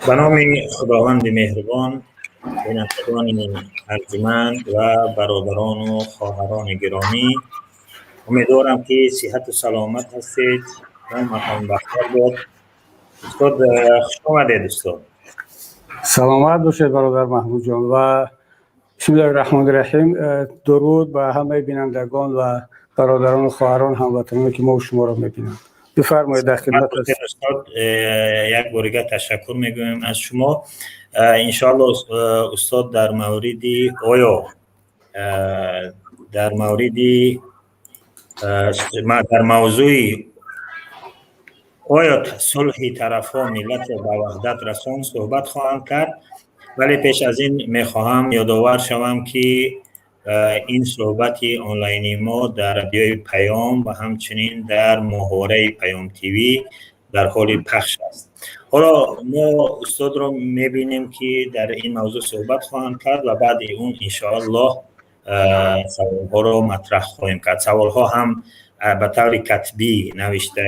به نام خداوند مهربان. بینندگان ارجمند و برادران و خواهران گرامی، امیدوارم که صحت و سلامت هستید و مقام بخیر باد. استاد، خوش آمدید استاد. سلامت باشید برادر محمود جان و بسم الله الرحمن الرحیم. درود به همه بینندگان و برادران و خواهران، هموطنان که ما و شما را میبینند. بفرمایید، در خدمت. استاد، یک بار دیگه تشکر میگویم از شما. انشاءالله استاد در مورد آیا در مورد در موضوع آیا صلح طرف ها ملت را به وحدت رساند صحبت خواهم کرد، ولی پیش از این میخواهم یادآور شوم که این صحبت آنلاینی ما در رادیوی پیام و همچنین در ماهواره پیام تیوی در حال پخش است. حالا ما استاد را میبینیم که در این موضوع صحبت خواهند کرد و بعد اون انشاءالله سوال ها را مطرح خواهیم کرد. سوال ها هم به طور کتبی نوشته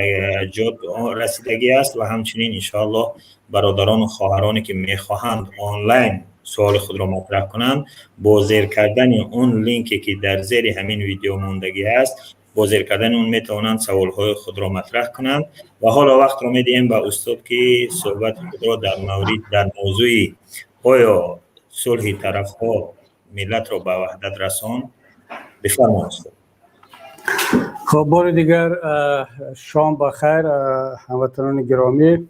جد رسیدگی است و همچنین انشاءالله برادران و خواهرانی که میخواهند آنلاین سوال خود را مطرح کنند، با زیر کردن اون لینکی که در زیر همین ویدیو ماندگی است، با زیر کردن اون میتوانند سوال های خود را مطرح کنند. و حالا وقت را میدهیم به استاد که صحبت خود را در موضوع آیا صلح طرف ها ملت را به وحدت رساند بفرمایید استاد. خب، بار دیگر شام بخیر هموطنان گرامی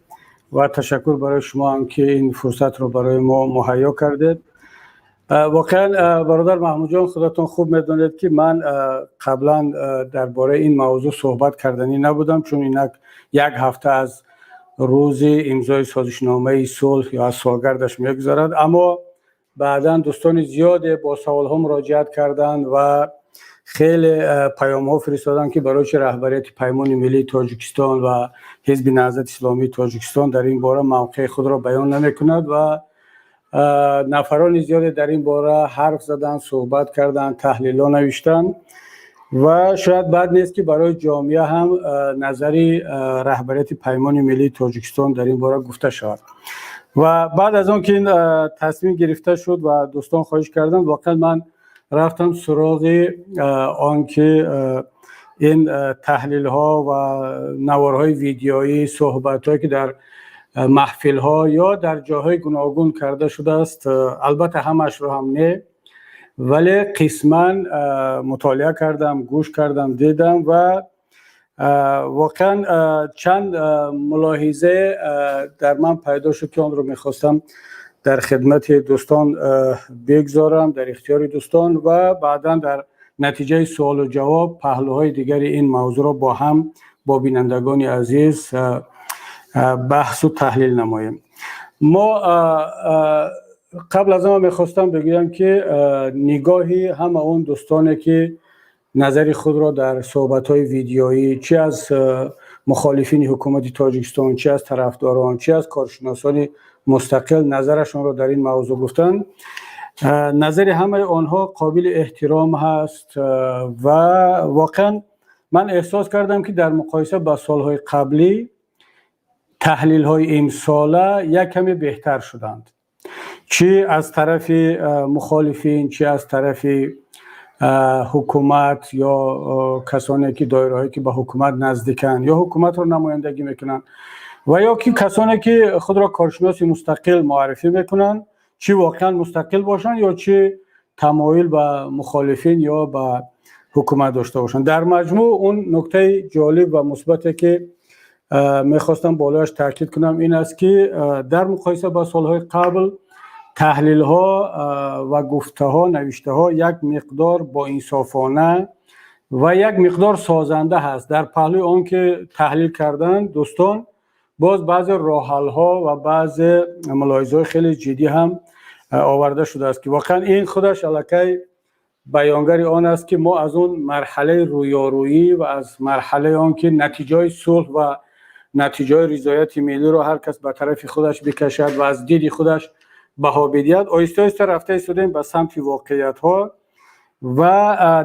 و تشکر برای شما هم که این فرصت رو برای ما مهیا کردید. واقعا برادر محمود جان، خودتون خوب میدونید که من قبلا درباره این موضوع صحبت کردنی نبودم، چون اینک یک هفته از روز امضای سازشنامه صلح یا از سالگردش میگذرد. اما بعدا دوستان زیاد با سوال ها مراجعت کردند و خیلی پیام ها فرستادن که برای چه رهبریت پیمان ملی تاجیکستان و حزب نهضت اسلامی تاجیکستان در این باره موقع خود را بیان نمی کند و نفران زیادی در این باره حرف زدن، صحبت کردن، تحلیل ها نوشتن و شاید بد نیست که برای جامعه هم نظری رهبریت پیمان ملی تاجیکستان در این باره گفته شود. و بعد از آن که این تصمیم گرفته شد و دوستان خواهش کردن، واقعا من رفتم سراغ آن که این تحلیل ها و نوارهای ویدیویی، صحبت هایی که در محفل ها یا در جاهای گوناگون کرده شده است، البته همش رو هم نه، ولی قسما مطالعه کردم، گوش کردم، دیدم و واقعا چند ملاحظه در من پیدا شد که آن رو میخواستم در خدمت دوستان بگذارم، در اختیار دوستان، و بعدا در نتیجه سوال و جواب پهلوهای دیگر این موضوع را با هم با بینندگان عزیز بحث و تحلیل نماییم. ما قبل از آن میخواستم بگویم که نگاهی همه اون دوستانی که نظر خود را در صحبت های ویدیویی، چی از مخالفین حکومت تاجیکستان، چی از طرفداران، چی از کارشناسان مستقل، نظرشان را در این موضوع گفتند، نظر همه آنها قابل احترام هست و واقعا من احساس کردم که در مقایسه با سالهای قبلی تحلیل های امساله یک کمی بهتر شدند، چی از طرف مخالفین، چی از طرف حکومت یا کسانی که دایره که به حکومت نزدیکن یا حکومت را نمایندگی میکنن و یا که کسانی که خود را کارشناس مستقل معرفی میکنن، چی واقعا مستقل باشن یا چی تمایل به مخالفین یا به حکومت داشته باشن. در مجموع اون نکته جالب و مثبتی که میخواستم بالایش تاکید کنم این است که در مقایسه با سالهای قبل تحلیل ها و گفته ها، نوشته ها یک مقدار با انصافانه Ва як миқдор созанда ҳаст. Дар паҳлӯи он ки таҳлил карданд дӯстон, боз баъзе роҳҳалҳо ва баъзе мулоҳизаҳои хеле ҷиддӣ ҳам оварда шудааст, ки воқеан ин худаш аллакай баёнгари он аст, ки мо аз он марҳалаи рӯёрӯӣ ва аз марҳалаи он ки натиҷаҳои сулҳ ва натиҷаҳои ризояти миллиро ҳар кас ба тарафи худаш бикашад ва аз диди худаш баҳо бидиҳад, оҳиста оҳиста рафта истодем ба самти воқеиятҳо ва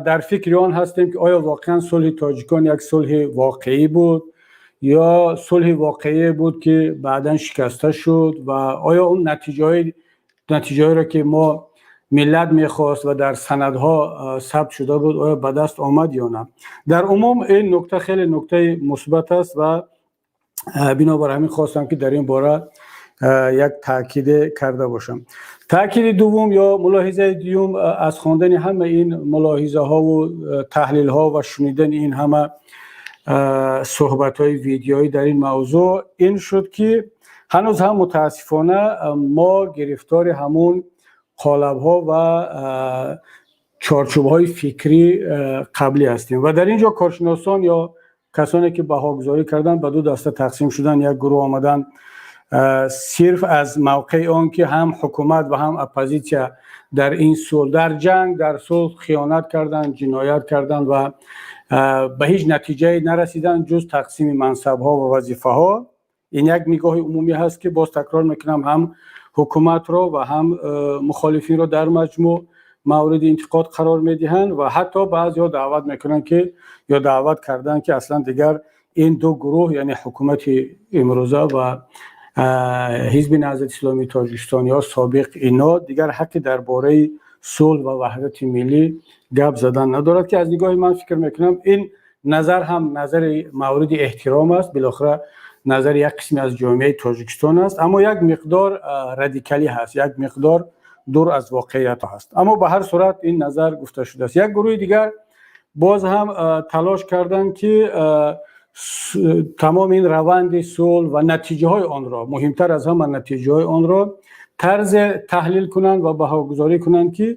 дар фикри он ҳастем, ки оё воқеан сулҳи тоҷикон як сулҳи воқеӣ буд ё сулҳи воқеие буд, ки баъдан шикаста шуд, ва оё он натиҷаҳоеро, ки мо миллат мехост ва дар санадҳо сабт шуда буд, оё ба даст омад ё на. Дар умум ин нукта хеле нуктаи мусбат аст ва бинобар ҳамин хостам, ки дар ин бора як таъкиде карда бошам. Таъкиди дуввум ё мулоҳизаи дуюм аз хондани ҳама ин мулоҳизаҳову таҳлилҳо ва шунидани ин ҳама суҳбатҳои видеоӣ дар ин мавзӯъ ин шуд, ки ҳанӯз ҳам мутаассифона мо гирифтори ҳамун қолабҳо ва чорчӯбҳои фикрӣ қаблӣ ҳастем. Ва дар ин ҷо коршиносон ё касоне ки баҳогузорӣ карданд, ба ду даста тақсим шуданд. Як гурӯҳ омаданд, сирф аз мавқеи он ки ҳам ҳукумат ва ҳам оппозитсия дар ин сулҳ, дар ҷанг, дар сулҳ хиёнат карданд, ҷиноят карданд ва ба ҳеҷ натиҷае нарасиданд, ҷуз тақсими мансабҳо ва вазифаҳо. Ин як нигоҳи умумӣ ҳаст, ки боз такрор мекунам, ҳам ҳукуматро ва ҳам мухолифинро дар маҷмӯъ мавриди интиқод қарор медиҳанд ва ҳатто баъзеҳо даъват мекунанд, ки ё даъват карданд, ки аслан дигар ин ду гурӯҳ, яъне ҳукумати имрӯза ва Ҳизби Наҳзати Исломии Тоҷикистон ё собиқ, ино дигар ҳаққи дар бораи сулҳ ва ваҳдати миллӣ гап задан надорад, ки аз нигоҳи ман фикр мекунам, ин назар ҳам назари мавриди эҳтиром аст, билохира назари як қисме аз ҷомеаи Тоҷикистон аст, аммо як миқдор радикалӣ ҳаст, як миқдор дур аз воқеият ҳаст. Аммо ба ҳар сурат ин назар гуфта шудааст. Як гурӯҳи дигар боз ҳам талош карданд, ки тамоми ин раванди сулҳ ва натиҷаҳои онро, муҳимтар аз ҳама натиҷаҳои онро тарзе таҳлил кунанд ва баҳогузорӣ кунанд, ки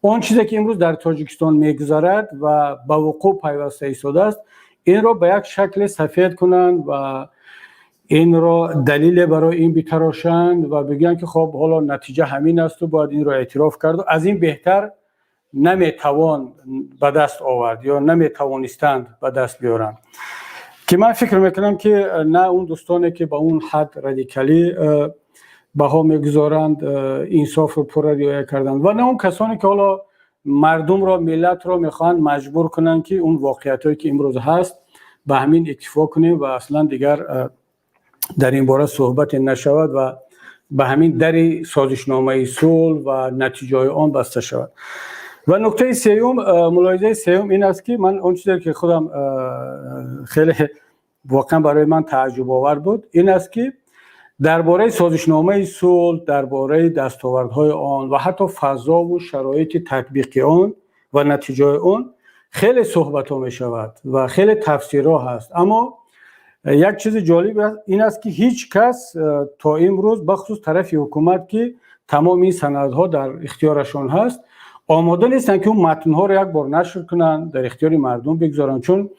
он чизе ки имрӯз дар Тоҷикистон мегузарад ва ба вуқӯъ пайваста истодааст, инро ба як шакле сафед кунанд ва инро далеле барои ин битарошанд ва бигӯянд, ки хоб, ҳоло натиҷа ҳамин асту бояд инро эътироф карду аз ин беҳтар наметавон ба даст овард ё наметавонистанд ба даст биёранд. Ки ман фикр мекунам, ки на он дӯстоне ки ба он ҳад радикалӣ баҳо мегузоранд, инсофро пурра риоя карданд ва на он касоне ки ҳоло мардумро, миллатро мехоҳанд маҷбур кунанд, ки он воқеиятҳое ки имрӯз ҳаст, ба ҳамин иктифо кунем ва аслан дигар дар ин бора суҳбате нашавад ва ба ҳамин дари созишномаи сулҳ ва натиҷаҳои он баста шавад. Ва нуктаи сеюм, мулоҳизаи сеюм ин аст, ки ман он чизе ки худам хеле воқеан барои ман тааҷҷубовар буд, ин аст, ки дар бораи созишномаи сулҳ, дар бораи дастовардҳои он ва ҳатто фазову шароити татбиқи он ва натиҷаҳои он хеле суҳбатҳо мешавад ва хеле тафсирҳо ҳаст. Аммо як чизи ҷолиб ин аст, ки ҳеҷ кас то имрӯз, бахусус тарафи ҳукумат, ки тамоми ин санадҳо дар ихтиёрашон ҳаст, омода нестанд, ки он матнҳоро як бор нашр кунанд, дар ихтиёри мардум бигузоранд. Чун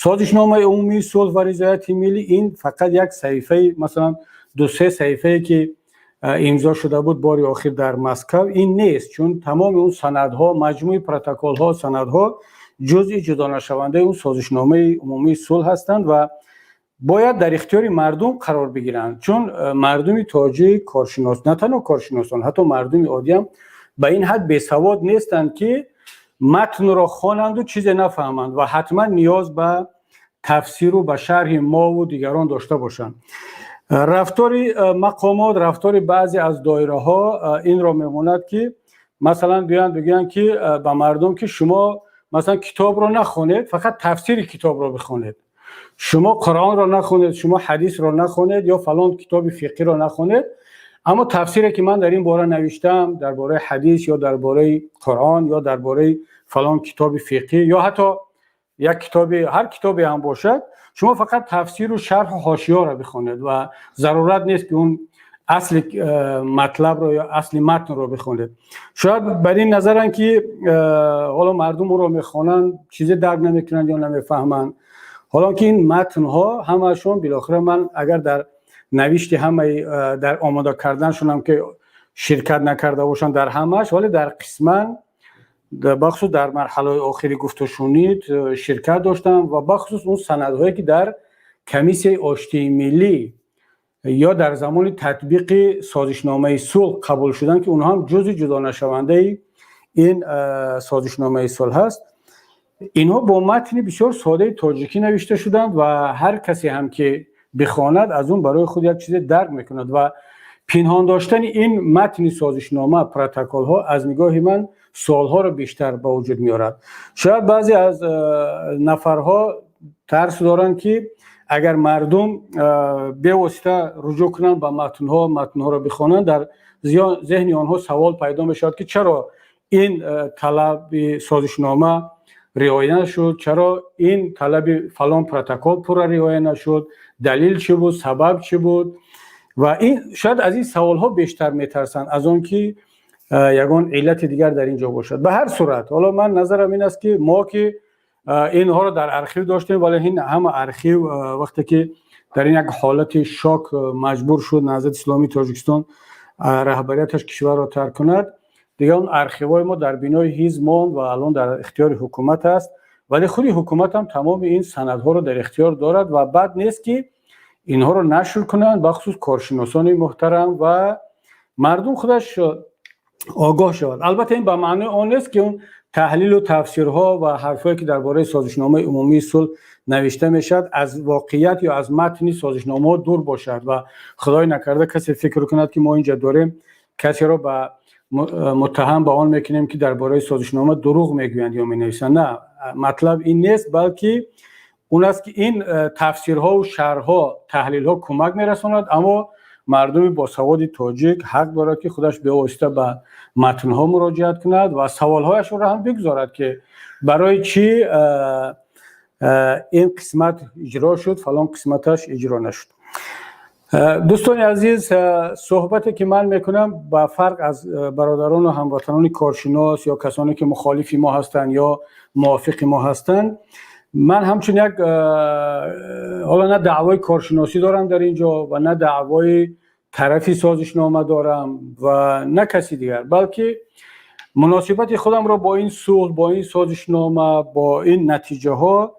созишномаи умумии сулҳ ва ризояти миллӣ ин фақат як саҳифаи, масалан, ду-се саҳифае ки имзо шуда буд бори охир дар Москав, ин нест. Чун тамоми он санадҳо, маҷмӯи протоколҳо, санадҳо ҷузъи ҷудонашавандаи он созишномаи умумии сулҳ ҳастанд ва бояд дар ихтиёри мардум қарор бигиранд. Чун мардуми тоҷик, коршинос, на танҳо коршиносон, ҳатто мардуми оддиам ба ин ҳад бесавод нестанд, ки матнро хонанду чизе нафаҳманд ва ҳатман ниёз ба тафсиру ба шарҳи мову дигарон дошта бошанд. Рафтори мақомот, рафтори баъзе аз доираҳо инро мемонад, ки масалан биёянд бигӯянд, ки ба мардум, ки шумо масалан китобро нахонед, фақат тафсири китобро бихонед, шумо Қуръонро нахонед, шумо ҳадисро нахонед ё фалон китоби фиқҳиро нахонед, аммо тафсире ки ман дар ин бора навиштам, дар бораи ҳадис ё дар бораи Қуръон ё дар бораи фалон китоби фиқҳӣ ё ҳатто як китоби, ҳар китобе ҳам бошад, шумо фақат тафсиру шарҳу ҳошиёро бихонед ва зарурат нест, ки он Асли матлабро ё асли матнро бихонед. Шояд бар ин назаранд, ки ҳоло мардум онро мехонанд, чизе дарк намекунанд ё намефаҳманд, ҳоло ки ин матнҳо ҳамаашон билохира ман агар дар навишти ҳамаи, дар омода карданшонам ки ширкат накарда бошам дар ҳамааш, вале дар қисман, бахусус дар марҳалаҳои охири гуфтушунид ширкат доштам ва бахусус он санадҳое, ки дар Комиссияи оштии миллӣ ё дар замони татбиқи созишномаи сулҳ қабул шуданд, ки онҳо ҳам ҷузъи ҷудонашавандаи ин созишномаи сулҳ ҳаст, инҳо бо матни бисёр содаи тоҷикӣ навишта шуданд ва ҳар касе ҳам ки бихонад, аз он барои худ як чизе дарк мекунад. Ва пинҳон доштани ин матни созишнома, протоколҳо, аз нигоҳи ман суолҳоро бештар ба вуҷуд меорад. Шояд баъзе аз нафарҳо тарс доранд, ки агар мардум бевосита руҷӯъ кунанд ба матнҳо, матнҳоро бихонанд, дар зеҳни онҳо савол пайдо мешавад, ки чаро ин талаби созишнома риоя нашуд, чаро ин талаби фалон протокол пурра риоя нашуд, далил чӣ буд, сабаб чӣ буд? Ва ин шояд аз ин саволҳо бештар метарсанд, аз он ки ягон иллати дигар дар ин ҷо бошад. Ба ҳар сурат, ҳоло ман назарам ин аст, ки мо ки инҳоро дар архив доштем, вале ин ҳама архив, вақте ки дар ин як ҳолати шок маҷбур шуд Наҳзати Исломии Тоҷикистон, раҳбарияташ кишварро тарк кунад, дигар он архивҳои мо дар бинои ҳизб монд ва алон дар ихтиёри ҳукумат аст. Вале худи ҳукумат ҳам тамоми ин санадҳоро дар ихтиёр дорад ва бад нест, ки инҳоро нашр кунанд, бахусус коршиносони муҳтарам, ва мардум худаш огоҳ шавад. Албатта, ин ба маънои он нест, ки он таҳлилу тафсирҳо ва ҳарфҳое, ки дар бораи созишномаи умумии сулҳ навишта мешавад, аз воқеият ё аз матни созишномаҳо дур бошад ва худои накарда касе фикр кунад, ки мо инҷа дорем касеро ба муттаҳам ба он мекунем, ки дар бораи созишнома дурӯғ мегӯянд ё менависанд. На, матлаб ин нест, балки он аст, ки ин тафсирҳову шарҳҳо, таҳлилҳо кӯмак мерасонад, аммо мардуми босаводи тоҷик ҳақ дорад, ки худаш бевосита ба матнҳо муроҷиат кунад ва саволҳояшонро ҳам бигузорад, ки барои чӣ ин қисмат иҷро шуд, фалон қисматаш иҷро нашуд. Дӯстони азиз, суҳбате ки ман мекунам, ба фарқ аз бародарону ҳамватанони коршинос ё касоне ки мухолифи мо ҳастанд ё мувофиқи мо ҳастанд, ман ҳамчун як ҳоло на даъвои коршиносӣ дорам дар ин ҷо ва на даъвои тарафи созишнома дорам ва на каси дигар, балки муносибати худамро бо ин сулҳ, бо ин созишнома, бо ин натиҷаҳо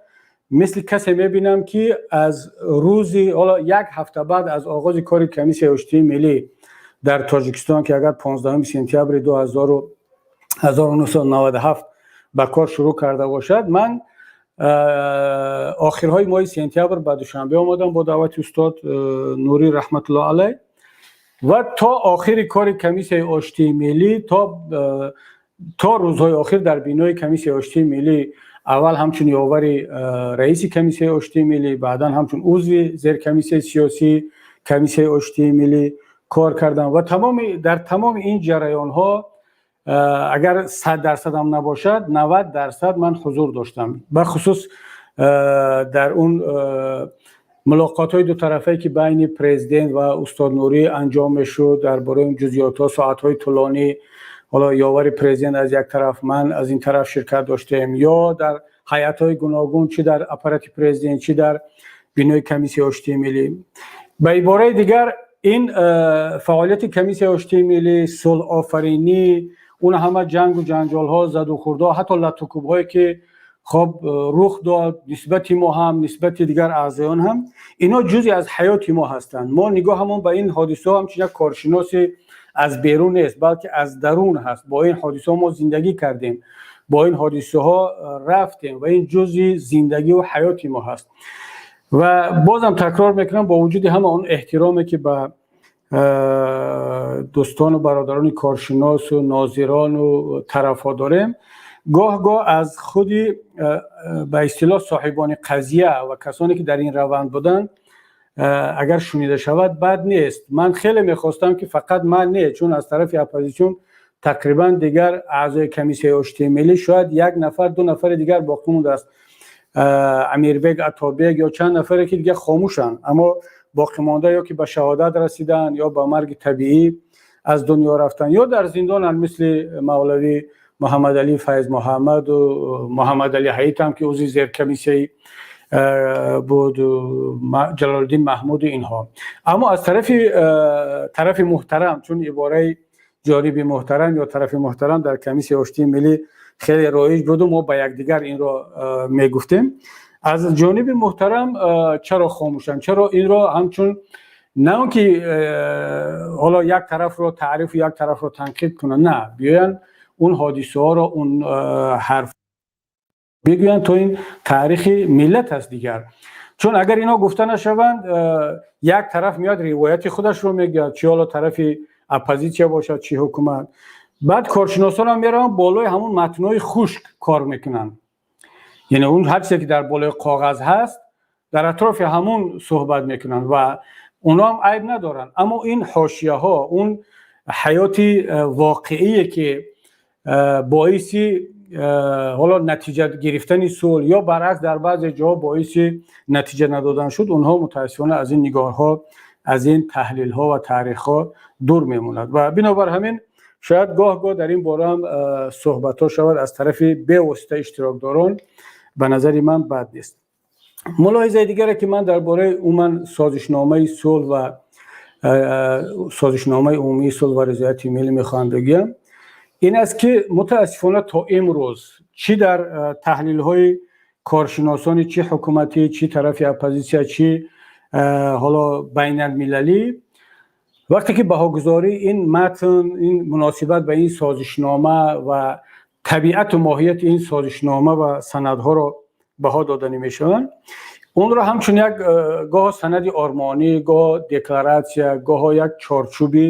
мисли касе мебинам, ки аз рӯзи, ҳоло як ҳафта баъд аз оғози кори Комиссияи оштии миллӣ дар Тоҷикистон, ки агар 15 сентябри 1997 ба кор шурӯъ карда бошад, ман охирҳои моҳи сентябр ба Душанбе омадам бо даъвати устод Нурӣ раҳматуллоҳ алайҳ ва то охири кори Комиссияи оштии миллӣ, то рӯзҳои охир дар бинои Комиссияи оштии миллӣ, аввал ҳамчун ёвари раиси Комиссияи оштии миллӣ, баъдан ҳамчун узви зеркомиссияи сиёсии Комиссияи оштии миллӣ кор кардам ва дар тамоми ин ҷараёнҳо, агар 100%-ам набошад, 90% ман ҳузур доштам, бахусус дар он мулоқотҳои дутарафае, ки байни президент ва устод Нурӣ анҷом мешуд дар бораи он ҷузъиётҳо, соатҳои тӯлонӣ, ҳоло ёвари президент аз як тараф, ман аз ин тараф ширкат доштем, ё дар ҳайатҳои гуногун, чӣ дар аппарати президент, чӣ дар бинои Комиссияи оштии миллӣ. Ба ибораи дигар, ин фаъолияти Комиссияи оштии миллӣ, сулҳофаринӣ, он ҳама ҷангу ҷанҷолҳо, задухӯрдҳо, ҳатто латукӯбҳое, ки хоб рух дод нисбати мо ҳам, нисбати дигар аъзоён ҳам, инҳо ҷузъе аз ҳаёти мо ҳастанд. Мо нигоҳамон ба ин ҳодисаҳо ҳамчун як коршиноси аз берун нест, балки аз дарун ҳаст. Бо ин ҳодисаҳо мо зиндагӣ кардем, бо ин ҳодисаҳо рафтем ва ин ҷузъи зиндагиву ҳаёти мо ҳаст. Ва бозам такрор мекунам, бо вуҷуди ҳама он эҳтироме, ки ба дӯстону бародарони коршиносу нозирону тарафҳо дорем, гоҳ гоҳ аз худи ба истилоҳ соҳибони қазия ва касоне, ки дар ин раванд буданд, агар шунида шавад, бад нест. Ман хеле мехостам, ки фақат ман не, чун аз тарафи оппозитсион тақрибан дигар аъзои Комиссияи оштии миллӣ, шояд як нафар, ду нафари дигар боқӣ мондааст, Амирбек Атобек ё чанд нафаре, ки дигар хомӯшанд, аммо боқимонда ё ки ба шаҳодат расиданд, ё ба марги табиӣ аз дунё рафтанд, ё дар зиндонанд, мисли Мавлавӣ Муҳаммадалӣ Файз Муҳаммаду Муҳаммадалӣ Ҳаитам, ки узви зеркомиссияи буд, Ҷалолиддин Маҳмуду инҳо. Аммо аз тарафи муҳтарам, чун ибораи ҷониби муҳтарам ё тарафи муҳтарам дар Комиссияи оштии миллӣ хеле роиҷ буду мо ба якдигар инро мегуфтем, аз ҷониби муҳтарам чаро хомӯшанд? Чаро инро ҳамчун на он ки ҳоло як тарафро таърифу як тарафро танқид кунанд, на биёянд, он ҳодисаҳоро, он ҳарф бигӯянд, то ин таърихи миллат аст дигар. Чун агар инҳо гуфта нашаванд, як тараф меояд, ривояти худашро мегӯяд, чи ҳоло тарафи оппозитсия бошад, чи ҳукумат. Баъд коршиносонам мераванд, болои ҳамун матнҳои хушк кор мекунанд, яъне он ҳар чизе ки дар болои коғаз ҳаст, дар атрофи ҳамун суҳбат мекунанд ва онҳо ҳам айб надоранд. Аммо ин ҳошияҳо, он ҳаёти воқеие, ки боиси ҳоло натиҷа гирифтани сулҳ ё баръакс дар баъзе ҷоҳо боиси натиҷа надодан шуд, онҳо мутаассифона аз ин нигоҳҳо, аз ин таҳлилҳо ва таърихҳо дур мемонад. Ва бинобар ҳамин шояд гоҳ гоҳ дар ин бора ҳам суҳбатҳо шавад аз тарафи бевосита иштирокдорон, ба назари ман бад нест. Мулоҳизаи дигаре, ки ман дар бораи умуман созишномаи сулҳ ва созишномаи умумии сулҳ ва ризояти миллӣ мехоҳам бигӯям, ин аст, ки мутаассифона то имрӯз чӣ дар таҳлилҳои коршиносони чӣ ҳукуматӣ, чӣ тарафи оппозитсия, чӣ ҳоло байналмилалӣ, вақте ки баҳогузории ин матн, ин муносибат ба ин созишнома ва табиату моҳияти ин созишнома ва санадҳоро баҳо доданӣ мешаванд, онро ҳамчун як гоҳо санади ормонӣ, гоҳо декларатсия, гоҳо як чорчӯби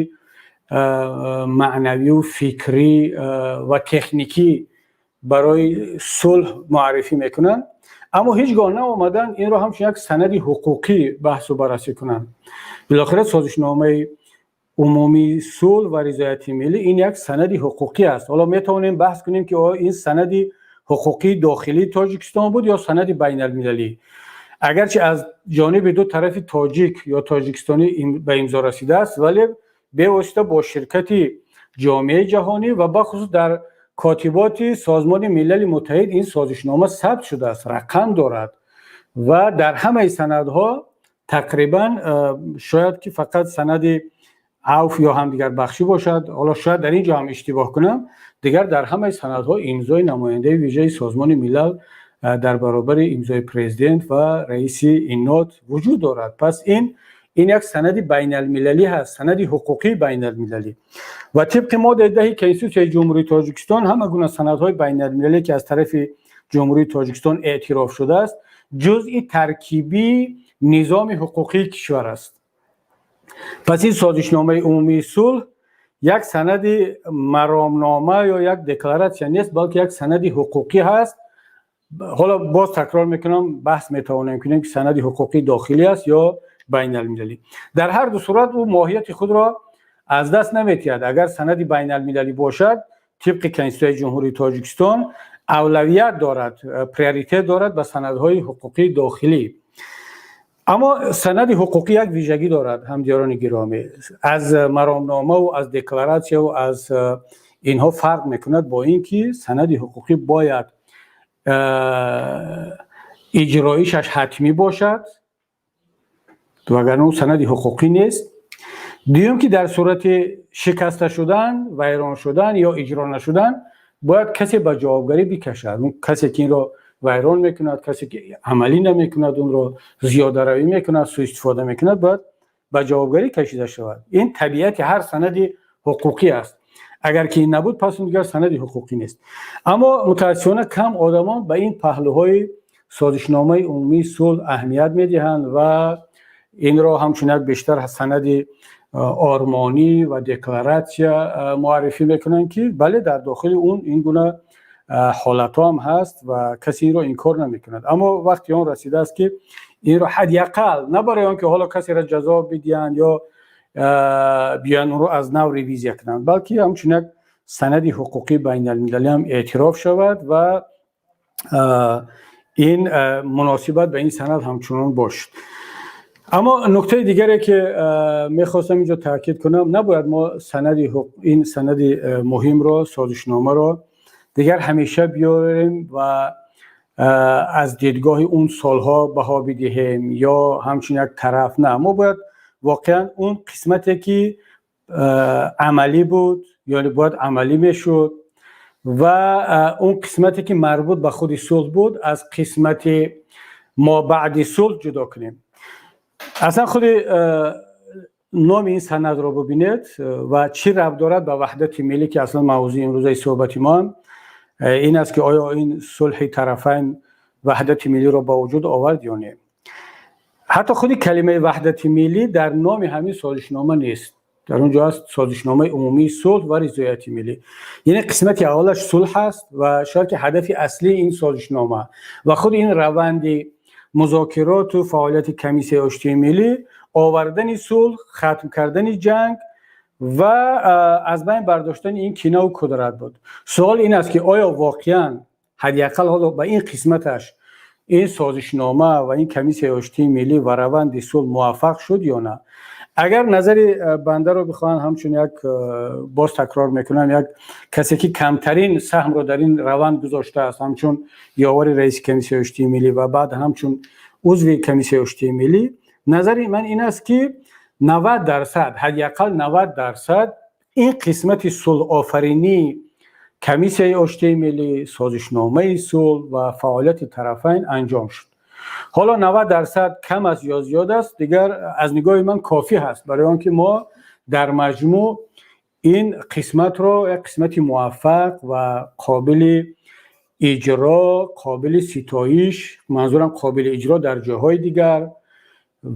маънавию фикрӣ ва техникӣ барои сулҳ муаррифӣ мекунанд, аммо ҳеҷ гоҳ наомаданд инро ҳамчун як санади ҳуқуқӣ баҳсу баррасӣ кунанд. Билохира созишномаи умумии сулҳ ва ризояти миллӣ ин як санади ҳуқуқӣ аст. Ҳоло метавонем баҳс кунем, ки оё ин санади ҳуқуқии дохилии Тоҷикистон буд ё санади байналмилалӣ. Агарчи аз ҷониби ду тарафи тоҷик ё тоҷикистонӣ ба имзо расидааст, вале бевосита бо ширкати ҷомеаи ҷаҳонӣ ва бахусус дар котиботи Созмони Милали Муттаҳид ин созишнома сабт шудааст, рақам дорад ва дар ҳамаи санадҳо тақрибан, шояд ки фақат санади авф ё ҳамдигарбахшӣ бошад, ҳоло шояд дар ин ҷо ҳам иштибоҳ кунам, дигар дар ҳамаи санадҳо имзои намояндаи вижаи Созмони Милал дар баробари имзои президент ва раиси ИНОТ вуҷуд дорад. Пас ин як санади байналмилалӣ ҳаст, санади ҳуқуқии байналмилалӣ. Ва тибқи моддаи 10-и Конститутсияи Ҷумҳурии Тоҷикистон, ҳама гуна санадҳои байналмилалӣ, ки аз тарафи Ҷумҳурии Тоҷикистон эътироф шудааст, ҷузъи таркибии низоми ҳуқуқии кишвар аст. Пас ин созишномаи умумии сулҳ як санади маромнома ё як декларатсия нест, балки як санади ҳуқуқӣ ҳаст. Ҳоло боз такрор мекунам, баҳс метавонем кунем, ки санади ҳуқуқии дохилӣ аст ё байналмилалӣ. Дар ҳар ду сурат ӯ моҳияти худро аз даст наметиҳад. Агар санади байналмилалӣ бошад, тибқи Конститутсияи Ҷумҳурии Тоҷикистон авлавият дорад, приоритет дорад ба санадҳои ҳуқуқии дохилӣ. Аммо санади ҳуқуқӣ як вижагӣ дорад, ҳамдиёрони гиромӣ, аз маромномаву аз декларатсияву аз инҳо фарқ мекунад бо ин ки санади ҳуқуқӣ бояд иҷроишаш ҳатмӣ бошад, вагарна ӯ санади ҳуқуқӣ нест. Дуюм, ки дар сурати шикаста шудан, вайрон шудан ё иҷро нашудан бояд касе ба ҷавобгарӣ бикашад. Касе ки инро вайрон мекунад, касе ки амалӣ намекунад, онро зиёдаравӣ мекунад, суистифода мекунад, бояд ба ҷавобгарӣ кашида шавад. Ин табиати ҳар санади ҳуқуқӣ аст. Агар ки ин набуд, пас он дигар санади ҳуқуқӣ нест. Аммо мутаассифона кам одамон ба ин паҳлӯҳои созишномаи умумии сулҳ аҳамият медиҳанд ва инро ҳамчун як бештар санади ормонӣ ва декларатсия муаррифӣ мекунанд, ки бале, дар дохили он ин гуна ҳолатҳо ҳам ҳаст ва касе инро инкор намекунад. Аммо вақти он расидааст, ки инро ҳадди ақал на барои он ки ҳоло касеро ҷазо бидиҳанд ё биёянд онро аз нав ревизия кунанд, балки ҳамчун як санади ҳуқуқии байналмилалӣ ҳам эътироф шавад ва ин муносибат ба ин санад ҳамчунон бошад. Аммо нуктаи дигаре, ки мехостам инҷо таъкид кунам, набояд мо санади ин санади муҳимро, созишномаро дигар ҳамеша биёрем ва аз дидгоҳи он солҳо баҳо бидиҳем ё ҳамчун як тараф. На, мо бояд воқеан он қисмате, ки амалӣ буд, яъне бояд амалӣ мешуд, ва он қисмате, ки марбут ба худи сулҳ буд, аз қисмати мобаъди сулҳ ҷудо кунем. Аслан худи номи ин санадро бубинед ва чӣ рабт дорад ба ваҳдати миллӣ, ки аслан мавзӯи имрӯзаи суҳбати мо ҳам ин аст, ки оё ин сулҳи тарафайн ваҳдати миллиро ба вуҷуд овард ё не. Ҳатто худи калимаи ваҳдати миллӣ дар номи ҳамин созишнома нест. Дар он ҷо аст созишномаи умумии сулҳ ва ризояти миллӣ, яъне қисмати аввалаш сулҳ аст ва шояд ки ҳадафи аслии ин созишнома ва худи ин раванди музокироту фаъолияти комиссияи оштии миллӣ овардани сулҳ, хатм кардани ҷанг ва аз байн бардоштани ин кинаву кудурат буд. Суол ин аст, ки оё воқеан ҳадди ақал ҳоло ба ин қисматаш ин созишнома ва ин комиссияи оштии миллӣ ва раванди сулҳ муваффақ шуд ё на? Агар назари бандаро бихоҳанд, ҳамчун як, боз такрор мекунам, як касе, ки камтарин саҳмро дар ин раванд гузоштааст, ҳамчун ёвари раиси комиссияи оштии миллӣ ва баъд ҳамчун узви комиссияи оштии миллӣ, назари ман ин аст, ки 90%, ҳадди ақал 90% ин қисмати сулҳофаринии комиссияи оштии миллӣ, созишномаи сулҳ ва фаъолияти тарафайн анҷом шуд. Ҳоло 90% кам аст ё зиёд аст, дигар аз нигоҳи ман кофӣ ҳаст барои он ки мо дар маҷмӯъ ин қисматро як қисмати муваффақ ва қобили иҷро, қобили ситоиш, манзурам қобили иҷро дар ҷойҳои дигар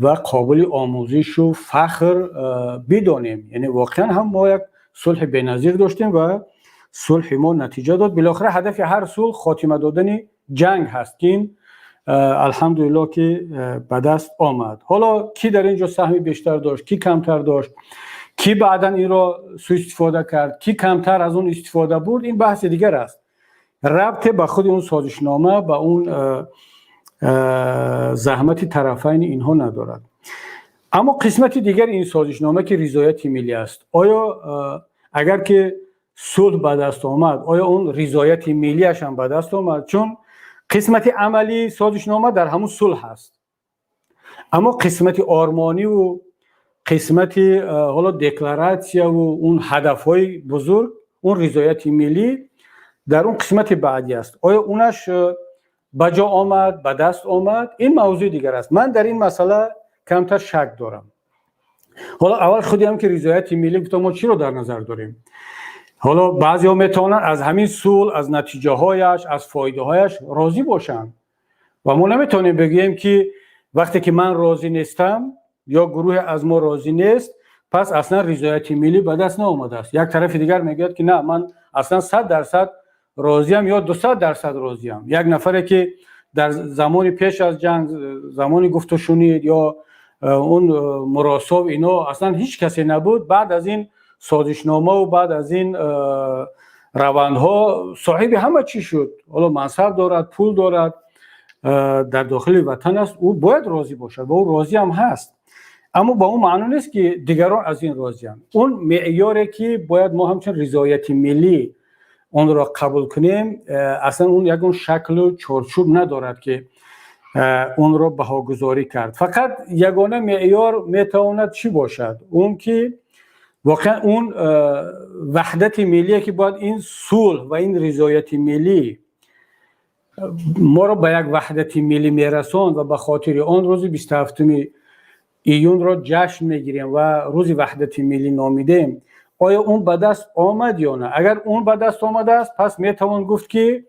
ва қобили омӯзишу фахр бидонем. Яъне воқеан ҳам мо як сулҳи беназир доштем ва сулҳи мо натиҷа дод. Билохира ҳадафи ҳар сулҳ хотима додани ҷанг ҳаст, ки ин, алҳамдулилло, ки ба даст омад. Ҳоло кӣ дар ин ҷо саҳми бештар дошт, кӣ камтар дошт, кӣ баъдан инро суистифода кард, кӣ камтар аз он истифода бурд, ин баҳси дигар аст, рабте ба худи он созишнома, ба он заҳмати тарафайни инҳо надорад. Аммо қисмати дигари ин созишнома, ки ризояти миллӣ аст, оё агар ки сулҳ ба даст омад, оё он ризояти миллиаш ҳам ба даст омад? Чун қисмати амалии созишнома дар ҳамун сулҳ аст, аммо қисмати ормониву қисмати ҳоло декларатсияву он ҳадафҳои бузург, он ризояти миллӣ дар он қисмати баъдӣ аст. Оё унаш ба ҷо омад, ба даст омад, ин мавзӯи дигар аст. Ман дар ин масъала камтар шак дорам. Ҳоло аввал худи ҳам ки ризояти миллӣ гуфта, мо чиро дар назар дорем? Ҳоло баъзеҳо метавонанд аз ҳамин сулҳ, аз натиҷаҳояш, аз фоидаҳояш розӣ бошанд ва мо наметавонем бигӯем, ки вақте ки ман розӣ нестам ё гурӯҳе аз мо розӣ нест, пас аслан ризояти миллӣ ба даст наомадааст. Як тарафи дигар мегӯяд, ки на, ман аслан 100% розиям ё 200% розиям. Як нафаре, ки дар замони пеш аз ҷанг, замони гуфтушунид ё он муросов, ино аслан ҳеҷ касе набуд, баъд аз ин созишномаву баъд аз ин равандҳо соҳиби ҳама чӣ шуд, ҳоло мансаб дорад, пул дорад, дар дохили ватан аст, ӯ бояд розӣ бошад ва ӯ розиам ҳаст. Аммо ба он маъно нест, ки дигарон аз ин розианд. Он меъёре, ки бояд мо ҳамчун ризояти миллӣ онро қабул кунем, аслан он ягон шаклу чорчӯб надорад, ки онро баҳогузорӣ кард. Фақат ягона меъёр метавонад чӣ бошад? Он ки воқеан он ваҳдати миллие, ки бояд ин сулҳ ва ин ризояти миллӣ моро ба як ваҳдати миллӣ мерасонд ва ба хотири он рӯзи 27-уми июнро ҷашн мегирем ва рӯзи ваҳдати миллӣ номидем, оё он ба даст омад ё на? Агар он ба даст омадааст, пас метавон гуфт, ки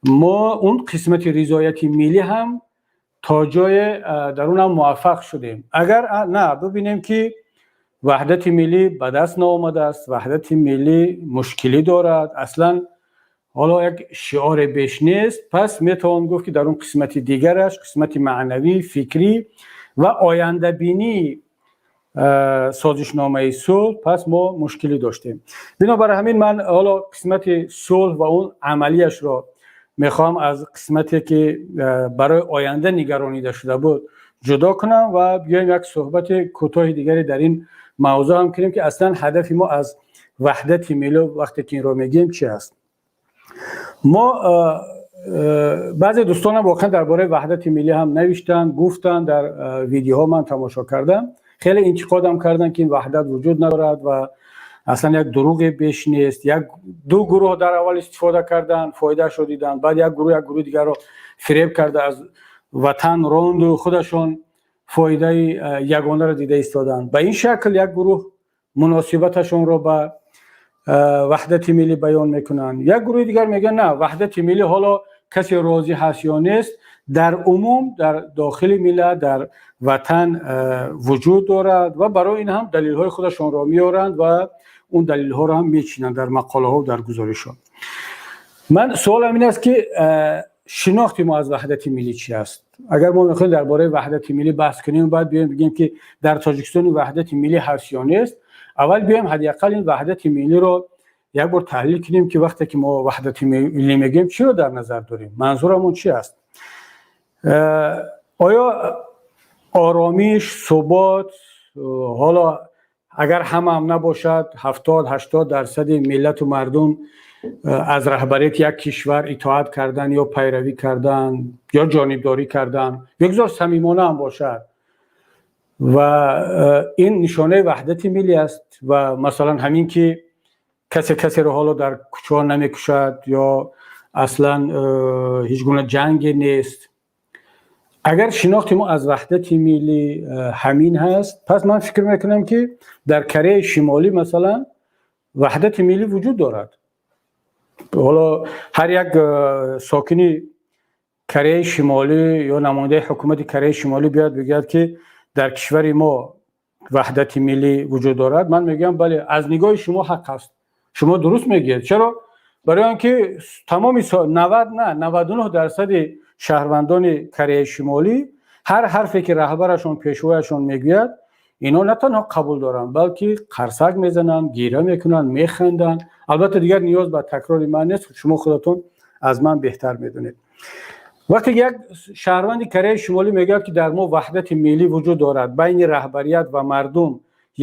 мо он қисмати ризояти миллӣ ҳам то ҷое дар он ҳам муваффақ шудем. Агар на, бибинем, ки ваҳдати миллӣ ба даст наомадааст, ваҳдати миллӣ мушкилӣ дорад, аслан ҳоло як шиоре беш нест, пас метавон гуфт, ки дар он қисмати дигараш, қисмати маънавӣ, фикрӣ ва ояндабинии созишномаи сулҳ, пас мо мушкилӣ доштем. Бинобар ҳамин ман ҳоло қисмати сулҳ ва он амалиашро мехоҳам аз қисмате, ки барои оянда нигаронида шуда буд, ҷудо кунам ва биёем як суҳбати кӯтоҳи дигаре дар ин мавзӯъ ҳам кунем, ки аслан ҳадафи мо аз ваҳдати миллӣ, вақте ки инро мегӯем, чи аст. Мо баъзе дӯстонам воқеан дар бораи ваҳдати миллӣ ҳам навиштанд, гуфтанд, дар видеоҳо ман тамошо кардам, хеле интиқодам карданд, ки ин ваҳдат вуҷуд надорад ва аслан як дурӯғе беш нест. Як ду гурӯҳ дар аввал истифода карданд, фоидаашро диданд, баъд як гурӯҳ як гурӯҳи дигарро фиреб карда, аз ватан ронду, худашон фоидаи ягонаро дида истоданд. Ба ин шакл як гурӯҳ муносибаташонро ба ваҳдати миллӣ баён мекунанд, як гурӯҳи дигар мегӯянд: на, ваҳдати миллӣ, ҳоло касе розӣ ҳаст ё нест, дар умум дар дохили миллат, дар ватан вуҷуд дорад ва барои ин ҳам далелҳои худашонро меоранд ва он далелҳоро ҳам мечинанд дар мақолаҳо, дар гузоришҳо. Ман суолам ин аст, ки шинохти мо аз ваҳдати миллӣ чи аст? Агар мо мехоҳем дар бораи ваҳдати миллӣ баҳс кунем, бояд биёем бигӯем, ки дар Тоҷикистон ваҳдати миллӣ ҳаст ё нест. Аввал биёем ҳадди ақал ин ваҳдати миллиро як бор таҳлил кунем, ки вақте ки мо ваҳдати миллӣ мегӯем, чиро дар назар дорем, манзурамон чи аст? Оё оромиш, субот, ҳоло агар ҳамаам набошад, 70-80 дарсади миллату мардум аз раҳбарияти як кишвар итоат кардан ё пайравӣ кардан ё ҷонибдорӣ кардан, бигзор самимона ҳам бошад, ва ин нишонаи ваҳдати миллӣ аст? Ва масалан, ҳамин ки касе касеро ҳоло дар кӯчаҳо намекушад ё аслан ҳеҷ гуна ҷанге нест, агар шинохти мо аз ваҳдати миллӣ ҳамин ҳаст, пас ман фикр мекунам, ки дар Кореяи Шимолӣ, масалан, ваҳдати миллӣ вуҷуд дорад. Ҳоло ҳар як сокини Кореяи Шимолӣ ё намояндаи ҳукумати Кореяи Шимолӣ биёяд, бигӯяд, ки дар кишвари мо ваҳдати миллӣ вуҷуд дорад, ман мегӯям: бале, аз нигоҳи шумо ҳақ аст, шумо дуруст мегӯед. Чаро? Барои он ки тамоми 90, на, 99 дарсади шаҳрвандони Кореяи Шимолӣ ҳар ҳарфе ки раҳбарашон, пешвояшон мегӯяд, ино на танҳо қабул доранд, балки қарсак мезананд, гира мекунанд, механданд. Албатта, дигар ниёз ба такрори ман нест, шумо худатон аз ман беҳтар медонед. Вақте ки як шаҳрванди Кореяи Шимолӣ мегӯяд, ки дар мо ваҳдати миллӣ вуҷуд дорад, байни раҳбарият ва мардум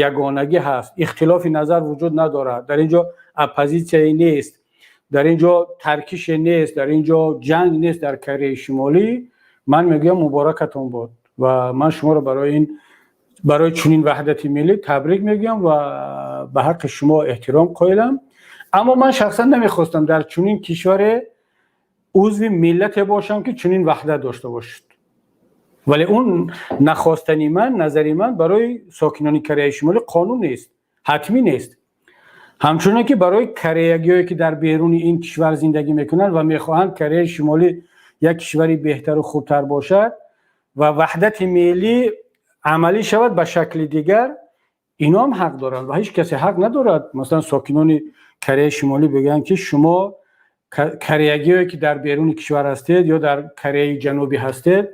ягонагӣ ҳаст, ихтилофи назар вуҷуд надорад, дар ин ҷо оппозитсияе нест, дар ин ҷо таркише нест, дар ин ҷо ҷанг нест дар Кореяи Шимолӣ, ман мегӯям: муборакатон бод ва ман шуморо барои чунин ваҳдати миллӣ табрик мегӯям ва ба ҳаққи шумо эҳтиром қоилам. Аммо ман шахсан намехостам дар чунин кишваре узви миллате бошам, ки чунин ваҳдат дошта бошад. Вале он нахостани ман, назари ман барои сокинони Кореяи Шимолӣ қонун нест, ҳатмӣ нест. Ҳамчунон ки барои кореягиҳое, ки дар беруни ин кишвар зиндагӣ мекунанд ва мехоҳанд Кореяи Шимолӣ як кишвари беҳтару хубтар бошад ва ваҳдати миллӣ амалӣ шавад ба шакли дигар, ино ҳам ҳақ доранд ва ҳеҷ касе ҳақ надорад, масалан, сокинони Кореяи Шимолӣ бигӯянд, ки шумо кореягиҳое, ки дар беруни кишвар ҳастед ё дар Кореяи Ҷанубӣ ҳастед,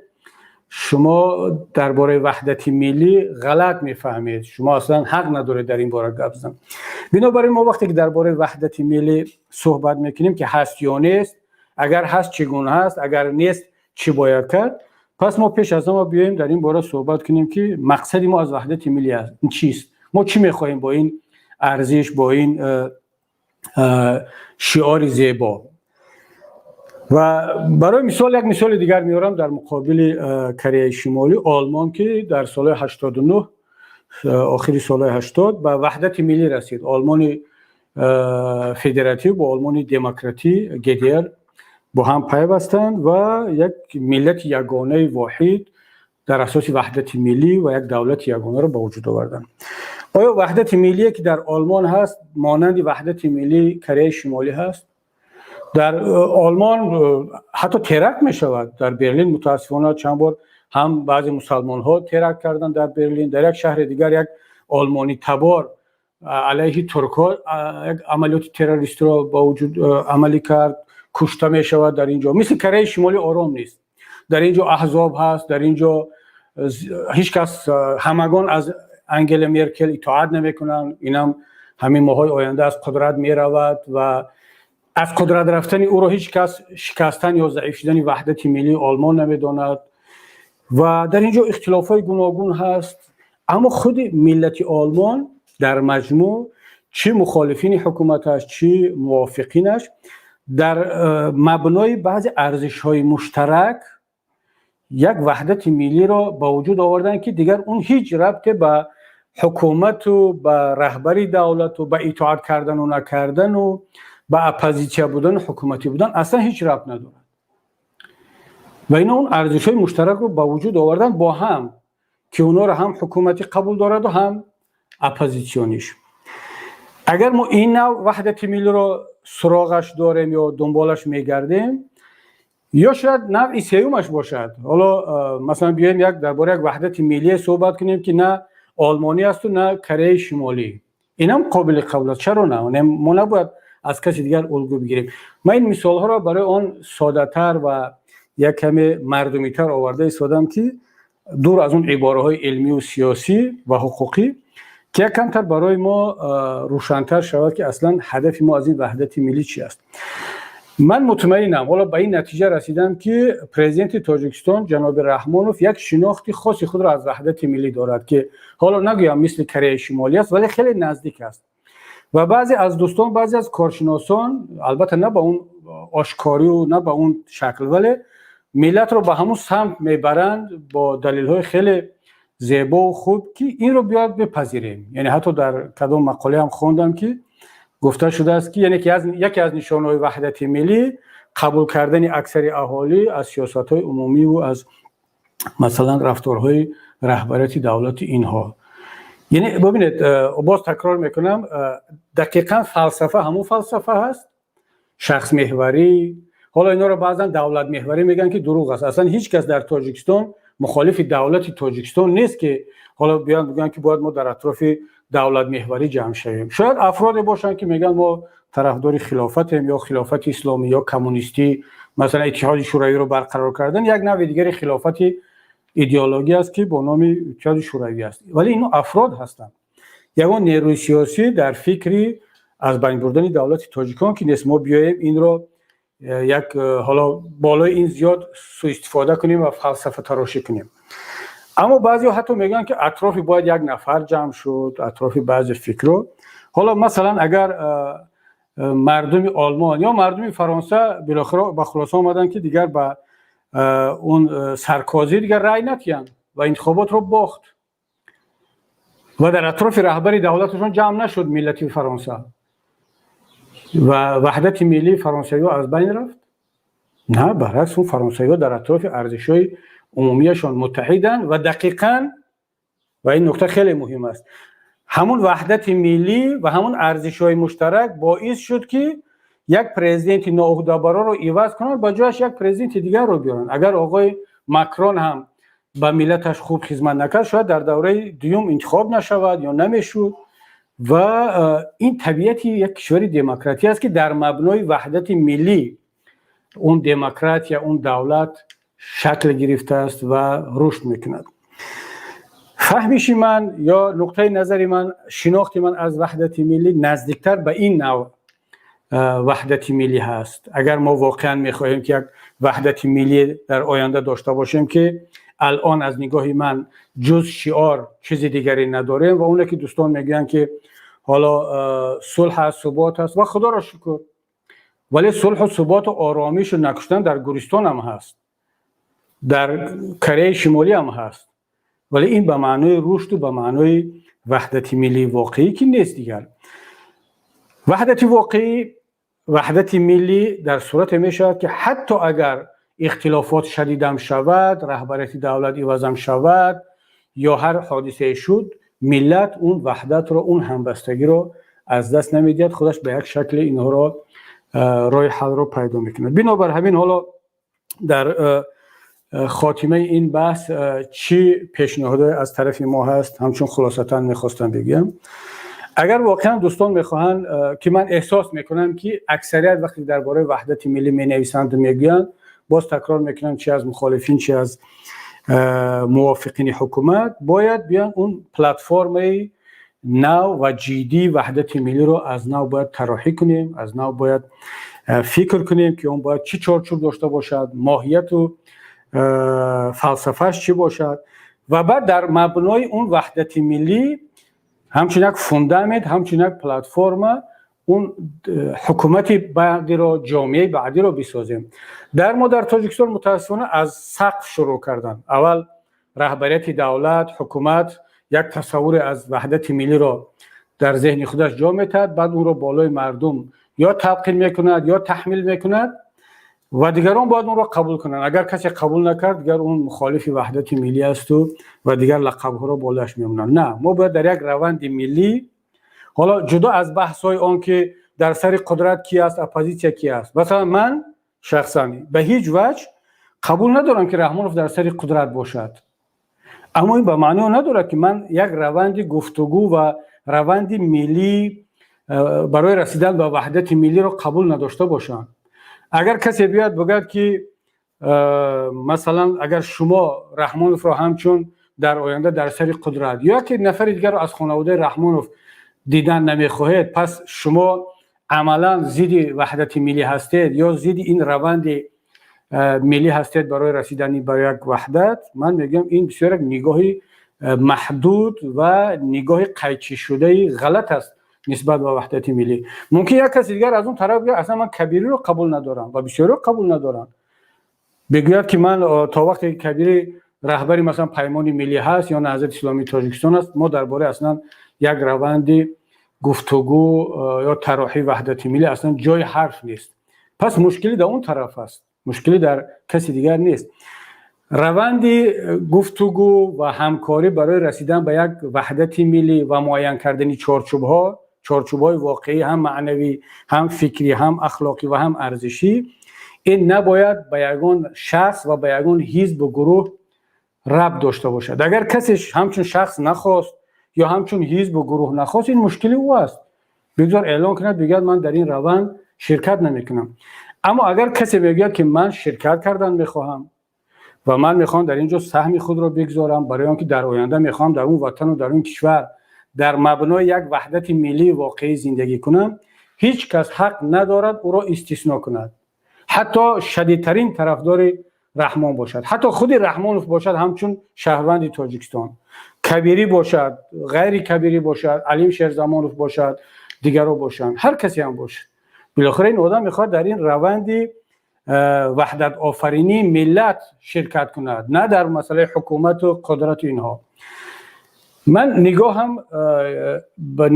шумо дар бораи ваҳдати миллӣ ғалат мефаҳмед, шумо аслан ҳақ надоред дар ин бора гап зан. Бинобар ин мо вақте ки дар бораи ваҳдати миллӣ суҳбат мекунем, ки ҳаст ё нест, агар ҳаст, чӣ гуна ҳаст, агар нест, чӣ бояд кард, пас мо пеш аз ҳама биёем дар ин бора суҳбат кунем, ки мақсади мо аз ваҳдати миллӣ чист, мо чӣ мехоҳем бо ин арзиш, бо ин шиори зебо. Ва барои мисол як мисоли дигар меорам: дар муқобили Кореяи Шимолӣ Олмон, ки дар солҳои 89, охири солҳои 80 ба ваҳдати миллӣ расид, Олмони Федератив бо Олмони Демократӣ, ГДР, бо ҳам пайвастанд ва як миллати ягонаи воҳид дар асоси ваҳдати миллӣ ва як давлати ягонаро ба вуҷуд оварданд. Оё ваҳдати миллие, ки дар Олмон ҳаст, монанди ваҳдати миллии Кореяи Шимолӣ ҳаст? Дар Олмон ҳатто теракт мешавад. Дар Берлин, мутаассифона, чанд бор ҳам баъзе мусалмонҳо теракт карданд дар Берлин. Дар як шаҳри дигар як олмонӣ табор алайҳи туркҳо як амалиёти террористиро ба вуҷуд амалӣ кард, кушта мешавад. Дар ин ҷо мисли Кореяи Шимолӣ ором нест. Дар ин ҷо аҳзоб ҳаст, дар ин ҷо ҳеҷ кас, ҳамагон аз Ангела Меркел итоат намекунанд. Инам ҳамин моҳҳои оянда аз қудрат меравад ва аз қудрат рафтани ӯро ҳеҷ кас шикастан ё заиф шудани ваҳдати миллии Олмон намедонад. Ва дар ин ҷо ихтилофҳои гуногун ҳаст, аммо худи миллати Олмон дар маҷмӯъ, чӣ мухолифини ҳукуматаш, чӣ мувофиқинаш, дар мабнои баъзе арзишҳои муштарак як ваҳдати миллиро ба вуҷуд оварданд, ки дигар он ҳеҷ рабте ба ҳукумату ба раҳбари давлату ба итоат кардану накардану ба оппозитсия будану ҳукуматӣ будан аслан ҳеҷ рабт надорад. Ва ино он арзишҳои муштаракро ба вуҷуд оварданд бо ҳам, ки онҳоро ҳам ҳукуматӣ қабул дораду, ҳам оппозитсиониш. Агар мо ин нав ваҳдати миллиро суроғаш дорем ё дунболаш мегардем, ё шояд навъи сеюмаш бошад. Ҳоло, масалан, биёем як дар бораи як ваҳдати миллие суҳбат кунем, ки на олмонӣ асту на Кореяи Шимолӣ. Инам қобили қабул аст, чаро на? Мо набояд аз каси дигар улгӯ бигирем. Ман ин мисолҳоро барои он соддатар ва як каме мардумитар оварда истодам, ки дур аз он ибораҳои илмию сиёсӣ ва ҳуқуқӣ, ки як камтар барои мо рӯшантар шавад, ки аслан ҳадафи мо аз ин ваҳдати миллӣ чи аст. Ман мутмаинам, ҳоло ба ин натиҷа расидам, ки президенти Тоҷикистон ҷаноби Раҳмонов як шинохти хоси худро аз ваҳдати миллӣ дорад, ки ҳоло нагӯям мисли Кореяи Шимолӣ аст, вале хеле наздик аст. Ва баъзе аз дӯстон, баъзе аз коршиносон, албатта, на ба он ошкорию на ба он шакл, вале миллатро ба ҳамун самт мебаранд бо далелҳои хеле зебову хуб, ки инро бояд бипазирем. Яъне ҳатто дар кадом мақолаам хондам, ки гуфта шудааст, ки яъне яке аз нишонаҳои ваҳдати миллӣ қабул кардани аксари аҳолӣ аз сиёсатҳои умумиву аз, масалан, рафторҳои раҳбарияти давлати инҳо. Яъне бибинед, боз такрор мекунам, дақиқан фалсафа ҳамун фалсафа ҳаст: шахсмеҳварӣ. Ҳоло инҳоро баъзан давлатмеҳварӣ мегӯянд, ки дурӯғ аст. Аслан ҳеҷ кас дар Тоҷикистон мухолифи давлати Тоҷикистон нест, ки ҳоло биёянд бигӯянд, ки бояд мо дар атрофи давлатмеҳварӣ ҷамъ шавем. Шояд афроде бошанд, ки мегӯянд, мо тарафдори хилофатем ё хилофати исломӣ ё коммунистӣ, масалан, Иттиҳоди Шӯравиро барқарор кардан, як навъи дигари хилофати идеологӣ аст, ки бо номи Иттиҳоди Шӯравӣ аст. Вале ино афрод ҳастанд. Ягон нерӯи сиёсӣ дар фикри аз байн бурдани давлати тоҷикон ки нест. Мо биёем инро як ҳоло болои ин зиёд суистифода кунем ва фалсафатарошӣ кунем. Аммо баъзеҳо ҳатто мегӯянд, ки атрофи бояд як нафар ҷамъ шуд, атрофи баъзе фикрро. Ҳоло, масалан, агар мардуми Олмон ё мардуми Фаронса билохиро ба хулоса омаданд, ки дигар ба он Саркозӣ дигар рай натиҳанд ва интихоботро бохт ва дар атрофи раҳбари давлаташон ҷамъ нашуд миллати Фаронса, ва ваҳдати миллии фаронсавиҳо аз байн рафт? На, баръакс, он фаронсавиҳо дар атрофи арзишҳои умумияшон муттаҳиданд. Ва дақиқан, ва ин нукта хеле муҳим аст, ҳамун ваҳдати миллӣ ва ҳамун арзишҳои муштарак боис шуд, ки як президенти ноуҳдабароро иваз кунанд, ба ҷояш як президенти дигарро биёранд. Агар оғои Макрон ҳам ба миллаташ хуб хизмат накард, шояд дар давраи дуюм интихоб нашавад ё намешуд. Ва ин табиати як кишвари демократӣ аст, ки дар мабнои ваҳдати миллӣ он демократия, он давлат шакл гирифтааст ва рушд мекунад. Фаҳмиши ман ё нуқтаи назари ман, шинохти ман аз ваҳдати миллӣ наздиктар ба ин навъ ваҳдати миллӣ ҳаст. Агар мо воқеан мехоҳем, ки як ваҳдати миллӣ дар оянда дошта бошем, ки алон аз нигоҳи ман ҷуз шиор чизи дигаре надорем, ва оне ки дӯстон мегӯянд, ки ҳоло сулҳ аст, субот аст, ва худоро шукр, вале сулҳу суботу оромишу накуштан дар Гурҷистон ҳам ҳаст, дар Кореяи Шимолӣ ҳам ҳаст, вале ин ба маънои рушду ба маънои ваҳдати миллии воқеӣ ки нест. Дигар ваҳдати воқеӣ, ваҳдати миллӣ дар сурате мешавад, ки ҳатто агар ихтилофот шадидам шавад, раҳбарияти давлат ивазам шавад ё ҳар ҳодисае шуд, миллат он ваҳдатро, он ҳамбастагиро аз даст намедиҳад, худаш ба як шакли инҳоро роҳи ҳалро пайдо мекунад. Бинобар ҳамин, ҳоло дар хотимаи ин баҳс чӣ пешниҳодое аз тарафи мо ҳаст, ҳамчун хулосатан мехостам бигӯям: агар воқеан дӯстон мехоҳанд, ки ман эҳсос мекунам, ки аксарият вақте дар бораи ваҳдати миллӣ менависанду мегӯянд, боз такрор мекунам, чи аз мухолифин, чи аз мувофиқини ҳукумат, бояд биён он платформаи нав ва ҷиддии ваҳдати миллиро аз нав бояд тарроҳӣ кунем, аз нав бояд фикр кунем, ки он бояд чӣ чорчӯб дошта бошад, моҳияту Фалсафааш чӣ бошад ва баъд дар мабнои он ваҳдати миллӣ ҳамчун як фундамент, ҳамчун як платформа он ҳукумати баъдиро, ҷомеаи баъдиро бисозем. Дар мо, дар Тоҷикистон, мутаассифона, аз сақф шурӯъ карданд. Аввал раҳбарияти давлат, ҳукумат як тасаввуре аз ваҳдати миллиро дар зеҳни худаш ҷо метаҳад, баъд онро болои мардум ё талқин мекунад, ё таҳмил мекунад ва дигарон бояд онро қабул кунанд. Агар касе қабул накард, дигар он мухолифи ваҳдати миллӣ асту ва дигар лақабҳоро болояш мемонанд. На, мо бояд дар як раванди миллӣ, ҳоло ҷудо аз баҳсҳои он ки дар сари қудрат ки аст, оппозитсия ки аст. Масалан, ман шахсан ба ҳеҷ ваҷҳ қабул надорам, ки Раҳмонов дар сари қудрат бошад, аммо ин ба маъно надорад, ки ман як раванди гуфтугӯ ва раванди миллӣ барои расидан ба ваҳдати миллиро қабул надошта бошам. Агар касе биёяд, бигӯяд, ки масалан, агар шумо Раҳмоновро ҳамчун дар оянда дар сари қудрат ё яке нафари дигарро аз хонаводаи Раҳмонов дидан намехоҳед, пас шумо амалан зидди ваҳдати миллӣ ҳастед ё зидди ин раванди миллӣ ҳастед барои расидани ба як ваҳдат, ман мегӯям, ин бисёр як нигоҳи маҳдуд ва нигоҳи қайчишудаи ғалат аст нисбат ба ваҳдати миллӣ. Мумкин як каси дигар аз он тараф бигӯяд: «Аслан ман Кабириро қабул надорам», ва бисёриро қабул надоранд, бигӯяд, ки ман то вақте ки Кабири раҳбари, масалан, Паймони миллӣ ҳаст ё Наҳзати исломии Тоҷикистон аст, мо дар бораи аслан як раванди гуфтугӯ ё тарроҳии ваҳдати миллӣ аслан ҷои ҳарф нест. Пас мушкилӣ дар он тараф аст, мушкилӣ дар каси дигар нест. Раванди гуфтугӯ ва ҳамкорӣ барои расидан ба як ваҳдати миллӣ ва муайян кардани чорчӯбҳо, чорчӯбҳои воқеӣ, ҳам маънавӣ, ҳам фикрӣ, ҳам ахлоқӣ ва ҳам арзишӣ, ин набояд ба ягон шахс ва ба ягон ҳизбу гурӯҳ рабт дошта бошад. Агар касе ҳамчун шахс нахост ё ҳамчун ҳизбу гурӯҳ нахост, ин мушкили ӯ аст. Бигзор эълон кунад, бигӯяд: «Ман дар ин раванд ширкат намекунам». Аммо агар касе мегӯяд, ки ман ширкат кардан мехоҳам ва ман мехоҳам дар ин ҷо саҳми худро бигзорам, барои он ки дар оянда мехоҳам дар он ватану дар он кишвар дар мабнои як ваҳдати миллии воқеӣ зиндагӣ кунам, ҳеҷ кас ҳақ надорад ӯро истисно кунад, ҳатто шадидтарин тарафдори Раҳмон бошад, ҳатто худи Раҳмонов бошад. Ҳамчун шаҳрванди Тоҷикистон, Кабирӣ бошад, ғайри Кабирӣ бошад, Алим Шерзамонов бошад, дигаро бошанд, ҳар касе ҳам бошад, билохира ин одам мехоҳад дар ин раванди ваҳдатофаринии миллат ширкат кунад, на дар масъалаи ҳукумату қудрату инҳо. Ман нигоҳам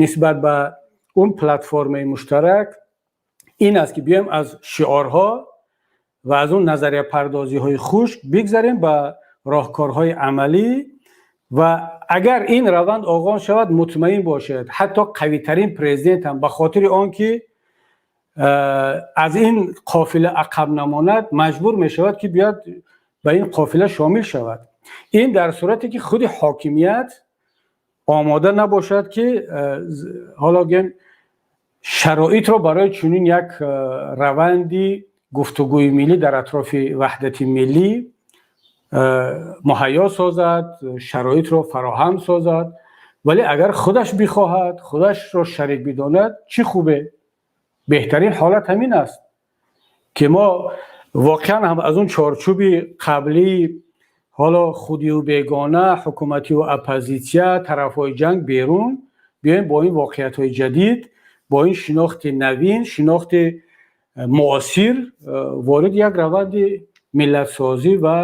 нисбат ба он платформаи муштарак ин аст, ки биёем аз шиорҳо ва аз он назарияпардозиҳои хушк бигзарем ба роҳкорҳои амалӣ. Ва агар ин раванд оғоз шавад, мутмаин бошед, ҳатто қавитарин президент ҳам ба хотири он ки аз ин қофила ақаб намонад, маҷбур мешавад, ки биёд ба ин қофила шомил шавад. Ин дар сурате ки худи ҳокимият омода набошад, ки ҳоло гӯем, шароитро барои чунин як раванди гуфтугӯи миллӣ дар атрофи ваҳдати миллӣ муҳайё созад, шароитро фароҳам созад. Вале агар худаш бихоҳад, худашро шарик бидонад, чӣ хубе! Беҳтарин ҳолат ҳамин аст, ки мо воқеан ҳам аз он чорчӯби қаблии, ҳоло худию бегона, ҳукумативу оппозитсия, тарафҳои ҷанг берун биёем, бо ин воқеиятҳои ҷадид, бо ин шинохти навин, шинохти муосир ворид як раванди миллатсозӣ ва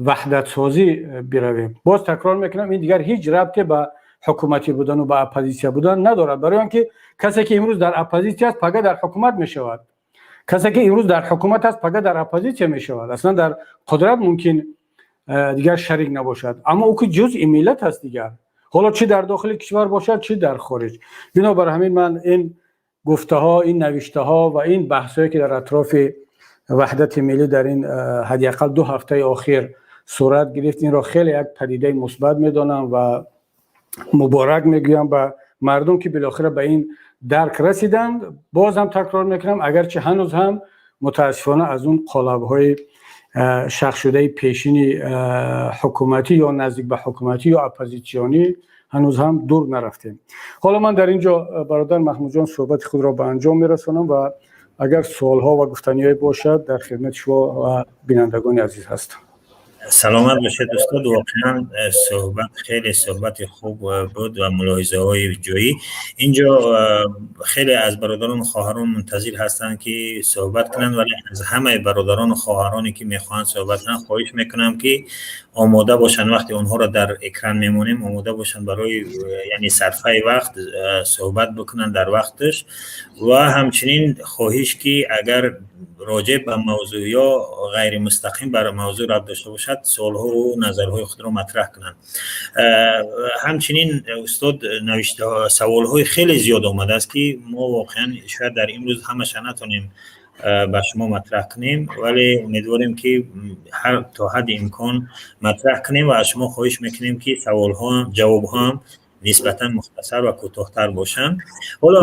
ваҳдатсозӣ биравем. Боз такрор мекунам, ин дигар ҳеҷ рабте ба ҳукуматӣ будану ба оппозитсия будан надорад, барои он ки касе ки имрӯз дар оппозитсия аст, пага дар ҳукумат мешавад, касе ки имрӯз дар ҳукумат аст, пага дар оппозитсия мешавад. Аслан дар қудрат мумкин дигар шарик набошад, аммо ӯ ки ҷузъи миллат аст дигар, ҳоло чӣ дар дохили кишвар бошад, чӣ дар хориҷ. Бинобар ҳамин ман ин гуфтаҳо, ин навиштаҳо ва ин баҳсҳое, ки дар атрофи ваҳдати миллӣ дар ин ҳадди ақал 2 ҳафтаи охир сурат гирифт, инро хеле як падидаи мусбат медонам ва муборак мегӯям ба мардум, ки билохира ба ин дарк расиданд. Боз ҳам такрор мекунам, агарчи ҳанӯз ҳам мутаассифона аз он қолабҳои шахсшудаи пешини ҳукуматӣ ё наздик ба ҳукуматӣ ё оппозитсионӣ ҳанӯз ҳам дур нарафтем. Ҳоло ман дар ин ҷо, бародар Маҳмудҷон, суҳбати худро ба анҷом мерасонам ва агар суолҳо ва гуфтаниҳое бошад, дар хидмати шумо ва бинандагони азиз ҳастам. Саломат бошед, устод. Воқеан, суҳбат хеле суҳбати хуб буд ва мулоҳизаҳои ҷоӣ. Инҷо хеле аз бародарону хоҳарон мунтазир ҳастанд, ки суҳбат кунанд, вале аз ҳамаи бародарону хоҳароне, ки мехоҳанд суҳбат кунанд, хоҳиш мекунам, ки омода бошанд. Вақте онҳоро дар экран мемонем, омода бошанд барои, яъне, сарфаи вақт суҳбат бикунанд дар вақташ. Ва ҳамчунин хоҳиш, ки агар роҷеъ ба мавзӯъ ё ғайримустақим бар мавзӯъ рабт дошта бошад, суолҳову назарҳои худро матраҳ кунанд. Ҳамчунин, устод, навишта саволҳои хеле зиёд омадааст, ки мо воқеан шояд дар имрӯз ҳамаша натонем ба шумо матраҳ кунем, вале умедворем, ки ҳар то ҳадди имкон матраҳ кунем ва аз шумо хоҳиш мекунем, ки саволҳо, ҷавобҳоам нисбатан мухтасар ва кӯтоҳтар бошанд. Ҳоло,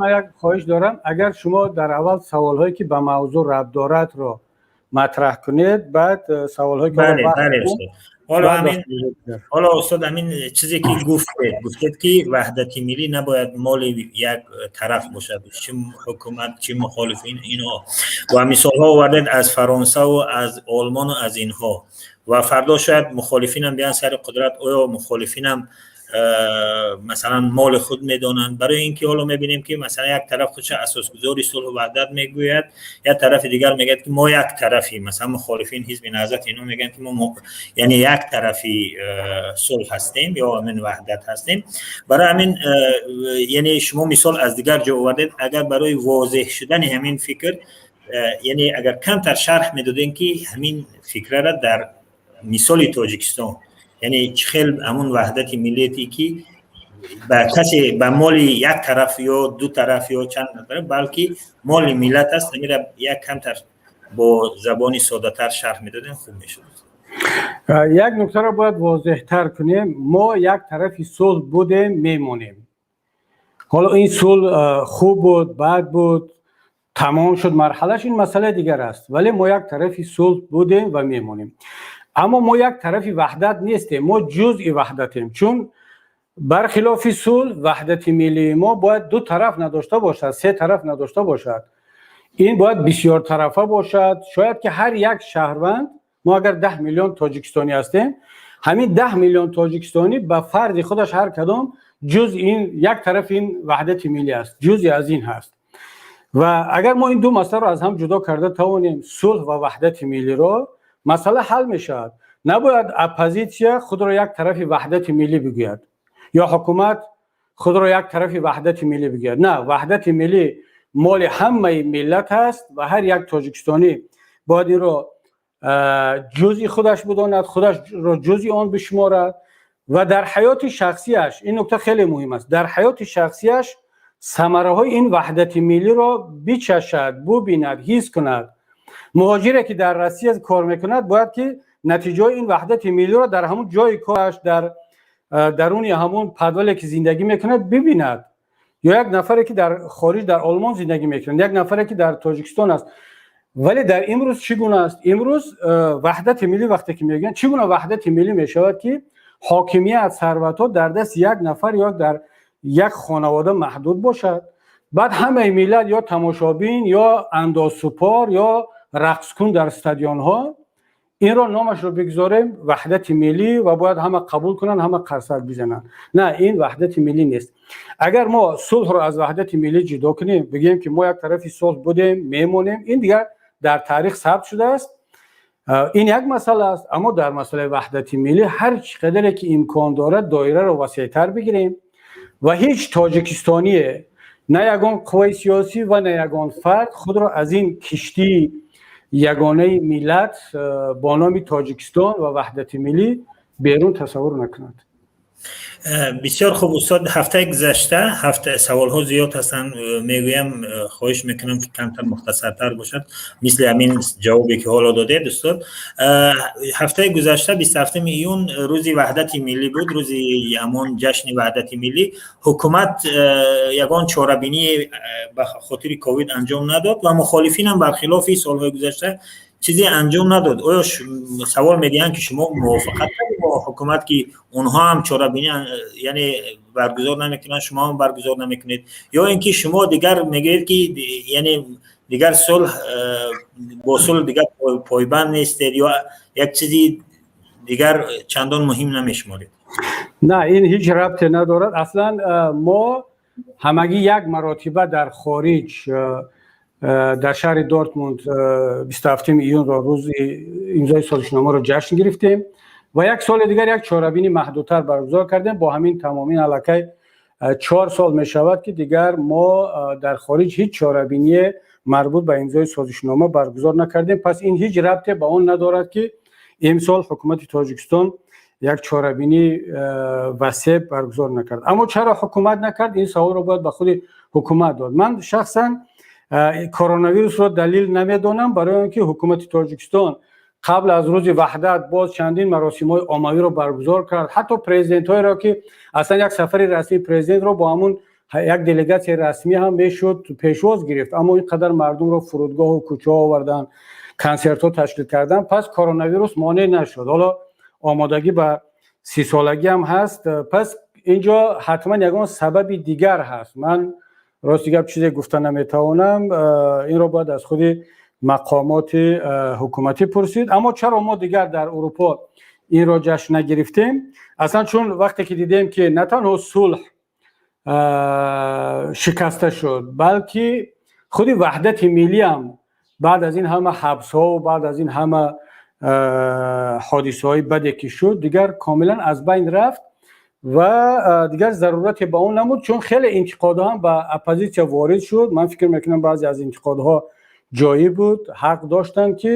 ман як хоҳиш дорам: агар шумо дар аввал саволҳое, ки ба мавзӯъ рабт дорадро матраҳ кунед, баъд саволҳое ки Бале, ҳоло ҳамин, ҳоло, устод, ҳамин чизе, ки гуфтед, ки ваҳдати миллӣ набояд моли як тараф бошад, чи ҳукумат, чи мухолифин, инҳо, ва мисолҳо овардед аз Фаронсаву аз Олмону аз инҳо. Ва фардо шояд мухолифинам биянд сари қудрат, оё мухолифинам, масалан, моли худ медонанд? Барои ин ки ҳоло мебинем, ки, масалан, як тараф худша асосгузори сулҳу ваҳдат мегӯяд, як тарафи дигар мегӯяд, ки мо як тарафи, масалан, мухолифин, ҳизби Наҳзат, инҳо мегӯянд, ки мо, яъне, як тарафи сулҳ ҳастем ё ҳамин ваҳдат ҳастем. Барои ҳамин, яъне, шумо мисол аз дигар ҷо овардед. Агар барои возеҳ шудани ҳамин фикр, яъне, агар камтар шарҳ медодем, ки ҳамин фикрара дар мисоли Тоҷикистон, яъне, чӣ хел ҳамун ваҳдати миллие, ки ба касе, ба моли як тараф ё ду тараф ё чанд тараф, балки моли миллат аст, ҳамира як камтар бо забони соддатар шарҳ медодем, хуб мешуд. Як нуктаро бояд возеҳтар кунем: мо як тарафи сулҳ будем, мемонем. Ҳоло ин сулҳ хуб буд, бад буд, тамом шуд марҳалаш, ин масъалаи дигар аст, вале мо як тарафи сулҳ будем ва мемонем. Аммо мо як тарафи ваҳдат нестем, мо ҷузъи ваҳдатем, чун бархилофи сулҳ, ваҳдати миллии мо бояд ду тараф надошта бошад, се тараф надошта бошад, ин бояд бисёртарафа бошад. Шояд ки ҳар як шаҳрванд, мо агар 10 миллион тоҷикистонӣ ҳастем, ҳамин 10 миллион тоҷикистонӣ ба фарди худаш ҳар кадом ҷузъи ин як тарафи ин ваҳдати миллӣ аст, ҷузъи аз ин ҳаст. Ва агар мо ин ду масъаларо аз ҳам ҷудо карда тавонем, сулҳ ва ваҳдати миллиро, масъала ҳал мешавад. Набояд оппозитсия худро як тарафи ваҳдати миллӣ бигӯяд ё ҳукумат худро як тарафи ваҳдати миллӣ бигӯяд. На, ваҳдати миллӣ моли ҳамаи миллат аст ва ҳар як тоҷикистонӣ бояд инро ҷузъи худаш бидонад, худашро ҷузъи он бишуморад ва дар ҳаёти шахсиаш, ин нукта хеле муҳим аст, дар ҳаёти шахсиаш самараҳои ин ваҳдати миллиро бичашад, бубинад, ҳис кунад. Муҳоҷире, ки дар Россия кор мекунад, бояд ки натиҷаҳои ин ваҳдати миллиро дар ҳамун ҷои кораш, дар даруни ҳамун подвале, ки зиндагӣ мекунад, бибинад. Ё як нафаре, ки дар хориҷ, дар Олмон зиндагӣ мекунад, як нафаре, ки дар Тоҷикистон аст. Вале дар имрӯз чӣ гуна аст? Имрӯз ваҳдати миллӣ вақте ки мегӯянд, чӣ гуна ваҳдати миллӣ мешавад, ки ҳокимият, сарватҳо дар дасти як нафар ё дар як хонавода маҳдуд бошад, баъд ҳамаи миллат ё тамошобин, ё андозсупор, ё рақскун дар стадионҳо? Инро номашро бигзорем ваҳдати миллӣ ва бояд ҳама қабул кунанд, ҳама қарсак бизананд? На, ин ваҳдати миллӣ нест. Агар мо сулҳро аз ваҳдати миллӣ ҷудо кунем, бигӯем, ки мо як тарафи сулҳ будем, мемонем, ин дигар дар таърих сабт шудааст, ин як масъала аст. Аммо дар масъалаи ваҳдати миллӣ ҳар чӣ қадаре ки имкон дорад, доираро васеътар бигирем ва ҳеҷ тоҷикистоние, на ягон қувваи сиёсӣ ва на ягон фард худро аз ин киштии ягонаи миллат бо номи Тоҷикистон ва ваҳдати миллӣ берун тасаввур накунад. Бисёр хуб, устод. Ҳафтаи гузашта, ҳафта, саволҳо зиёд ҳастанд, мегӯям, хоҳиш мекунам, ки камтар мухтасартар бошад, мисли ҳамин ҷавобе, ки ҳоло додед, устод. Ҳафтаи гузашта, 27 июн, рӯзи ваҳдати миллӣ буд, рӯзи ҳамон ҷашни ваҳдати миллӣ. Ҳукумат ягон чорабинӣ ба хотири ковид анҷом надод ва мухолифинам бархилофи солҳои гузашта чизе анҷом надод. Оё, савол медиҳанд, ки шумо мувофиқат кардед бо ҳукумат, ки онҳо ҳам чорабинӣ, яъне, баргузор намекунанд, шумо ҳам баргузор намекунед, ё ин ки шумо дигар мегӯед, ки, яъне Дигар сулҳ, бо сулҳ дигар пойбанд нестед ё як чизи дигар чандон муҳим намешуморед? Не, ин ҳеҷ рабте надорад. Аслан мо ҳамагӣ як маротиба дар хориҷ, дар шаҳри Дортмунд, 27 июнро, рӯзи имзои созишномаро ҷашн гирифтем ва як соли дигар як чорабинӣ маҳдудтар баргузор кардем. Бо ҳамин тамомин аллакай 4 сол мешавад, ки дигар мо дар хориҷ ҳеҷ чорабиние марбут ба имзои созишнома баргузор накардем. Пас ин ҳеҷ рабте ба он надорад, ки имсол ҳукумати Тоҷикистон як чорабинӣ васеъ баргузор накард. Аммо чаро ҳукумат накард, ин саволро бояд ба худи ҳукумат дод. Ман шахсан коронавирусро далил намедонам, барои он ки ҳукумати Тоҷикистон қабл аз рӯзи ваҳдат боз чандин маросимҳои оммавиро баргузор кард. Ҳатто президентҳоеро, ки аслан як сафари расмии президентро бо ҳамун як делегатсияи расмӣ ҳам мешуд пешвоз гирифт, аммо ин қадар мардумро фурудгоҳу кӯчаҳо овардан, консертҳо ташкил кардан. Пас коронавирус монеъ нашуд. Ҳоло омодагӣ ба 30-солагӣ ҳам ҳаст. Пас инҷо ҳатман ягон сабаби дигар ҳаст. Ман, рости гап, чизе гуфта наметавонам. Инро бояд аз худи мақомоти ҳукуматӣ пурсид. Аммо чаро мо дигар дар Урупо инро ҷашн нагирифтем? Аслан чун вақте ки дидем, ки на танҳо сулҳ шикаста шуд, балки худи ваҳдати миллиам баъд аз ин ҳама ҳабсҳо, баъд аз ин ҳама ҳодисаҳои баде ки шуд, дигар комилан аз байн рафт ва дигар зарурате ба он намуд. Чун хеле интиқодҳо ҳам ба оппозитсия ворид шуд. Ман фикр мекунам, баъзе аз интиқодҳо ҷоӣ буд, ҳақ доштанд, ки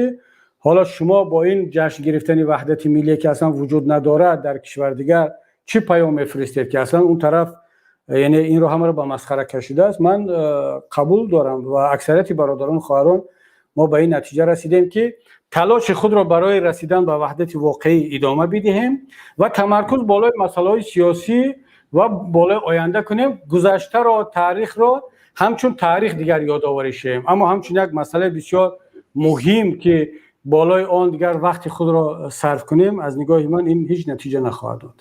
ҳоло шумо бо ин ҷашн гирифтани ваҳдати миллие, ки аслан вуҷуд надорад дар кишвар, дигар чӣ паём мефиристед, ки аслан он тараф, яъне инро ҳамаро ба масхара кашидааст. Ман қабул дорам ва аксарияти бародарону хоҳарон мо ба ин натиҷа расидем, ки талоши худро барои расидан ба ваҳдати воқеӣ идома бидиҳем ва тамаркуз болои масъалаҳои сиёсӣ ва болои оянда кунем. Гузаштаро, таърихро ҳамчун таърих дигар ёдоварӣ шавем, аммо ҳамчун як масъалаи бисёр муҳим, ки болои он дигар вақти худро сарф кунем, аз нигоҳи ман ин ҳеҷ натиҷа нахоҳад дод.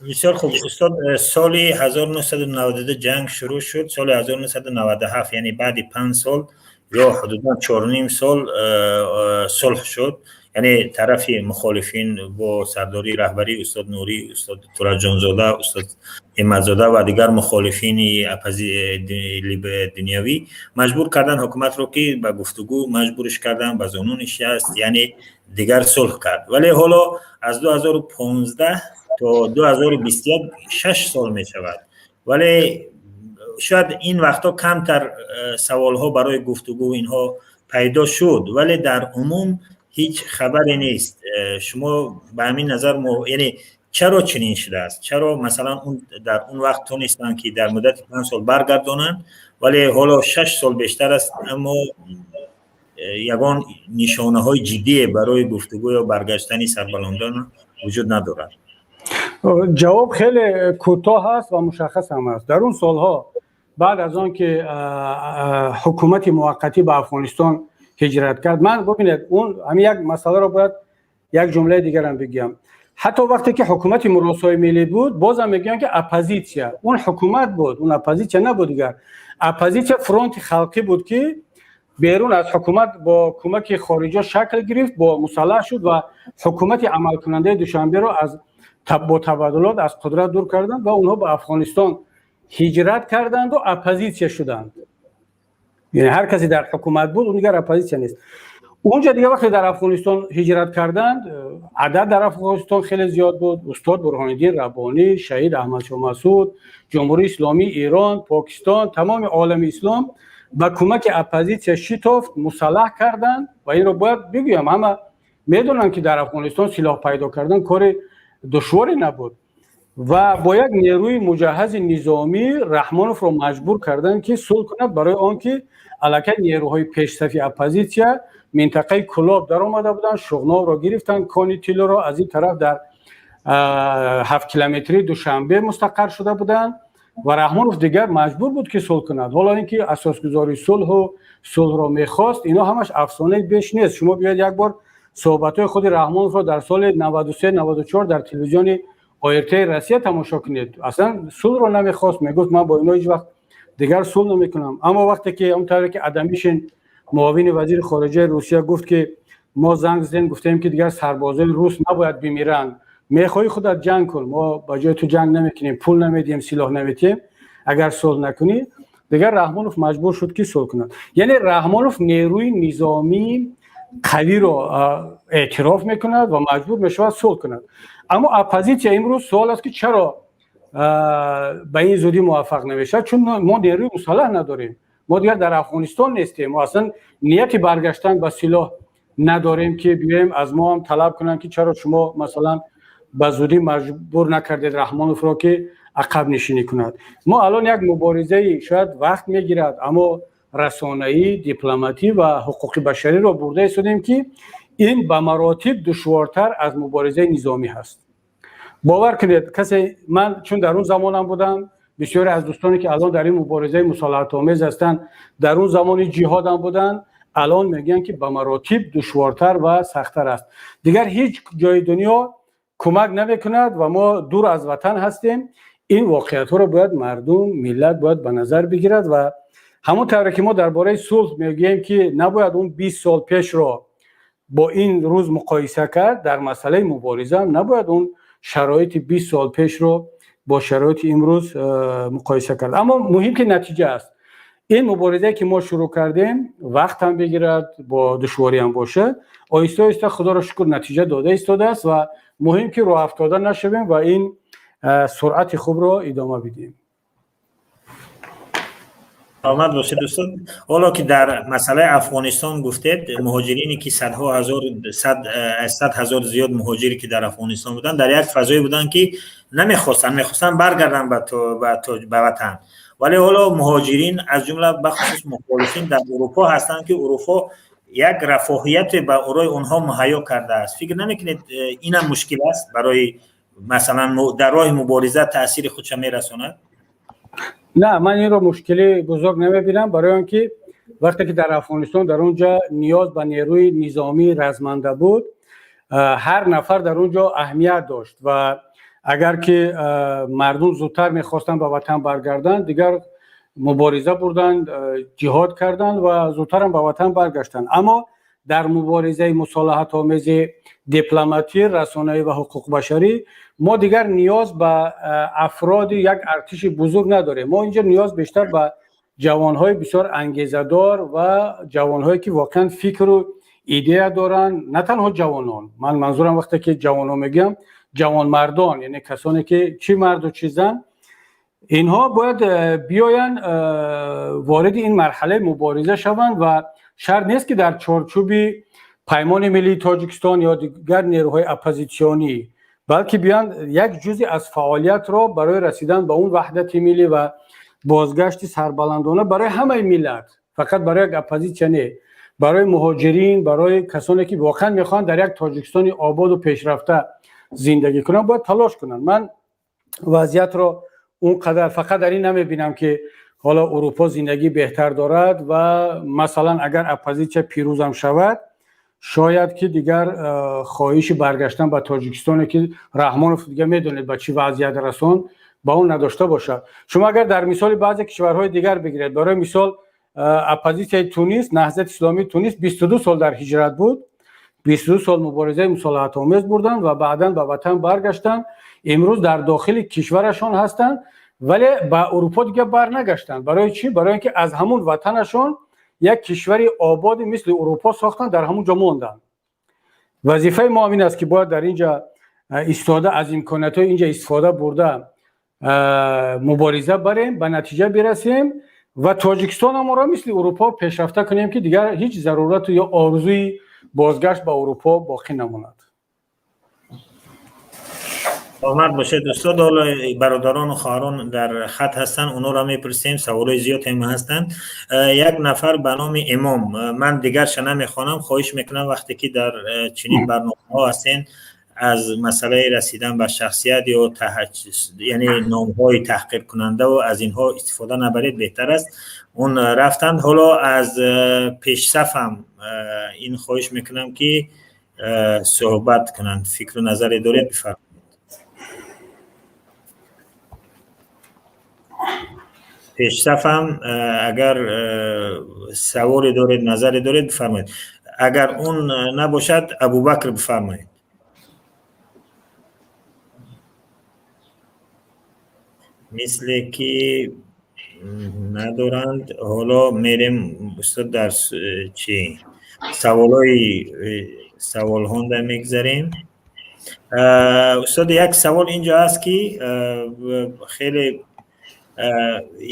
Бисёр хуб, устод. Соли 1992 ҷанг шурӯъ шуд, соли 1997, яъне баъди 5 сол ё ҳудудан 4,5 сол сулҳ шуд. Яъне тарафи мухолифин бо сардории раҳбарии устод Нурӣ, устод Тураҷонзода, устод Ҳимматзода ва дигар мухолифини дунявӣ маҷбур кардан ҳукуматро, ки ба гуфтугӯ маҷбуриш кардан, ба зону нишаст, яъне дигар сулҳ кард. Вале ҳоло аз 2015 то 2021 6 сол мешавад, вале шояд ин вақтҳо камтар саволҳо барои гуфтугӯ инҳо пайдо шуд, вале дар умум ҳеҷ хабаре нест. Шумо ба ҳамин назар, яъне чаро чунин шудааст? Чаро, масалан, дар он вақт тонистанд, ки дар муддати 5 сол баргардонанд, вале ҳоло 6 сол бештар аст, аммо ягон нишонаҳои ҷиддие барои гуфтугӯ ё баргаштани сарбаландон вуҷуд надорад? Ҷавоб хеле кӯтоҳ аст ва мушаххас ҳам аст. Дар он солҳо, баъд аз он ки ҳукумати муваққатӣ ба Афғонистон ҳиҷрат кард, ман, бубинед, он ҳамин як масъаларо бояд як ҷумлаи дигарам бигӯям. Ҳатто вақте ки ҳукумати муросои миллӣ буд, бозам мегӯям, ки оппозитсия он ҳукумат буд, он оппозитсия набуд. Дигар оппозитсия Фронти халқӣ буд, ки берун аз ҳукумат бо кӯмаки хориҷо шакл гирифт, бо мусаллаҳ шуд ва ҳукумати амалкунандаи Душанберо аз бо табаддулот аз қудрат дур карданд ва онҳо ба Афғонистон ҳиҷрат карданду оппозитсия шуданд. Яъне ҳар касе дар ҳукумат буд, он дигар оппозитсия нест. Унҷа дигар вақте дар Афғонистон ҳиҷрат карданд, адад дар Афғонистон хеле зиёд буд: устод Бурҳониддин Раббонӣ, шаҳид Аҳмадшоҳ Масуд, Ҷумҳурии Исломии Эрон, Покистон, тамоми олами ислом ба кӯмаки оппозитсия шитофт, мусаллаҳ карданд. Ва инро бояд бигӯям, ҳама медонанд, ки дар Афғонистон силоҳ пайдо кардан кори душворе набуд ва бо як нерӯи муҷаҳҳази низомӣ Раҳмоновро маҷбур карданд, ки сулҳ кунад, барои он ки аллакай нерӯҳои пешсафи оппозитсия минтақаи Кулоб даромада буданд, Шуғновро гирифтанд, кони тиллоро, аз ин тараф дар 7 километрии Душанбе мустақар шуда буданд ва Раҳмонов дигар маҷбур буд, ки сулҳ кунад. Ҳоло ин ки асосгузори сулҳу сулҳро мехост, ино ҳамаш афсонаи беш нест. Шумо биёед, як бор суҳбатҳои худи Раҳмоновро дар соли 93, 94 дар телевизиони ОРТ Россия тамошо кунед. Аслан сулҳро намехост, мегуфт: «Ман бо ино ҳеҷ вақт дигар сулҳ намекунам». Аммо вақте ки он тавре ки Адамишин Муовини вазири хориҷаи Русия гуфт, ки мо занг задем, гуфтем, ки дигар сарбозои рус набояд бимиранд, мехоҳӣ худат ҷанг кун, мо ба ҷои ту ҷанг намекунем, пул намедиҳем, силоҳ намедиҳем, агар сулҳ накунӣ. Дигар Раҳмонов маҷбур шуд, ки сулҳ кунад. Яъне Раҳмонов нерӯи низомии қавиро эътироф мекунад ва маҷбур мешавад сулҳ кунад. Аммо оппозитсия имрӯз суол аст, ки чаро ба ин зудӣ муваффақ намешавад? Чун мо нерӯи мусаллаҳ надорем. Мо дигар дар Афғонистон нестем, мо аслан нияти баргаштан ба силоҳ надорем, ки биёем аз мо ҳам талаб кунанд, ки чаро шумо масалан ба зудӣ маҷбур накардед Раҳмоновро, ки ақабнишинӣ кунад. Мо алон як муборизаи шояд вақт мегирад, аммо расонаӣ, дипломатӣ ва ҳуқуқи башариро бурда истодем, ки ин ба маротиб душвортар аз муборизаи низомӣ ҳаст. Бовар кунед, касе, ман чун дар он замонам будам, бисёре аз дӯстоне, ки алон дар ин муборизаи мусолиҳатомез ҳастанд, дар он замони ҷиҳодам буданд, алон мегӯянд, ки ба маротиб душвортар ва сахттар аст. Дигар ҳеҷ ҷои дунё кӯмак намекунад ва мо дур аз ватан ҳастем. Ин воқеиятҳоро бояд мардум, миллат бояд ба назар бигирад. Ва ҳамон тавре ки мо дар бораи сулҳ мегӯем, ки набояд он 20 сол пешро бо ин рӯз муқоиса кард, дар масъалаи мубориза набояд он шароити 20 сол пешро бо шароити имрӯз муқоиса кард. Аммо муҳим ки натиҷа аст. Ин муборизае, ки мо шурӯъ кардем, вақт ҳам бигирад, бо душвориам бошад, оҳиста оҳиста, худоро шукр, натиҷа дода истодааст. Ва муҳим ки роҳафтода нашавем ва ин суръати хубро идома бидиҳем. Саломат бошед, устод. Ҳоло ки дар масъалаи Афғонистон гуфтед, муҳоҷирине, ки садҳо ҳазор, 100 ҳазор зиёд муҳоҷире, ки дар Афғонистон буданд, дар як фазое буданд, ки намехостанд, мехостанд баргарданд ба ватан. Вале ҳоло муҳоҷирин, аз ҷумла бахусус мухолифин, дар Урупо ҳастанд, ки Урупо як рафоҳияте барои онҳо муҳайё кардааст. Фикр намекунед, инам мушкил аст барои, масалан, дар роҳи мубориза таъсири худша мерасонад? На, ман инро мушкили бузург намебинам, барои он ки вақте ки дар Афғонистон дар он ҷо ниёз ба нерӯи низомии разманда буд, ҳар нафар дар он ҷо аҳамият дошт. Ва агар ки мардум зудтар мехостанд ба ватан баргарданд, дигар мубориза бурданд, ҷиҳод карданд ва зудтарам ба ватан баргаштанд. Аммо дар муборизаи мусолиҳатомези дипломатӣ, расонаӣ ва ҳуқуқбашарӣ мо дигар ниёз ба афроди як артиши бузург надорем. Мо инҷо ниёз бештар ба ҷавонҳои бисёр ангезадор ва ҷавонҳое, ки воқеан фикру идея доранд. На танҳо ҷавонон, ман манзурам вақте ки ҷавонон мегӯям, ҷавонмардон, яъне касоне, ки чӣ марду, чӣ зан, инҳо бояд биёянд, вориди ин марҳалаи мубориза шаванд. Ва шарт нест, ки дар чорчӯби Паймони миллии Тоҷикистон ё дигар нерӯҳои оппозитсионӣ, балки биёянд, як ҷузъи аз фаъолиятро барои расидан ба он ваҳдати миллӣ ва бозгашти сарбаландона барои ҳамаи миллат, фақат барои як оппозитсия не, барои муҳоҷирин, барои касоне, ки воқеан мехоҳанд дар як Тоҷикистони ободу пешрафта зиндагӣ кунанд, бояд талош кунанд. Ман вазъиятро он қадар фақат дар ин намебинам, ки ҳоло Урупо зиндагӣ беҳтар дорад. Ва масалан, агар оппозитсия пирӯзам шавад, шояд ки дигар хоҳиши баргаштан ба Тоҷикистоне, ки Раҳмонов дигар медонед ба чӣ вазъият расон, ба он надошта бошад. Шумо агар дар мисоли баъзе кишварҳои дигар бигиред, барои мисол, оппозитсияи Тунис, Наҳзати исломии Тунис 22 сол дар ҳиҷрат буд, 22 сол муборизаи мусолиҳатомез бурданд ва баъдан ба ватан баргаштанд. Имрӯз дар дохили кишварашон ҳастанд, вале ба Урупо дигар барнагаштанд. Барои чӣ? Барои ин ки аз ҳамун ватанашон як кишвари ободи мисли Урупо сохтанд, дар ҳамун ҷо монданд. Вазифаи мо ҳам ин аст, ки бояд дар инҷа истода, аз имкониятҳои инҷа истифода бурда, мубориза барем, ба натиҷа бирасем ва Тоҷикистонамонро мисли Урупо пешрафта кунем, ки дигар ҳеҷ зарурату ё орзуи бозгашт ба Урупо боқӣ намонад. Саломат бошед, устод. Ҳоло бародарону хоҳарон дар хат ҳастанд, онҳоро мепурсем, саволҳои зиёд ҳам ҳастанд. Як нафар ба номи Имом, ман дигарша намехонам. Хоҳиш мекунам, вақте ки дар чунин барномаҳо ҳастен, аз масъалаи расидан ба шахсият ё, яъне, номҳои таҳқиркунандаву аз инҳо истифода набаред, беҳтар аст. Он рафтанд. Ҳоло аз пешсафам ин хоҳиш мекунам, ки суҳбат кунанд. Фикру назаре доред, бифармоед. Пешсафам, агар саволе доред, назаре доред, бифармоед. Агар он набошад, Абубакр, бифармоед. Мисле ки надоранд. Ҳоло мерем, устод, дар чи саволҳои саволҳонда мегзарем. Устод, як савол инҷо аст, ки хеле,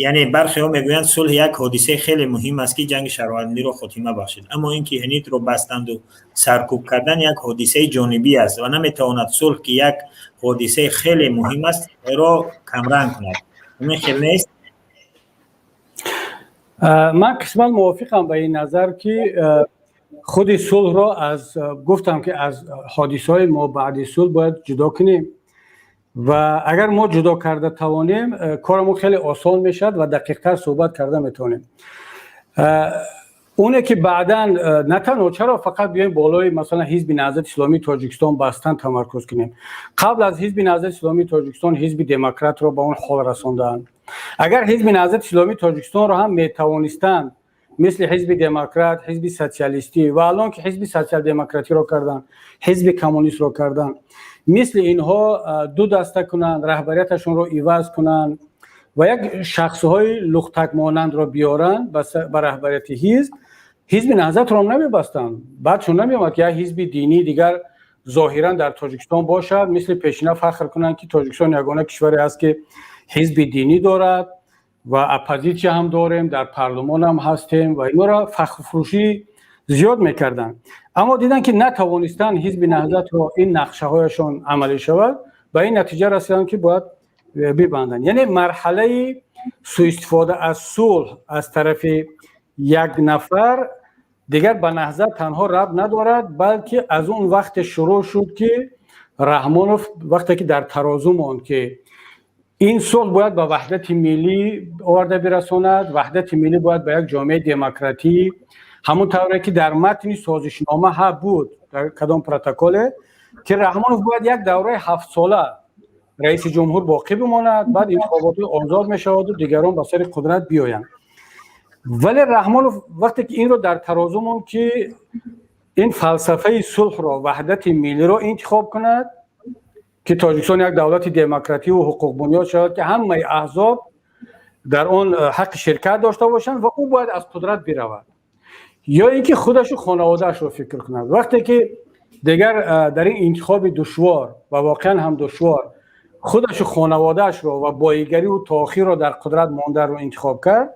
яъне бархеҳо мегӯянд, сулҳ як ҳодисаи хеле муҳим аст, ки ҷанги шаҳрвандиро хотима бахшид, аммо ин ки ҳнитро бастанду саркӯб кардан як ҳодисаи ҷонибӣ аст ва наметавонад сулҳ, ки як ҳодисаи хеле муҳим аст, ро камранг кунад. Ҳамин хел нест? Ман қисман мувофиқам ба ин назар, ки худи сулҳро аз, гуфтам, ки аз ҳодисаҳои мо баъди сулҳ бояд ҷудо кунем ва агар мо ҷудо карда тавонем, корамон хеле осон мешавад ва дақиқтар суҳбат карда метавонем. Оне ки баъдан на танҳо, чаро фақат биёем болои, масалан, Ҳизби Наҳзати Исломии Тоҷикистон бастан тамаркуз кунем? Қабл аз Ҳизби Наҳзати Исломии Тоҷикистон Ҳизби Демократро ба он ҳол расондаанд. Агар Ҳизби Наҳзати Исломии Тоҷикистонро ҳам метавонистанд мисли Ҳизби Демократ, Ҳизби Социалистӣ ва алон ки Ҳизби Социал-демократиро карданд, Ҳизби Коммунистро карданд, мисли инҳо ду даста кунанд, раҳбарияташонро иваз кунанд ва як шахсҳои лухтакмонандро биёранд ба раҳбарияти ҳизб, Ҳизби Наҳзатро ҳам намебастанд. Баъдшон намеомад, ки як ҳизби динии дигар зоҳиран дар Тоҷикистон бошад, мисли пешина фахр кунанд, ки Тоҷикистон ягона кишваре аст, ки ҳизби динӣ дорад ва оппозитсия ҳам дорем, дар парлумон ҳам ҳастем, ва инҳоро фахрфурӯшӣ зиёд мекарданд. Аммо диданд, ки натавонистанд Ҳизби Наҳзатро ин нақшаҳояшон амалӣ шавад, ба ин натиҷа расиданд, ки бояд бибанданд. Яъне марҳалаи суистифода аз сулҳ аз тарафи як нафар дигар ба Наҳзат танҳо рабт надорад, балки аз он вақте шурӯъ шуд, ки Раҳмонов вақте ки дар тарозу монд, ки ин сулҳ бояд ба ваҳдати миллӣ оварда бирасонад, ваҳдати миллӣ бояд ба як ҷомеаи демократӣ, ҳамон тавре ки дар матни созишнома ҳа буд, дар кадом протоколе, ки Раҳмонов бояд як давраи ҳафтсола раиси ҷумҳур боқӣ бимонад, баъд интихоботи озод мешаваду дигарон ба сари қудрат биёянд. Вале Раҳмонов вақте ки инро дар тарозу монд, ки ин фалсафаи сулҳро, ваҳдати миллиро интихоб кунад, ки Тоҷикистон як давлати демокративу ҳуқуқбунёд шавад, ки ҳамаи аҳзоб дар он ҳаққи ширкат дошта бошанд, ва ӯ бояд аз қудрат биравад, ё ин ки худашу хонаводаашро фикр кунад, вақте ки дигар дар ин интихоби душвор ва воқеан ҳам душвор худашу хонаводаашро ва боигариву то охирро дар қудрат монданро интихоб кард,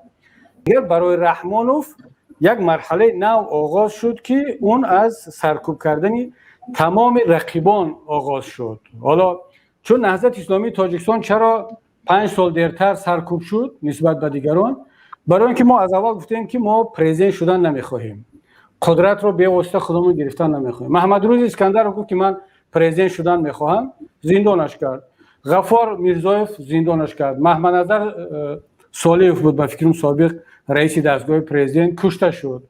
дигар барои Раҳмонов як марҳалаи нав оғоз шуд, ки он аз саркӯб кардани тамоми рақибон оғоз шуд. Ҳоло чун Наҳзати Исломии Тоҷикистон чаро 5 сол дертар саркӯб шуд нисбат ба дигарон? Барои он ки мо аз аввал гуфтем, ки мо президент шудан намехоҳем, қудратро бевосита худамон гирифтан намехоҳем. Маҳмадрӯзи Искандаров гуфт, ки ман президент шудан мехоҳам, зиндонаш кард. Ғафор Мирзоев зиндонаш кард. Маҳмадназар Солиев буд, ба фикрам, собиқ раиси дастгоҳи президент, кушта шуд.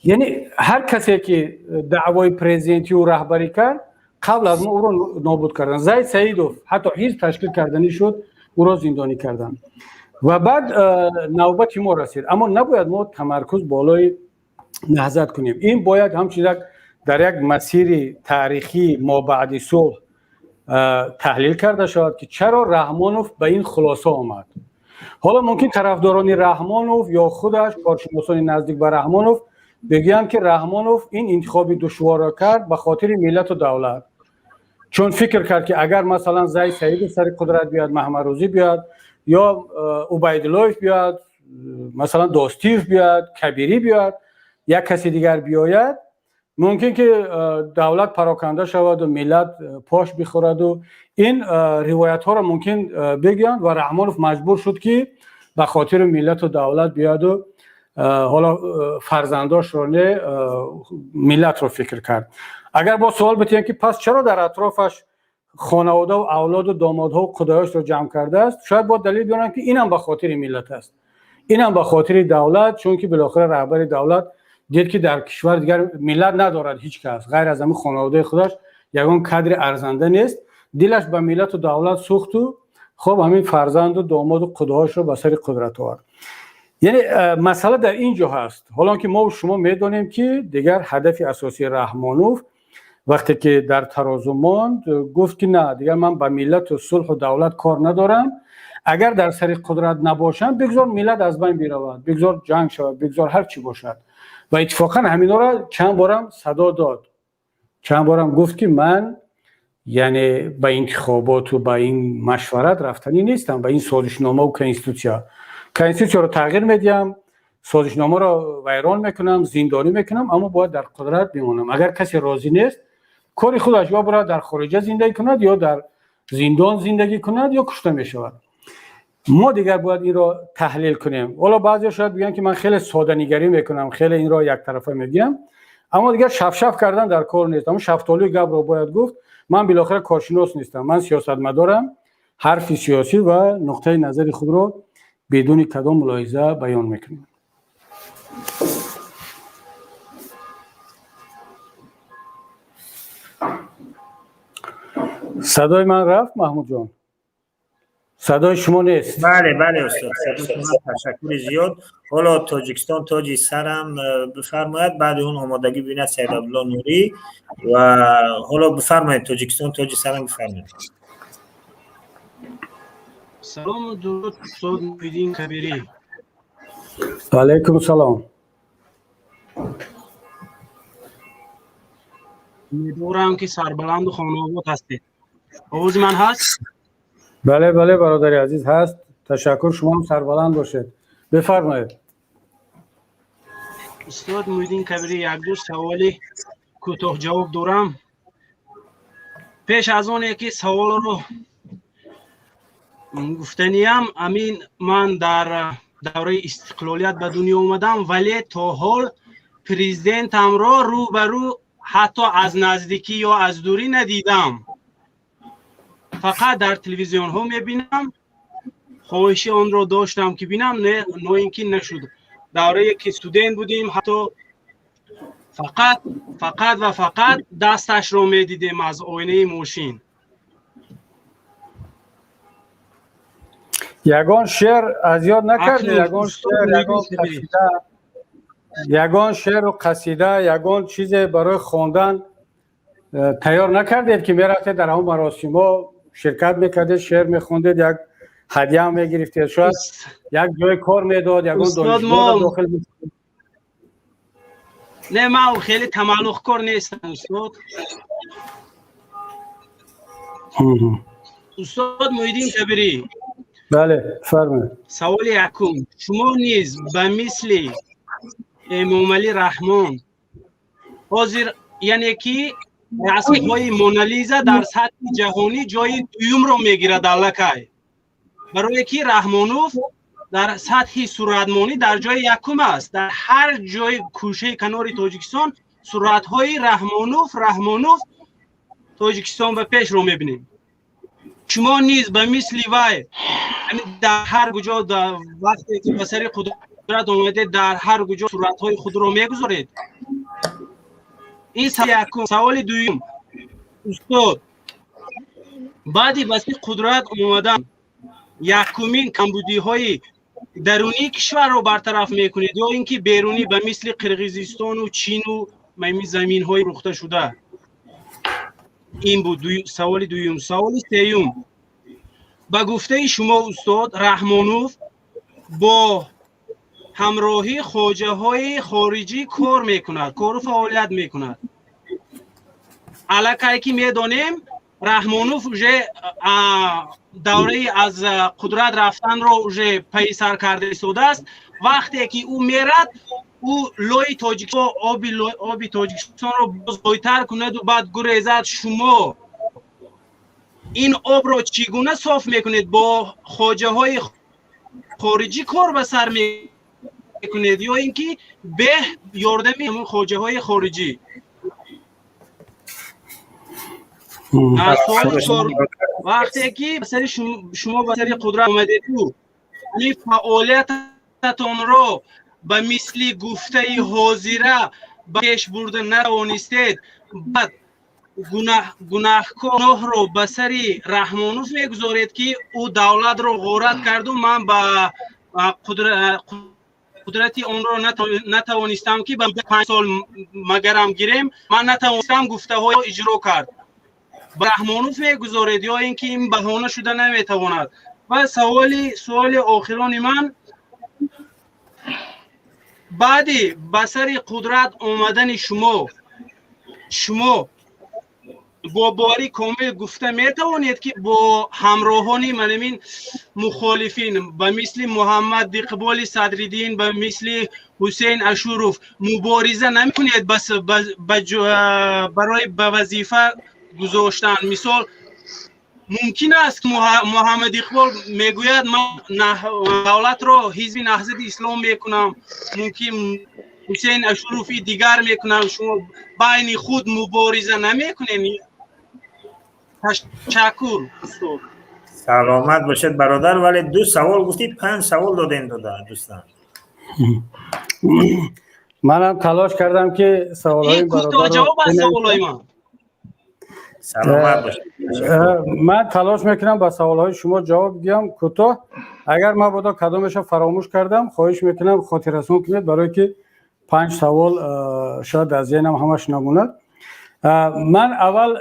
Яъне ҳар касе ки даъвои президентию раҳбарӣ кард, қабл аз мо ӯро нобуд карданд. Зайд Саидов ҳатто ҳизб ташкил карданӣ шуд, ӯро зиндонӣ карданд ва баъд навбати мо расид. Аммо набояд мо тамаркуз болои Наҳзат кунем. Ин бояд ҳамчун як дар як масири таърихии мобаъди сулҳ таҳлил карда шавад, ки чаро Раҳмонов ба ин хулоса омад. Ҳоло мумкин тарафдорони Раҳмонов ё худаш, коршиносони наздик ба Раҳмонов бигӯянд, ки Раҳмонов ин интихоби душворро кард ба хотири миллату давлат, чун фикр кард, ки агар, масалан, Зайд Саидов сари қудрат биёяд, Маҳмарӯзӣ биёяд ё Убайдуллоев биёяд, масалан, Достиев биёяд, Кабирӣ биёяд, як каси дигар биёяд, мумкин ки давлат пароканда шаваду миллат пош бихӯраду ин ривоятҳоро мумкин бигӯянд. Ва Раҳмонов маҷбур шуд, ки ба хотири миллату давлат биёяду ҳоло фарзандошро не, миллатро фикр кард. Агар боз суол битиҳем, ки пас чаро дар атрофаш хонаводаву авлоду домодҳову қудоёшро ҷамъ кардааст, шояд боз далел биёранд, ки инам ба хотири миллат аст, инам ба хотири давлат, чунки билохира раҳбари давлат дид, ки дар кишвар дигар миллат надорад ҳеҷ кас, ғайр аз ҳамин хонаводаи худаш ягон кадри арзанда нест. Дилаш ба миллату давлат сӯхту Хуб, ҳамин фарзанду домоду қудаҳошро ба сари қудрат овард. Яъне масъала дар ин ҷо ҳаст. Ҳоло ки мо шумо медонем, ки дигар ҳадафи асосии Раҳмонов, вақте ки дар тарозу монд, гуфт ки на, дигар ман ба миллату сулҳу давлат кор надорам, агар дар сари қудрат набошам, бигзор миллат аз байн биравад, бигзор ҷанг шавад, бигзор ҳар чӣ бошад. Ва иттифоқан ҳаминҳоро чанд борам садо дод, чанд борам гуфт, ки ман яъне ба интихоботу ба ин машварат рафтанӣ нестам, ба ин созишномаву конститутсияро тағйир медиҳам, созишномаро вайрон мекунам, зиндонӣ мекунам, аммо бояд дар қудрат бимонам. Агар касе розӣ нест, кори худаш, ё бурад дар хориҷа зиндагӣ кунад, ё дар зиндон зиндагӣ кунад, ё кушта мешавад. Мо дигар бояд инро таҳлил кунем. Ҳоло баъзеҳо шояд бигӯянд, ки ман хеле соданигарӣ мекунам, хеле инро яктарафа мегӯям, аммо дигар шафшаф кардан дар кор нест, аммо шафтолуи гапро бояд гуфт. Ман билохира коршинос нестам, ман сиёсатмадорам, ҳарфи сиёсӣ ва нуқтаи назари худро бидуни кадом мулоҳиза баён мекунем. Садои ман рафт, Маҳмудҷон? Садои шумо нест. Бале, устод, ташаккури зиёд. Ҳоло Тоҷикистон тоҷи сарам бифармояд, баъди он омодагӣ бибинад Саид Абдулло Нурӣ. Ва ҳоло бифармоед, Тоҷикистон тоҷи сарам, бифармоед. Салому дуруд, устод Муҳиддин Кабирӣ. Алайкум салом. Умедворам, ки сарбаланду хонаобод ҳастед. Овози ман ҳаст? Бале, бародари азиз, ҳаст, ташаккур. Шумоам сарбаланд бошед, бифармоед. Устод Муҳиддин Кабирӣ, якду саволи кӯтоҳ ҷавоб дорам. Пеш аз оне ки саволро гуфтаниям, амин ман дар давраи истиқлолият ба дунё омадам, вале то ҳол президентамро рӯ ба рӯ, ҳатто аз наздикӣ ё аз дурӣ надидам, фақат дар телевизионҳо мебинам. Хоҳиши онро доштам, ки бинам, но ин ки нашуд. Даврае ки студент будем, ҳатто фақат ва фақат дасташро медидем аз оинаи мошин. Ягон шеър аз ёд накардед? Ягон шеър, ягон қасида, ягон шеъру қасида, ягон чизе барои хондан тайёр накардед, ки мерафтед, дар ҳамон маросимҳо ширкат мекардед, шеър мехондед, як ҳадяам мегирифтед, шояд як ҷои кор медод, ягон донишгоҳ дохил? Не, ман хеле тамаллуқкор нестам, устод. Устод Муҳиддин Кабирӣ. Бале, фармоед. Саволи якум: шумо низ ба мисли Эмомалӣ Раҳмон ҳозир, яъне ки расмҳои Монализа дар сатҳи ҷаҳонӣ ҷои дуюмро мегирад аллакай, барое ки Раҳмонов дар сатҳи суратмонӣ дар ҷои якум аст. Дар ҳар ҷои кӯшаи канори Тоҷикистон суратҳои Раҳмонов, Тоҷикистон ба пешро мебинем. Шумо низ ба мисли вай дар ҳар куҷо, вақте ки ба сари қудрат омадед, дар ҳар куҷо суратҳои худро мегузоред? Ин якум. Саволи дуюм, устод: баъди ба сари қудрат омадан якумин камбудиҳои дарунии кишварро бартараф мекунед ё ин ки берунӣ, ба мисли Қирғизистону Чину заминҳои рухташуда? Ин буд саволи дуюм. Саволи сеюм: ба гуфтаи шумо, устод, Раҳмонов бо ҳамроҳии хоҷаҳои хориҷӣ кор мекунад, кору фаъолият мекунад. Аллакай ки медонем, Раҳмонов уже давраи аз қудрат рафтанро уже пайи сар карда истодааст. Вақте ки ӯ мерад, ӯ лои Тоҷикистон, оби Тоҷикистонро боз лойтар кунаду баъд гурезад, шумо ин обро чӣ гуна соф мекунед? Бо хоҷаҳои хориҷӣ кор ба сар мекунед ё ин ки беҳ ёрдами хоҷаҳои хориҷӣ? Суоли чор: вақте ки сари шумо ба сари қудрат омадеду ҳамин фаъолиятатонро ба мисли гуфтаи ҳозира ба пеш бурда натавонистед, баъд Гунаҳкорро ба сари Раҳмонов мегузоред, ки ӯ давлатро ғорат карду ман ба қудрати онро натавонистам, ки ба 5 сол магарам гирем, ман натавонистам, гуфтаҳоро иҷро кард. Ба Раҳмонов мегузоред ё ин ки ин баҳона шуда наметавонад? Ва суоли охирони ман: баъди ба сари қудрат омадани шумо бо боварӣ комил гуфта метавонед, ки бо ҳамроҳони манамин мухолифин, ба мисли Муҳаммад Иқболи Садриддин, ба мисли Ҳусейн Ашуров мубориза намекунед барои ба вазифа гузоштан? Мисол, мумкин аст, Муҳаммад Иқбол мегӯяд: «Ман давлатро Ҳизби Наҳзати Ислом мекунам», мумкин Ҳусейн Ашурофи дигар мекунам. Шумо байни худ мубориза намекунед? Ташаккур, устод. Саломат бошед, бародар, вале ду савол гуфтид, панҷ савол додем дода дӯстан. Манам талош кардам, ки саволҳои ҷавоб аз саволҳои ман. Саломат бошед. Ман талош мекунам, ба саволҳои шумо ҷавоб диҳам кӯтоҳ. Агар мабодо кадомеша фаромӯш кардам, хоҳиш мекунам, хотиррасон кунед, барое ки панҷ савол шояд аз зеҳнам ҳамаш намонад. Ман аввал,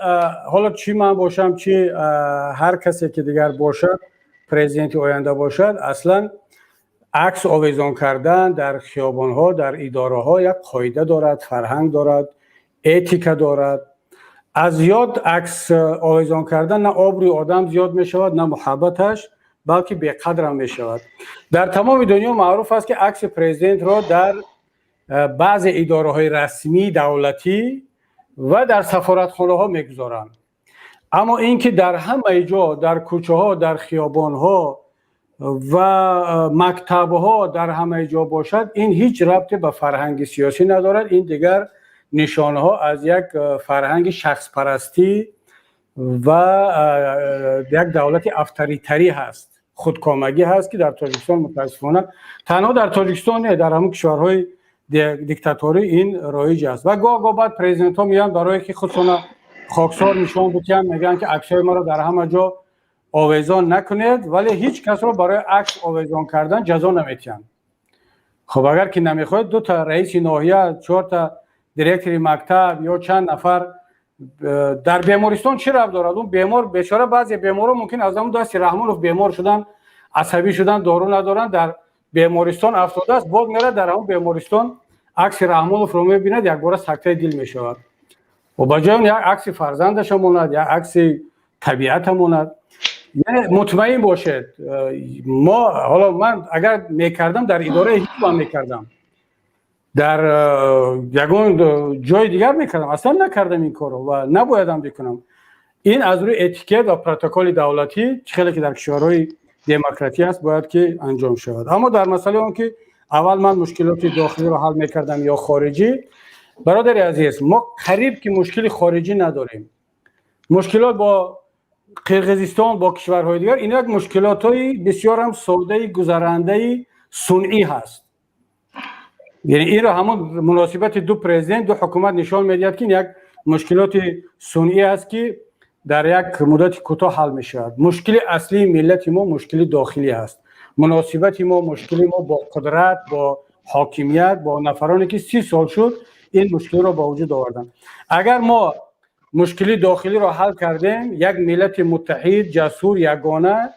ҳоло чӣ ман бошам, чӣ ҳар касе ки дигар бошад, президенти оянда бошад, аслан акс овезон кардан дар хиёбонҳо, дар идораҳо як қоида дорад, фарҳанг дорад, этика дорад. Аз зиёд акс овезон кардан на обрӯи одам зиёд мешавад, на муҳаббаташ, балки беқадрам мешавад. Дар тамоми дунё маъруф аст, ки акси президентро дар баъзе идораҳои расмии давлатӣ ва дар сафоратхонаҳо мегузоранд, аммо ин ки дар ҳамаи ҷо, дар кӯчаҳо, дар хиёбонҳо ва мактабҳо, дар ҳамаи ҷо бошад, ин ҳеҷ рабте ба фарҳанги сиёсӣ надорад. Ин дигар нишонаҳо аз як фарҳанги шахспарастӣ ва як давлати авторитарӣ ҳаст, худкомагӣ ҳаст, ки дар Тоҷикистон, мутаассифона, танҳо дар Тоҷикистон не, дар ҳамон кишварҳои диктаторӣ ин роиҷ аст. Ва гоҳ гоҳ баъд президентҳо меянд, барое ки худшона хоксор нишон битиҳанд, мегӯянд, ки аксҳои маро дар ҳама ҷо овезон накунед, вале ҳеҷ касро барои акс овезон кардан ҷазо наметиҳанд. Хуб, агар ки намехоҳед, дута раиси ноҳия, чорта директори мактаб ё чанд нафар дар бемористон чӣ рабт дорад? Он бемор бечора, баъзе беморон мумкин аз ҳамун дасти Раҳмонов бемор шудан, асабӣ шудан, дору надоранд, дар бемористон афтодааст. Боз мерад, дар ҳамун бемористон акси Раҳмоновро мебинад, якбора сактаи дил мешавад. Ба ҷои он як акси фарзандаша монад, як акси табиата монад. Яъне мутмаин бошед, мо ҳоло ман агар мекардам, дар идораи ҳизбам мекардам, дар ягон ҷои дигар мекардам. Аслан накардам ин корро ва набоядам бикунам. Ин аз рӯи этикет ва протоколи давлатӣ, чӣ хеле ки дар кишварҳои демократӣ аст, бояд ки анҷом шавад. Аммо дар масъалаи он ки аввал ман мушкилоти дохилиро ҳал мекардам ё хориҷӣ, бародари азиз, мо қариб ки мушкили хориҷӣ надорем. Мушкилот бо Қирғизистон, бо кишварҳои дигар, ин як мушкилотҳои бисёрам содаи гузарандаи сунъӣ ҳаст. Яъне инро ҳамон муносибати ду президент, ду ҳукумат нишон медиҳад, ки ин як мушкилоти сунъӣ аст, ки дар як муддати кӯтоҳ ҳал мешавад. Мушкили аслии миллати мо мушкили дохилӣ аст: муносибати мо, мушкили мо бо қудрат, бо ҳокимият, бо нафароне ки 30 сол шуд ин мушкилиро ба вуҷуд оварданд. Агар мо мушкили дохилиро ҳал кардем, як миллати муттаҳид, ҷасур, ягона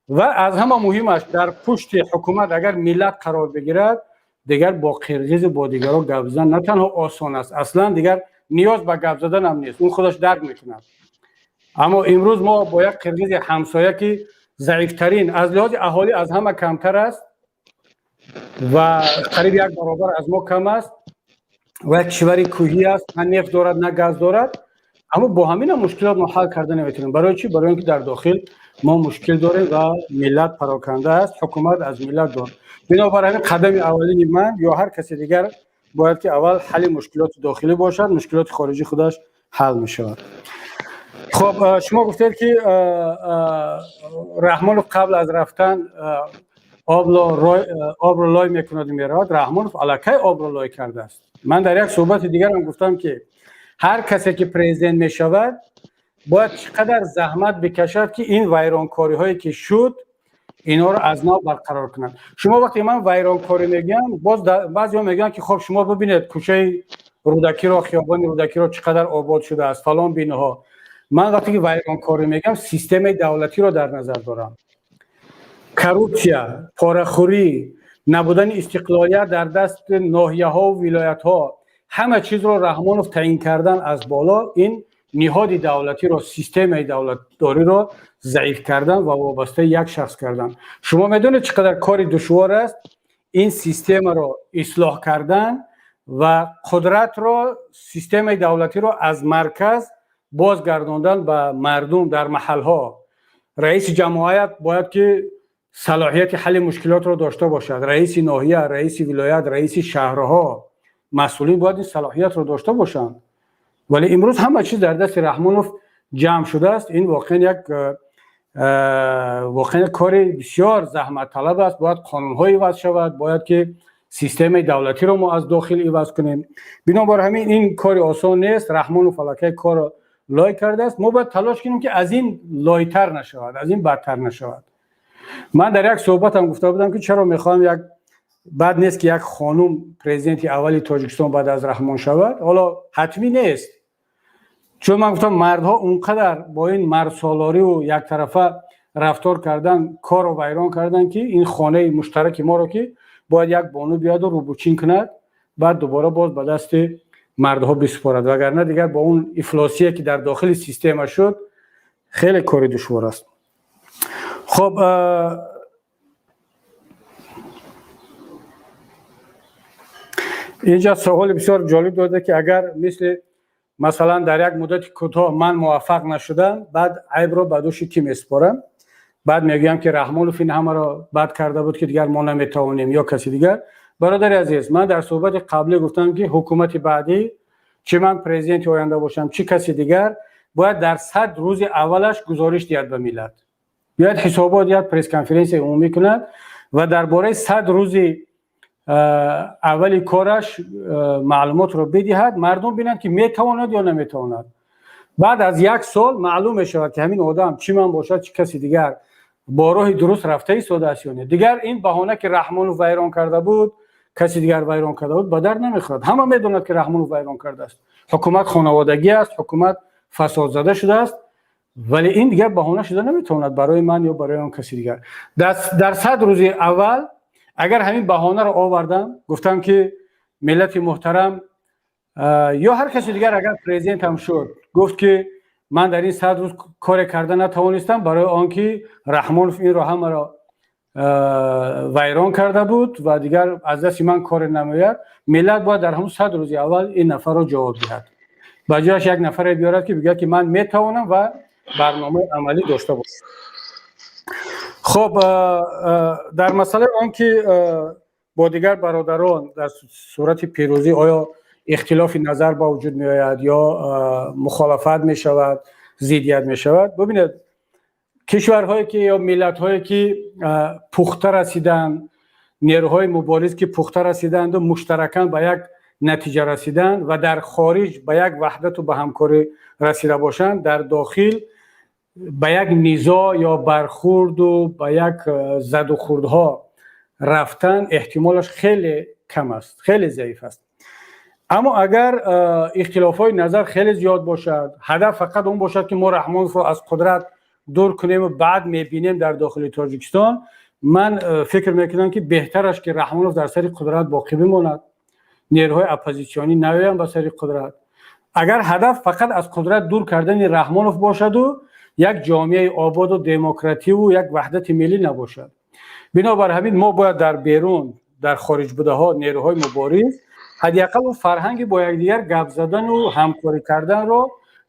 ва аз ҳама муҳимаш, дар пушти ҳукумат агар миллат қарор бигирад, дигар бо қирғизу бо дигарро гап задан на танҳо осон аст, аслан дигар ниёз ба гап заданам нест, он худаш дарк мекунад. Аммо имрӯз мо бо як қирғизи ҳамсоя, ки заифтарин, аз лиҳози аҳолӣ аз ҳама камтар аст ва қариб як баробар аз мо кам аст ва як кишвари кӯҳӣ аст, на нефт дорад, на газ дорад, аммо бо ҳамина мушкилот мо ҳал карда наметавонем. Барои чӣ? Барои он ки дар дохил мо мушкил дорем ва миллат пароканда аст, ҳукумат аз миллат дор. Бинобар ҳамин қадами аввалини ман ё ҳар каси дигар бояд ки аввал ҳалли мушкилоти дохилӣ бошад, мушкилоти хориҷӣ худаш ҳал мешавад. Хоб, шумо гуфтед, ки Раҳмонов қабл аз рафтан обро лой мекунаду меравад. Раҳмонов аллакай обро лой кардааст. Ман дар як суҳбати дигарам гуфтам, ки Ҳар касе ки президент мешавад, бояд чӣ қадар заҳмат бикашад, ки ин вайронкориҳое ки шуд, инҳоро аз нав барқарор кунанд. Шумо вақте ман вайронкорӣ мегӯям, боз баъзеҳо мегӯянд, ки хоб, шумо бибинед кӯчаи Рӯдакиро, хиёбони Рӯдакиро чӣ қадар обод шудааст, фалон биноҳо. Ман вақте ки вайронкорӣ мегӯям, системаи давлатиро дар назар дорам. Коррупсия, порахӯрӣ, набудани истиқлолият дар дасти ноҳияҳо, вилоятҳо, ҳама чизро Раҳмонов таъин кардан аз боло, ин ниҳоди давлатиро, системаи давлатдориро заиф кардан ва вобастаи як шахс кардан. Шумо медонед, чӣ қадар кори душвор аст ин системаро ислоҳ кардан ва қудратро, системаи давлатиро аз марказ бозгардондан ба мардум дар маҳалҳо. Раиси ҷамоат бояд ки салоҳияти ҳалли мушкилотро дошта бошад. Раиси ноҳия, раиси вилоят, раиси шаҳрҳо, масъулин бояд ин салоҳиятро дошта бошанд. Вале имрӯз ҳама чиз дар дасти Раҳмонов ҷамъ шудааст. Ин воқеан як кори бисёр заҳматталаб аст. Бояд қонунҳо иваз шавад, бояд ки системаи давлатиро мо аз дохил иваз кунем. Бинобар ҳамин ин кори осон нест. Раҳмонов аллакай корро лой кардааст. Мо бояд талош кунем, ки аз ин лойтар нашавад, аз ин бадтар нашавад. Ман дар як суҳбатам гуфта будам, ки чаро мехоҳам, як бад нест, ки як хонум президенти аввали Тоҷикистон баъд аз Раҳмон шавад. Ҳоло ҳатмӣ нест, чун ман гуфтам, мардҳо он қадар бо ин мардсолориву яктарафа рафтор кардан, корро вайрон кардан, ки ин хонаи муштараки моро, ки бояд як бону биёду рӯбучин кунад, баъд дубора боз ба дасти мардҳо бисупорад, вагарна дигар бо он ифлосие, ки дар дохили система шуд, хеле кори душвор аст. Хоб, инҷа саволи бисёр ҷолиб дода, ки агар мисли масалан дар як муддати кӯтоҳ ман муваффақ нашудам, баъд айбро ба дӯши кӣ месупорам? Баъд мегӯям, ки Раҳмонов ин ҳамаро бад карда буд, ки дигар мо наметавонем, ё каси дигар? Бародари азиз, ман дар суҳбати қаблӣ гуфтам, ки ҳукумати баъдӣ, чӣ ман президенти оянда бошам, чӣ каси дигар, бояд дар 100 рӯзи аввалаш гузориш диҳад ба миллат, биёяд, ҳисобот диҳад, пресс-конференсияи умумӣ кунад ва дар бораи 100 рӯзи аввали кораш маълумотро бидиҳад, мардум бинанд, ки метавонад ё наметавонад. Баъд аз як сол маълум мешавад, ки ҳамин одам, чӣ ман бошад, чӣ каси дигар, бо роҳи дуруст рафта истодааст ё не. Дигар ин баҳона, ки Раҳмонов вайрон карда буд, каси дигар вайрон карда буд, ба дард намехӯрад. Ҳама медонад, ки Раҳмонов вайрон кардааст, ҳукумат хонаводагӣ аст, ҳукумат фасодзада шудааст, вале ин дигар баҳона шуда наметавонад барои ман ё барои он каси дигар. Дар 100 рӯзи аввал агар ҳамин баҳонаро овардам, гуфтам, ки миллати муҳтарам, ё ҳар каси дигар агар президентам шуд, гуфт, ки ман дар ин 100 рӯз коре карда натавонистам, барои он ки Раҳмонов инро ҳамаро вайрон карда буд ва дигар аз дасти ман коре намеояд, миллат бояд дар ҳамун 100 рӯзи аввал ин нафарро ҷавоб диҳад, ба ҷояш як нафаре биёрад, ки бигӯяд, ки ман метавонам ва барномаи амалӣ дошта бошад. Хоб, дар масъалаи он ки бо дигар бародарон дар сурати пирӯзӣ оё ихтилофи назар ба вуҷуд меояд ё мухолафат мешавад, зиддият мешавад, бубинед, кишварҳое ки ё миллатҳое ки пухта расиданд, нерӯҳои мубориз ки пухта расиданду муштаракан ба як натиҷа расиданд ва дар хориҷ ба як ваҳдату ба ҳамкорӣ расида бошанд, дар дохил ба як низоъ ё бархурду ба як задухӯрдҳо рафтан эҳтимолаш хеле кам аст, хеле заиф аст. Аммо агар ихтилофҳои назар хеле зиёд бошад, ҳадаф фақат он бошад, ки мо Раҳмоновро аз қудрат дур кунему баъд мебинем дар дохили Тоҷикистон, ман фикр мекунам, ки беҳтараш ки Раҳмонов дар сари қудрат боқӣ бимонад, нерӯҳои оппозитсионӣ наоянд ба сари қудрат. Агар ҳадаф фақат аз қудрат дур кардани Раҳмонов бошаду як ҷомеаи ободу демокративу як ваҳдати миллӣ набошад. Бинобар ҳамин мо бояд дар берун, дар хориҷ будаҳо, нерӯҳои мубориз, ҳадди ақал фарҳанги бо якдигар гап задану ҳамкорӣ карданро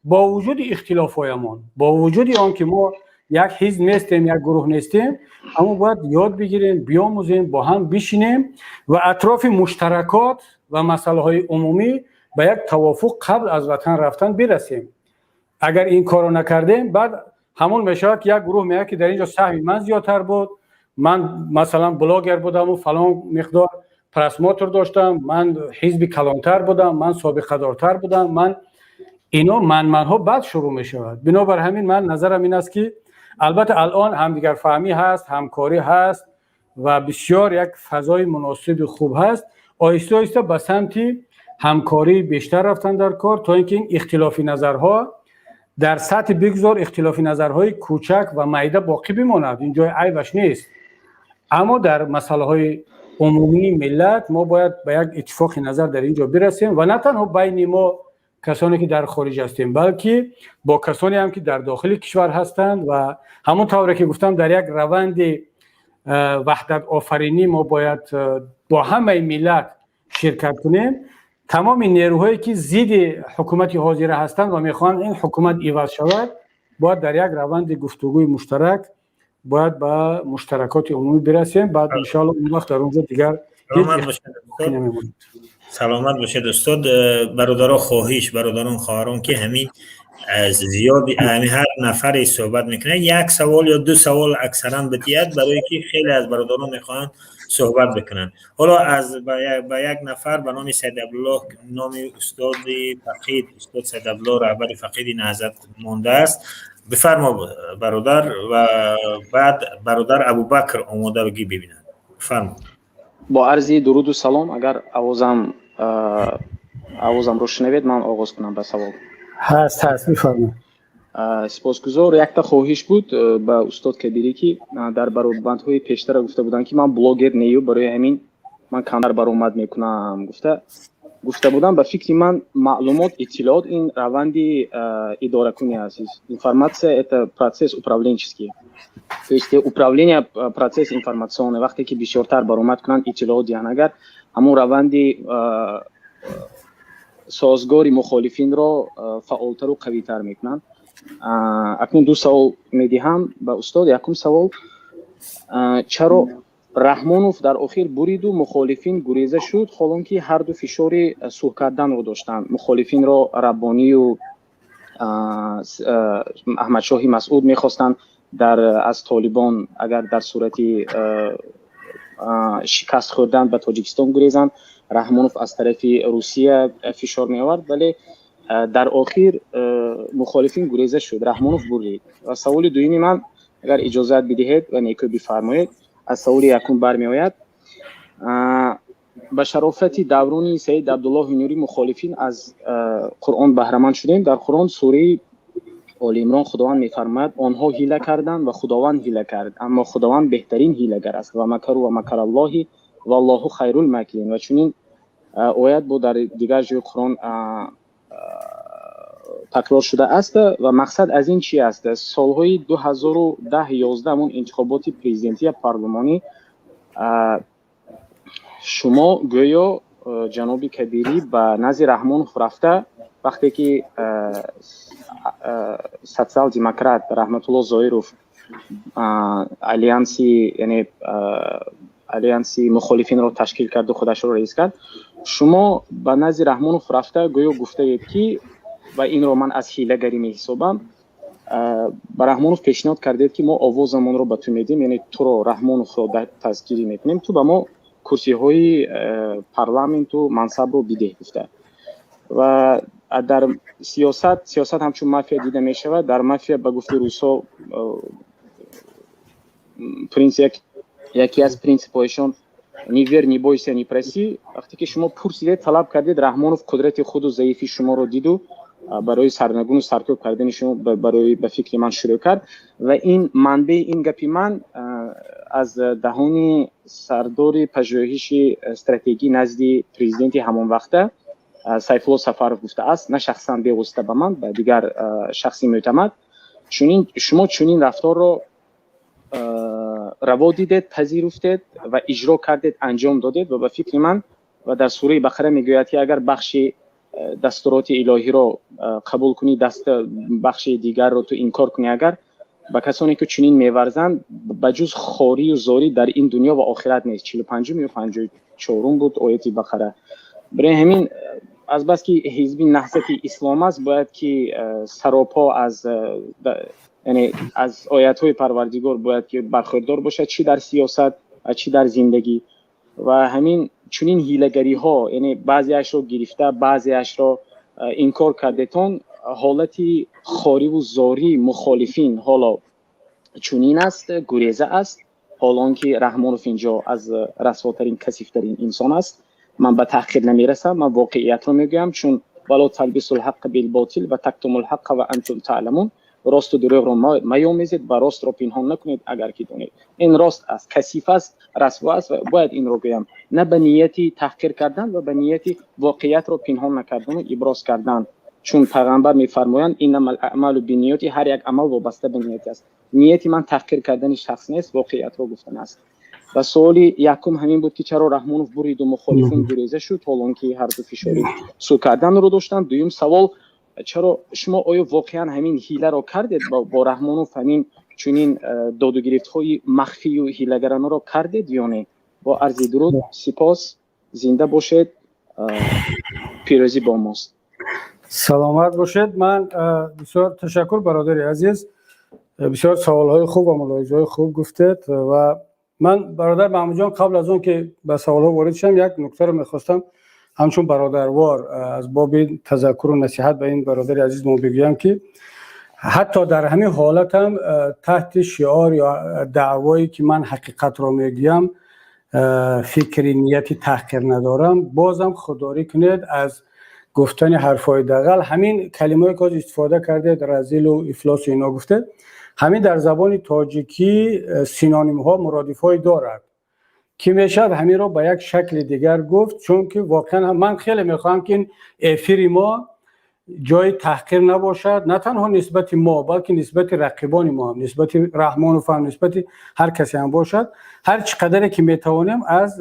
бо вуҷуди ихтилофҳоямон, бо вуҷуди он ки мо як ҳизб нестем, як гурӯҳ нестем, аммо бояд ёд бигирем, биомӯзем, бо ҳам бишинем ва атрофи муштаракот ва масъалаҳои умумӣ ба як тавофуқ қабл аз ватан рафтан бирасем. Агар ин корро накардем, баъд ҳамон мешавад, ки як гурӯҳ меяд, ки дар ин ҷо саҳми ман зиёдтар буд, ман масалан блогер будаму фалон миқдор просмотр доштам, ман ҳизби калонтар будам, ман собиқадортар будам, ман Ино манманҳо баъд шурӯъ мешавад. Бинобар ҳамин ман назарам ин аст, ки албатта алон ҳамдигарфаҳмӣ ҳаст, ҳамкорӣ ҳаст ва бисёр як фазои муносиби хуб ҳаст. Оҳиста оҳиста ба самти ҳамкории бештар рафтан дар кор, то ин ки ин ихтилофи назарҳо дар сатҳи, бигзор ихтилофи назарҳои кӯчак ва майда боқӣ бимонад, ин ҷои айбаш нест, аммо дар масъалаҳои умумии миллат мо бояд ба як иттифоқи назар дар ин ҷо бирасем ва на танҳо байни мо, касоне ки дар хориҷ ҳастем, балки бо касоне ҳам ки дар дохили кишвар ҳастанд. Ва ҳамон тавре ки гуфтам, дар як раванди ваҳдатофаринӣ мо бояд бо ҳамаи миллат ширкат кунем. Тамоми нерӯҳое ки зидди ҳукумати ҳозира ҳастанд ва мехоҳанд ин ҳукумат иваз шавад, бояд дар як раванди гуфтугӯи муштарак бояд ба муштаракоти умумӣ бирасем. Баъд иншоалло он вақт дар он ҷо дигар Саломат бошед, устод. Бародаро, хоҳиш, бародарон, хоҳарон, ки ҳамин зиёд ҳар нафаре суҳбат мекунад, як савол ё ду савол аксаран бидиҳад, барое ки хеле аз бародарон мехоҳанд суҳбат бикунанд. Ҳоло аз ба як нафар ба номи Саид Абдуллоҳ, номи устоди фақид, устод Саид Абдуллоҳ, раҳбари фақиди Наҳзат мондааст. Бифармо, бародар, ва баъд бародар Абубакр омодагӣ бибинанд. Бифармо. Бо арзи дуруду салом, агар овозамро шунавед, ман оғоз кунам ба савол. Ҳаст, ҳаст, бифармо. Сипосгузор. Якта хоҳиш буд ба устод Кабирӣ, ки дар баробандҳои пештара гуфта буданд, ки ман блогер нею, барои ҳамин ман камтар баромад мекунам, гуфта будам. Ба фикри ман, маълумот, иттилоот ин раванди идоракунӣ аст. Информация — это процесс управленческий, то есть управление — процесс информационный. Вақте ки бисёртар баромад кунанд, иттилоот диҳанд, агар ҳамон раванди созгори мухолифинро фаъолтару қавитар мекунанд. Акнун ду савол медиҳам ба устод. Якум савол: чаро Раҳмонов дар охир буриду мухолифин гуреза шуд, ҳолон ки ҳарду фишори сулҳ карданро доштанд? Мухолифинро Раббонию Аҳмадшоҳи Масъуд мехостанд дар аз Толибон, агар дар сурати шикаст хӯрдан ба Тоҷикистон гурезанд. Раҳмонов аз тарафи Русия фишор меовард, вале дар охир мухолифин гуреза шуд, Раҳмонов бурид. Ва саволи дуюми ман, агар иҷозат бидиҳед ва некӯ бифармоед, аз саволи якум бармеояд. Ба шарофати даврони Саид Абдуллоҳи Нурӣ мухолифин аз Қуръон баҳраманд шудем. Дар Қуръон, сураи Оли Имрон, Худованд мефармояд: «Онҳо ҳила карданд ва Худованд ҳила кард, аммо Худованд беҳтарин ҳилагар аст. Ва макару ва макараллоҳи валлоҳу хайрул макирин». Ва чунин оят бо дар дигар ҷои Қуръон такрор шудааст. Ва мақсад аз ин чи аст? Солҳои 2010, 11, ҳамон интихоботи президентия, парлумонӣ, шумо гӯё, ҷаноби Кабирӣ, ба назди Раҳмонов рафта, вақте ки социал-демократ Раҳматулло Зоиров алянси, яъне алянси мухолифинро ташкил карду худашро раис кард, шумо ба назди Раҳмонов рафта, гӯё гуфтаед, ки, ва инро ман аз ҳилагарӣ меҳисобам, ба Раҳмонов пешниҳод кардед, ки мо овозамонро ба ту медиҳем, яъне туро, Раҳмоновро, дастгирӣ мекунем, ту ба мо курсиҳои парламенту мансабро бидеҳ, гуфта. Ва дар сиёсат, сиёсат ҳамчун мафия дида мешавад. Дар мафия, ба гуфти русҳо, принсип, яке аз принсипҳояшон: «Не верь, не бойся, не проси». Вақте ки шумо пурсидед, талаб кардед, Раҳмонов қудрати худу заифи шуморо диду барои сарнагуну саркӯб кардани шумо, барои, ба фикри ман, шурӯъ кард. Ва ин манбаи ин гапи ман аз даҳони сардори пажӯҳиши стратегӣ назди президенти ҳамон вақта Сайфулло Сафаров гуфтааст, на шахсан бевосита ба ман, ба дигар шахси мӯътамад. Чунин шумо чунин рафторро раво дидед, пазируфтед ва иҷро кардед, анҷом додед. Ва ба фикри ман, ва дар сураи Бақара мегӯяд, ки агар бахши дастуроти илоҳиро қабул кунӣ, даст бахши дигарро ту инкор кунӣ, агар ба касоне ки чунин меварзанд, ба ҷуз хорию зорӣ дар ин дунё ва охират нест. 45-ум ё 54-ум буд ояти Бақара. Барои ҳамин, азбаски Ҳизби Наҳзати Ислом аст, бояд ки саропо аз, яъне аз оятҳои Парвардигор бояд ки бархӯрдор бошад, чӣ дар сиёсат ва чӣ дар зиндагӣ. Ва ҳамин чунин ҳилагариҳо, яъне баъзеашро гирифта, баъзеашро инкор кардетон. Ҳолати хориву зории мухолифин ҳоло чунин аст, гуреза аст, ҳол он ки Раҳмонов инҷо аз расвотарин, касифтарин инсон аст. Ман ба таҳқир намерасам, ман воқеиятро мегӯям, чун ولا تلبسوا الحق بالباطل وتكتموا الحق وأنتم تعلمون. Росту дурӯғро маёмезед ва ростро пинҳон накунед, агар ки донед. Ин рост аст, касиф аст, расво аст ва бояд инро гӯям, на ба нияти таҳқир кардан ва ба нияти воқеиятро пинҳон накардану иброз кардан, чун пайғамбар мефармоянд: إنما الأعمال بالنيات. Ҳар як амал вобаста ба ният аст. Нияти ман таҳқир кардани шахс нест, воқеиятро гуфтан аст. Ва суоли якум ҳамин буд, ки чаро Раҳмонов буриду мухолифун гуреза шуд, ҳол он ки ҳарду фишори сӯ карданро доштанд? Дуюм савол: чаро шумо, оё воқеан ҳамин ҳиларо кардед бо Раҳмонов, ҳамин чунин додугирифтҳои махфию ҳилагаронаро кардед ё не? Бо арзи дуруд, сипос, зинда бошед, пирӯзӣ бо мост. Саломат бошед. Ман бисёр ташаккур, бародари азиз, бисёр саволҳои хуб ва мулоҳизаҳои хуб гуфтед. Ва ман, бародар Маҳмудҷон, қабл аз он ки ба саволҳо ворид шавам, як нуктаро мехостам ҳамчун бародарвор аз боби тазаккуру насиҳат ба ин бародари азиз мо бигӯям, ки ҳатто дар ҳамин ҳолатам таҳти шиор ё даъвое ки ман ҳақиқатро мегӯям, фикри нияти таҳқир надорам, бозам худдорӣ кунед аз гуфтани ҳарфҳои дағал. Ҳамин калимаое ки ҳозир истифода кардед, разилу ифлосу ино гуфтед, ҳамин дар забони тоҷикӣ синонимҳо, муродифҳое дорад, ки мешавад ҳаминро ба як шакли дигар гуфт, чунки воқеан ман хеле мехоҳам, ки ин эфири мо ҷои таҳқир набошад, на танҳо нисбати мо, балки нисбати рақибони мо ҳам, нисбати Раҳмонов ҳам, нисбати ҳар касе ҳам бошад. Ҳар чӣ қадаре ки метавонем, аз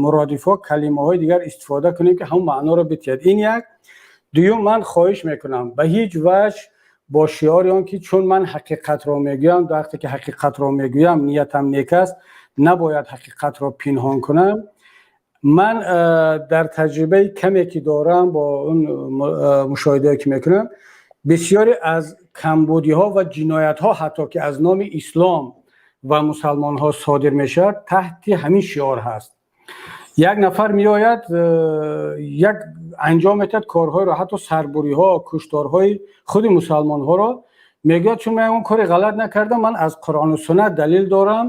муродифҳо, калимаҳои дигар истифода кунем, ки ҳамон маъноро битиҳад. Ин як. Дуюм, ман хоҳиш мекунам, ба ҳеҷ ваҷҳ бо шиори он ки чун ман ҳақиқатро мегӯям, вақте ки ҳақиқатро мегӯям, ниятам нек аст, набояд ҳақиқатро пинҳон кунам. Ман дар таҷрибаи каме ки дорам, бо он мушоҳидае ки мекунам, бисёре аз камбудиҳо ва ҷиноятҳо, ҳатто ки аз номи ислом ва мусалмонҳо содир мешавад, таҳти ҳамин шиор ҳаст. Як нафар меояд, як анҷом метиҳад корҳоеро, ҳатто сарбуриҳо, кушторҳои худи мусалмонҳоро, мегӯяд: чун ман он кори ғалат накардам, ман аз Қуръону суннат далил дорам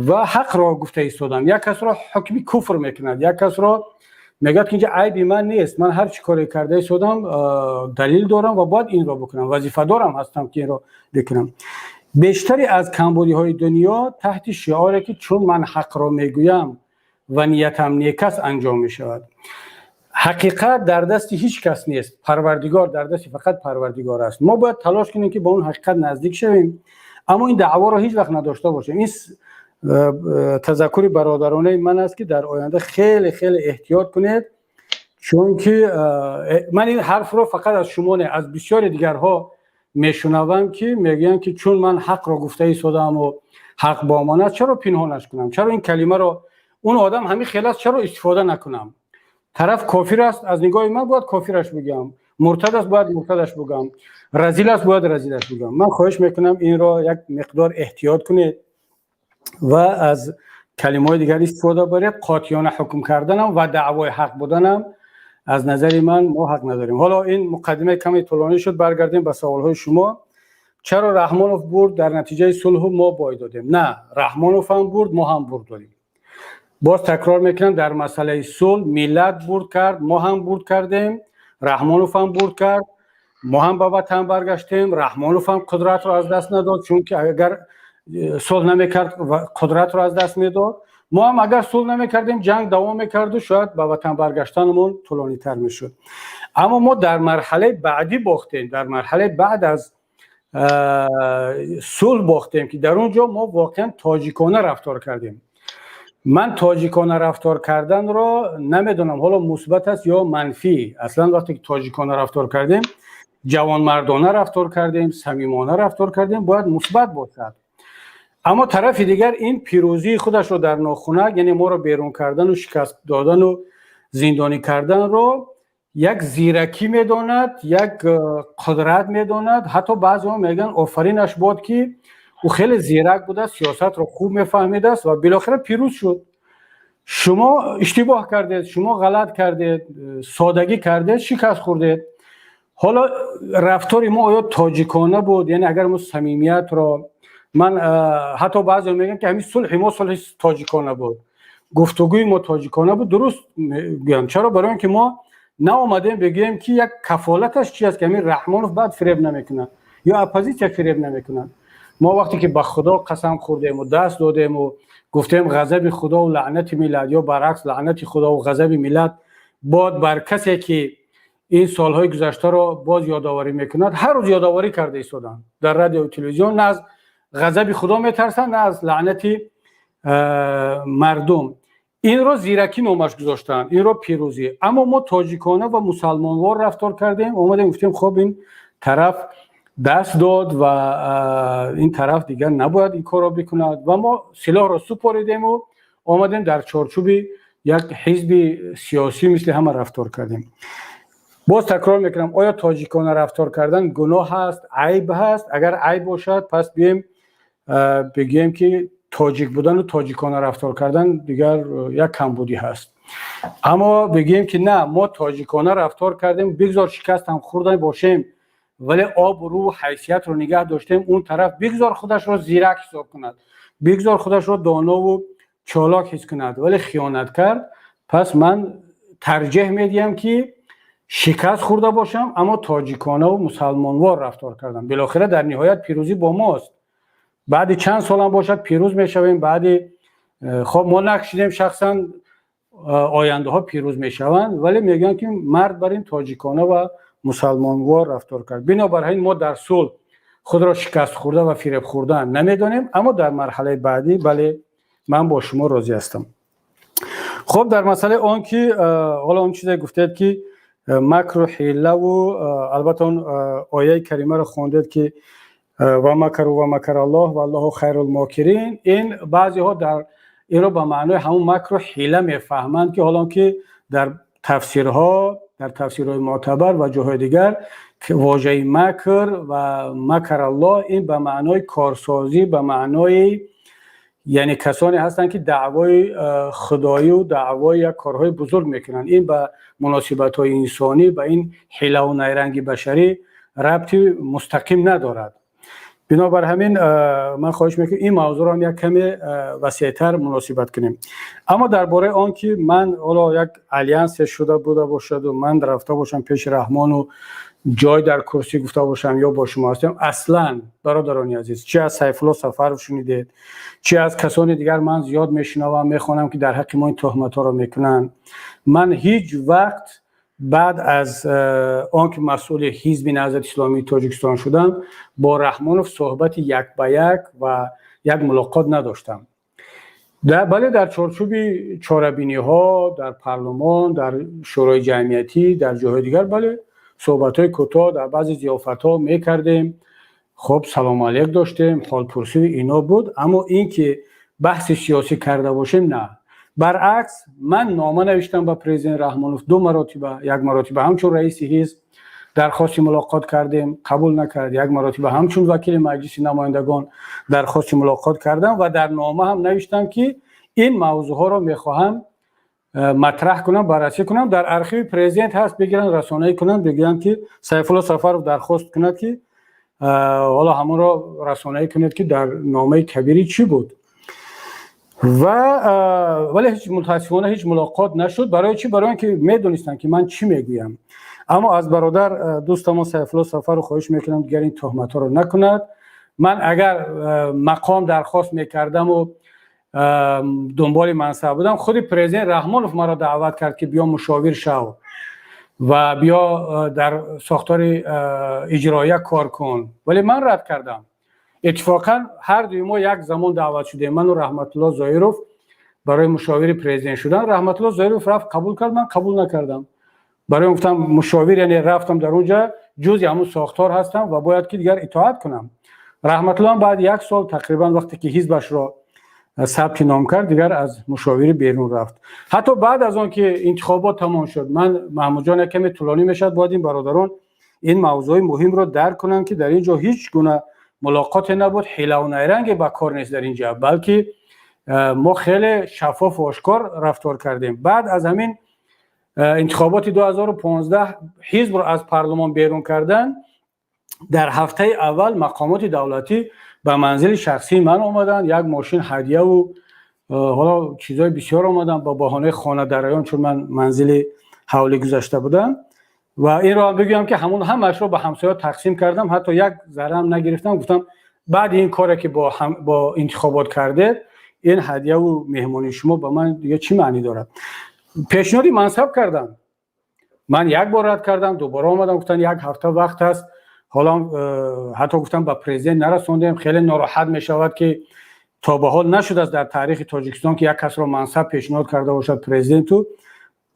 ва ҳақро гуфта истодам. Як касро ҳукми куфр мекунад, як касро мегӯяд, ки инҷа айби ман нест, ман ҳар чӣ коре карда истодам, далил дорам ва бояд инро бикунам, вазифадорам ҳастам, ки инро бикунам. Бештаре аз камбудиҳои дунё таҳти шиоре ки чун ман ҳақро мегӯям ва ниятам нек аст, анҷом мешавад. Ҳақиқат дар дасти ҳеҷ кас нест, Парвардигор, дар дасти фақат Парвардигор аст. Мо бояд талош кунем, ки ба он ҳақиқат наздик шавем, аммо ин даъворо ҳеҷ вақт надошта бошем. Ин тазаккури бародаронаи ман аст, ки дар оянда хеле хеле эҳтиёт кунед, чунки ман ин ҳарфро фақат аз шумо не, аз бисёри дигарҳо мешунавам, ки мегӯянд, ки чун ман ҳақро гуфта истодаму ҳақ бо ман аст, чаро пинҳонаш кунам? Чаро ин калимаро, он одам ҳамин хел аст, чаро истифода накунам? Тараф кофир аст, аз нигоҳи ман бояд кофираш бигӯям, муртад аст, бояд муртадаш бигӯям, разил аст, бояд разилаш бигӯям. Ман хоҳиш мекунам, инро як миқдор эҳтиёт кунед ва аз калимаҳои дигар истифода баред. Қотиёна ҳукм карданам ва даъвои ҳақ буданам, аз назари ман, мо ҳақ надорем. Ҳоло ин муқаддимаи каме тӯлонӣ шуд, баргардем ба саволҳои шумо. Чаро Раҳмонов бурд, дар натиҷаи сулҳу мо бой додем? На, Раҳмонов ҳам бурд, мо ҳам бурд додем. Боз такрор мекунам, дар масъалаи сулҳ миллат бурд кард, мо ҳам бурд кардем, Раҳмонов ҳам бурд кард, мо ҳам ба ватан баргаштем, Раҳмонов ҳам қудратро аз даст надод, чунки агар сулҳ намекард, қудратро аз даст медод. Мо ҳам агар сулҳ намекардем, ҷанг давом мекарду шояд ба ватан баргаштанамон тӯлонитар мешуд. Аммо мо дар марҳалаи баъдӣ бохтем, дар марҳалаи баъд аз сулҳ бохтем, ки дар он ҷо мо воқеан тоҷикона рафтор кардем. Ман тоҷикона рафтор карданро намедонам, ҳоло мусбат аст ё манфӣ. Аслан вақте ки тоҷикона рафтор кардем, ҷавонмардона рафтор кардем, самимона рафтор кардем, бояд мусбат бошад. Аммо тарафи дигар ин пирӯзии худашро дар нохунак, яъне моро берун кардану шикаст додану зиндонӣ карданро як зиракӣ медонад, як қудрат медонад. Ҳатто баъзеҳо мегӯянд, офаринаш бод, ки ӯ хеле зирак будааст, сиёсатро хуб мефаҳмидааст ва билохира пирӯз шуд. Шумо иштибоҳ кардед, шумо ғалат кардед, содагӣ кардед, шикаст хӯрдед. Ҳоло рафтори мо оё тоҷикона буд? Яъне агар мо самимиятро, ман ҳатто баъзеҳо мегӯянд, ки ҳамин сулҳи мо сулҳи тоҷикона буд, гуфтугӯи мо тоҷикона буд. Дуруст мегӯям. Чаро? Барои он ки мо наомадем бигӯем, ки як кафолаташ чи аст, ки ҳамин Раҳмонов баъд фиреб намекунад ё оппозитсия фиреб намекунад. Мо вақте ки ба Худо қасам хӯрдему даст додему гуфтем: «Ғазаби Худову лаънати миллат ё баръакс, лаънати Худову ғазаби миллат бод бар касе, ки ин солҳои гузаштаро боз ёдоварӣ мекунад», ҳар рӯз ёдоварӣ карда истоданд дар радиою телевизион, на аз ғазаби Худо метарсанд, на аз лаънати мардум. Инро зиракӣ номаш гузоштанд, инро пирӯзӣ. Аммо мо тоҷикона ва мусалмонвор рафтор кардем, омадем, гуфтем: хоб, ин тараф даст дод ва ин тараф дигар набояд ин корро бикунад ва мо силоҳро супоридему омадем, дар чорчӯби як ҳизби сиёсӣ мисли ҳама рафтор кардем. Боз такрор мекунам: оё тоҷикона рафтор кардан гуноҳ ҳаст, айб ҳаст? Агар айб бошад, пас биёем бигӯем, ки тоҷик будану тоҷикона рафтор кардан дигар як камбудӣ ҳаст. Аммо бигӯем, ки на, мо тоҷикона рафтор кардем, бигзор шикаст ҳам хӯрда бошем, вале обрӯ ҳайсиятро нигаҳ доштем. Он тараф бигзор худашро зирак ҳисоб кунад, бигзор худашро донову чолок ҳис кунад, вале хиёнат кард. Пас ман тарҷеҳ медиҳам, ки шикаст хӯрда бошам, аммо тоҷиконаву мусалмонвор рафтор кардам. Билохира, дар ниҳоят пирӯзӣ бо мост. Баъди чанд солам бошад, пирӯз мешавем. Баъди хоб мо накшидем шахсан, ояндаҳо пирӯз мешаванд. Вале мегӯянд, ки мард бар ин тоҷикона ва мусалмонвор рафтор кард. Бинобар ҳамин мо дар сулҳ худро шикастхӯрда ва фиребхӯрда намедонем, аммо дар марҳалаи баъдӣ, бале, ман бо шумо розӣ ҳастам. Хуб, дар масъалаи он ки ҳоло он чизе гуфтед, ки макру ҳиллаву, албатта, он ояи каримаро хондед, ки ва макару ва макара Аллоҳ ва Аллоҳу хайрул мокирин. Ин баъзеҳо дар инро ба маънои ҳамун макру ҳила мефаҳманд, ки ҳолон ки дар тафсирҳо, дар тафсирҳои мӯътабар ва ҷоҳои дигар вожаи макр ва макараллоҳ ин ба маънои корсозӣ, ба маънои, яъне касоне ҳастанд, ки даъвои худоию даъвои як корҳои бузург мекунанд. Ин ба муносибатҳои инсонӣ, ба ин ҳилаву найранги башарӣ рабти мустақим надорад. Бинобар ҳамин ман хоҳиш мекунам, ин мавзӯъро ҳам як каме васеътар муносибат кунем. Аммо дар бораи он ки ман ҳоло як алянсе шуда буда бошаду ман рафта бошам пеши Раҳмону ҷой дар курсӣ гуфта бошам ё бо шумо ҳастем, аслан, бародарони азиз, чи аз Сайфулло Сафаров шунидед, чи аз касони дигар, ман зиёд мешунавам, мехонам, ки дар ҳаққи мо ин тӯҳматҳоро мекунанд. Ман ҳеҷ вақт баъд аз он ки масъули Ҳизби Наҳзати Исломии Тоҷикистон шудам, бо Раҳмонов суҳбати як ба як ва як мулоқот надоштам. Бале, дар чорчӯби чорабиниҳо дар парлумон, дар Шӯрои ҷамъиятӣ, дар ҷоҳои дигар, бале, суҳбатҳои кӯтоҳ дар баъзе зиёфатҳо мекардем. Хуб, салому алейк доштем, ҳолпурсӣ, ино буд. Аммо ин ки баҳси сиёсӣ карда бошем, на. Баръакс, ман нома навиштам ба президент Раҳмонов ду маротиба. Як маротиба ҳамчун раиси ҳизб дархости мулоқот кардем, қабул накард. Як маротиба ҳамчун вакили Маҷлиси намояндагон дархости мулоқот кардам ва дар нома ҳам навиштам, ки ин мавзӯъҳоро мехоҳам матраҳ кунам, баррасӣ кунам. Дар архиви президент ҳаст, бигиранд, расонаӣ кунанд, бигӯянд, ки Сайфулло Сафаров дархост кунад, ки ҳоло ҳамонро расонаӣ кунед, ки дар номаи кабирӣ чӣ буд. Ва вале ҳеҷ, мутаассифона, ҳеҷ мулоқот нашуд. Барои чӣ? Барои он ки медонистанд, ки ман чӣ мегӯям. Аммо аз бародар, дӯстамон Сайфулло Сафаров хоҳиш мекунам, дигар ин тӯҳматҳоро накунад. Ман агар мақом дархост мекардаму дунболи мансаб будам, худи президент Раҳмонов маро даъват кард, ки биё, мушовир шав ва биё, дар сохтори иҷроия кор кун, вале ман рад кардам. Иттифоқан ҳар дуи мо як замон даъват шудем, ману Раҳматулло Зоиров, барои мушовири президент шудан. Раҳматулло Зоиров рафт, қабул кард, ман қабул накардам. Барои гуфтам мушовир, яъне рафтам, дар он ҷа ҷузъи ҳамун сохтор ҳастам ва бояд ки дигар итоат кунам. Раҳматулло баъд як сол тақрибан, вақте ки ҳизбашро сабти ном кард, дигар аз мушовирӣ берун рафт. Ҳатто баъд аз он ки интихобот тамом шуд, ман, Маҳмудҷон, як каме тӯлонӣ мешавад, бояд ин бародарон ин мавзӯи муҳимро дарк кунанд, ки дар ин ҷо ҳеҷ гуна мулоқоте набуд, ҳилаву найранге ба кор нест дар ин ҷа, балки мо хеле шаффофу ошкор рафтор кардем. Баъд аз ҳамин Интихоботи 2015 ҳизбро аз парлумон берун кардан, дар ҳафтаи аввал мақомоти давлатӣ ба манзили шахсии ман омаданд, як мошин ҳадияву ҳоло чизҳои бисёр омаданд ба баҳонаи хонадарайён, чун ман манзили ҳавлӣ гузашта будам. Ва инро ҳам бигӯям, ки ҳамон ҳамаашро ба ҳамсоя тақсим кардам, ҳатто як зарраам нагирифтам. Гуфтам, баъди ин коре ки бо интихобот кардед, ин ҳадияву меҳмонии шумо ба ман дига чӣ маънӣ дорад? Пешниҳоди мансаб кардам, ман як бор рад кардам, дубора омадам, гуфтанд, як ҳафта вақт аст. Ҳоло ҳатто гуфтам, ба президент нарасондем, хеле нороҳат мешавад, ки то ба ҳол нашудааст дар таърихи Тоҷикистон, ки як касро мансаб пешниҳод карда бошад президенту,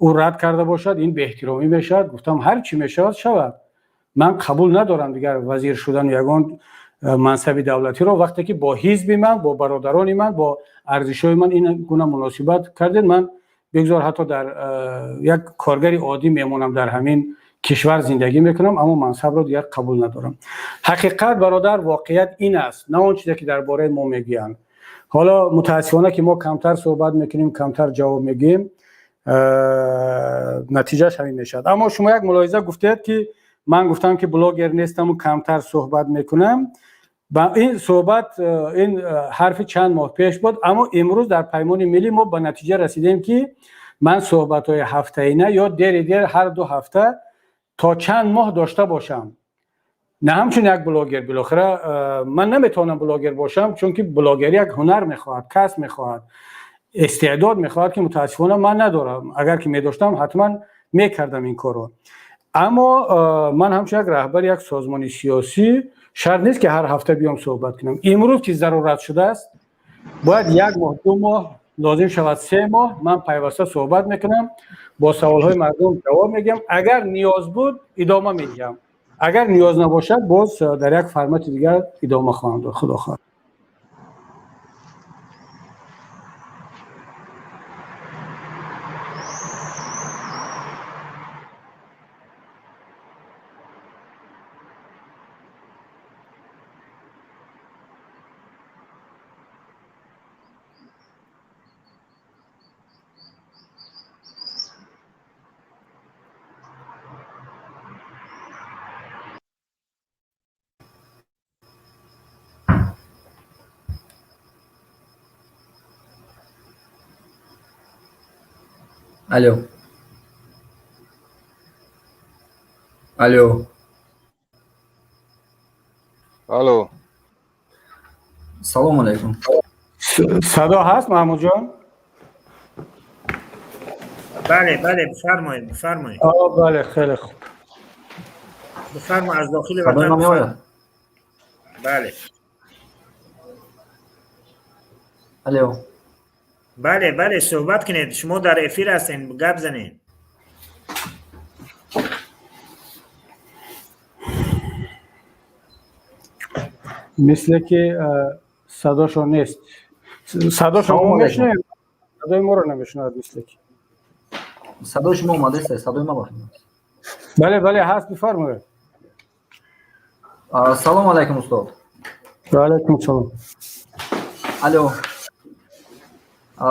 ӯ рад карда бошад, ин беэҳтиромӣ мешавад. Гуфтам, ҳар чӣ мешавад, шавад, ман қабул надорам дигар вазир шудану ягон мансаби давлатиро, вақте ки бо ҳизби ман, бо бародарони ман, бо арзишҳои ман ин гуна муносибат кардед. Ман бигзор ҳатто дар як коргари оддӣ мемонам, дар ҳамин кишвар зиндагӣ мекунам, аммо мансабро дигар қабул надорам. Ҳақиқат, бародар, воқеият ин аст, на он чизе ки дар бораи мо мегӯянд. Ҳоло мутаассифона, ки мо камтар суҳбат мекунем, камтар ҷавоб мегӯем, натиҷааш ҳамин мешавад. Аммо шумо як мулоҳиза гуфтед, ки ман гуфтам, ки блогер нестаму камтар суҳбат мекунам. Ин суҳбат, ин ҳарфи чанд моҳ пеш буд, аммо имрӯз дар Паймони Миллӣ мо ба натиҷа расидем, ки ман суҳбатҳои ҳафтаина ё дери дер ҳар 2 ҳафта то чанд моҳ дошта бошам, на ҳамчун як блогер. Билохира ман наметавонам блогер бошам, чунки блогерӣ як ҳунар мехоҳад, касб мехоҳад, истеъдод мехоҳад, ки мутаассифона ман надорам. Агар ки медоштам, ҳатман мекардам ин корро. Аммо ман ҳамчун як раҳбари як созмони сиёсӣ шарт нест, ки ҳар ҳафта биём суҳбат кунам. Имрӯз ки зарурат шудааст, бояд як моҳ, 2 моҳ, лозим шавад 3 моҳ ман пайваста суҳбат мекунам, бо саволҳои мардум ҷавоб мегӯям. Агар ниёз буд, идома медиҳам, агар ниёз набошад, боз дар як формати дигар идома хоҳам дод, худо хоҳад. Алло. Алло. Алло. Салом алейкум. Садо ҳаст, Маҳмудҷон? Бале, бале, бифармоед, бифармоед. Бале, хеле хуб. Бифармо, аз дохили Садои ватан. ман меояд? Бале. Алло. Бале, бале, суҳбат кунед, шумо дар эфир ҳастед, гап занед. Мисле ки садошон нест. Садошон Салом мо алейкум. мешунавем, садои моро намешунавад, мисле ки. Садои шумо омадааст, садои ман бахт. Бале, бале, ҳаст, бифармоед. Салом алейкум, устод. Ва алайкум салом. Алло.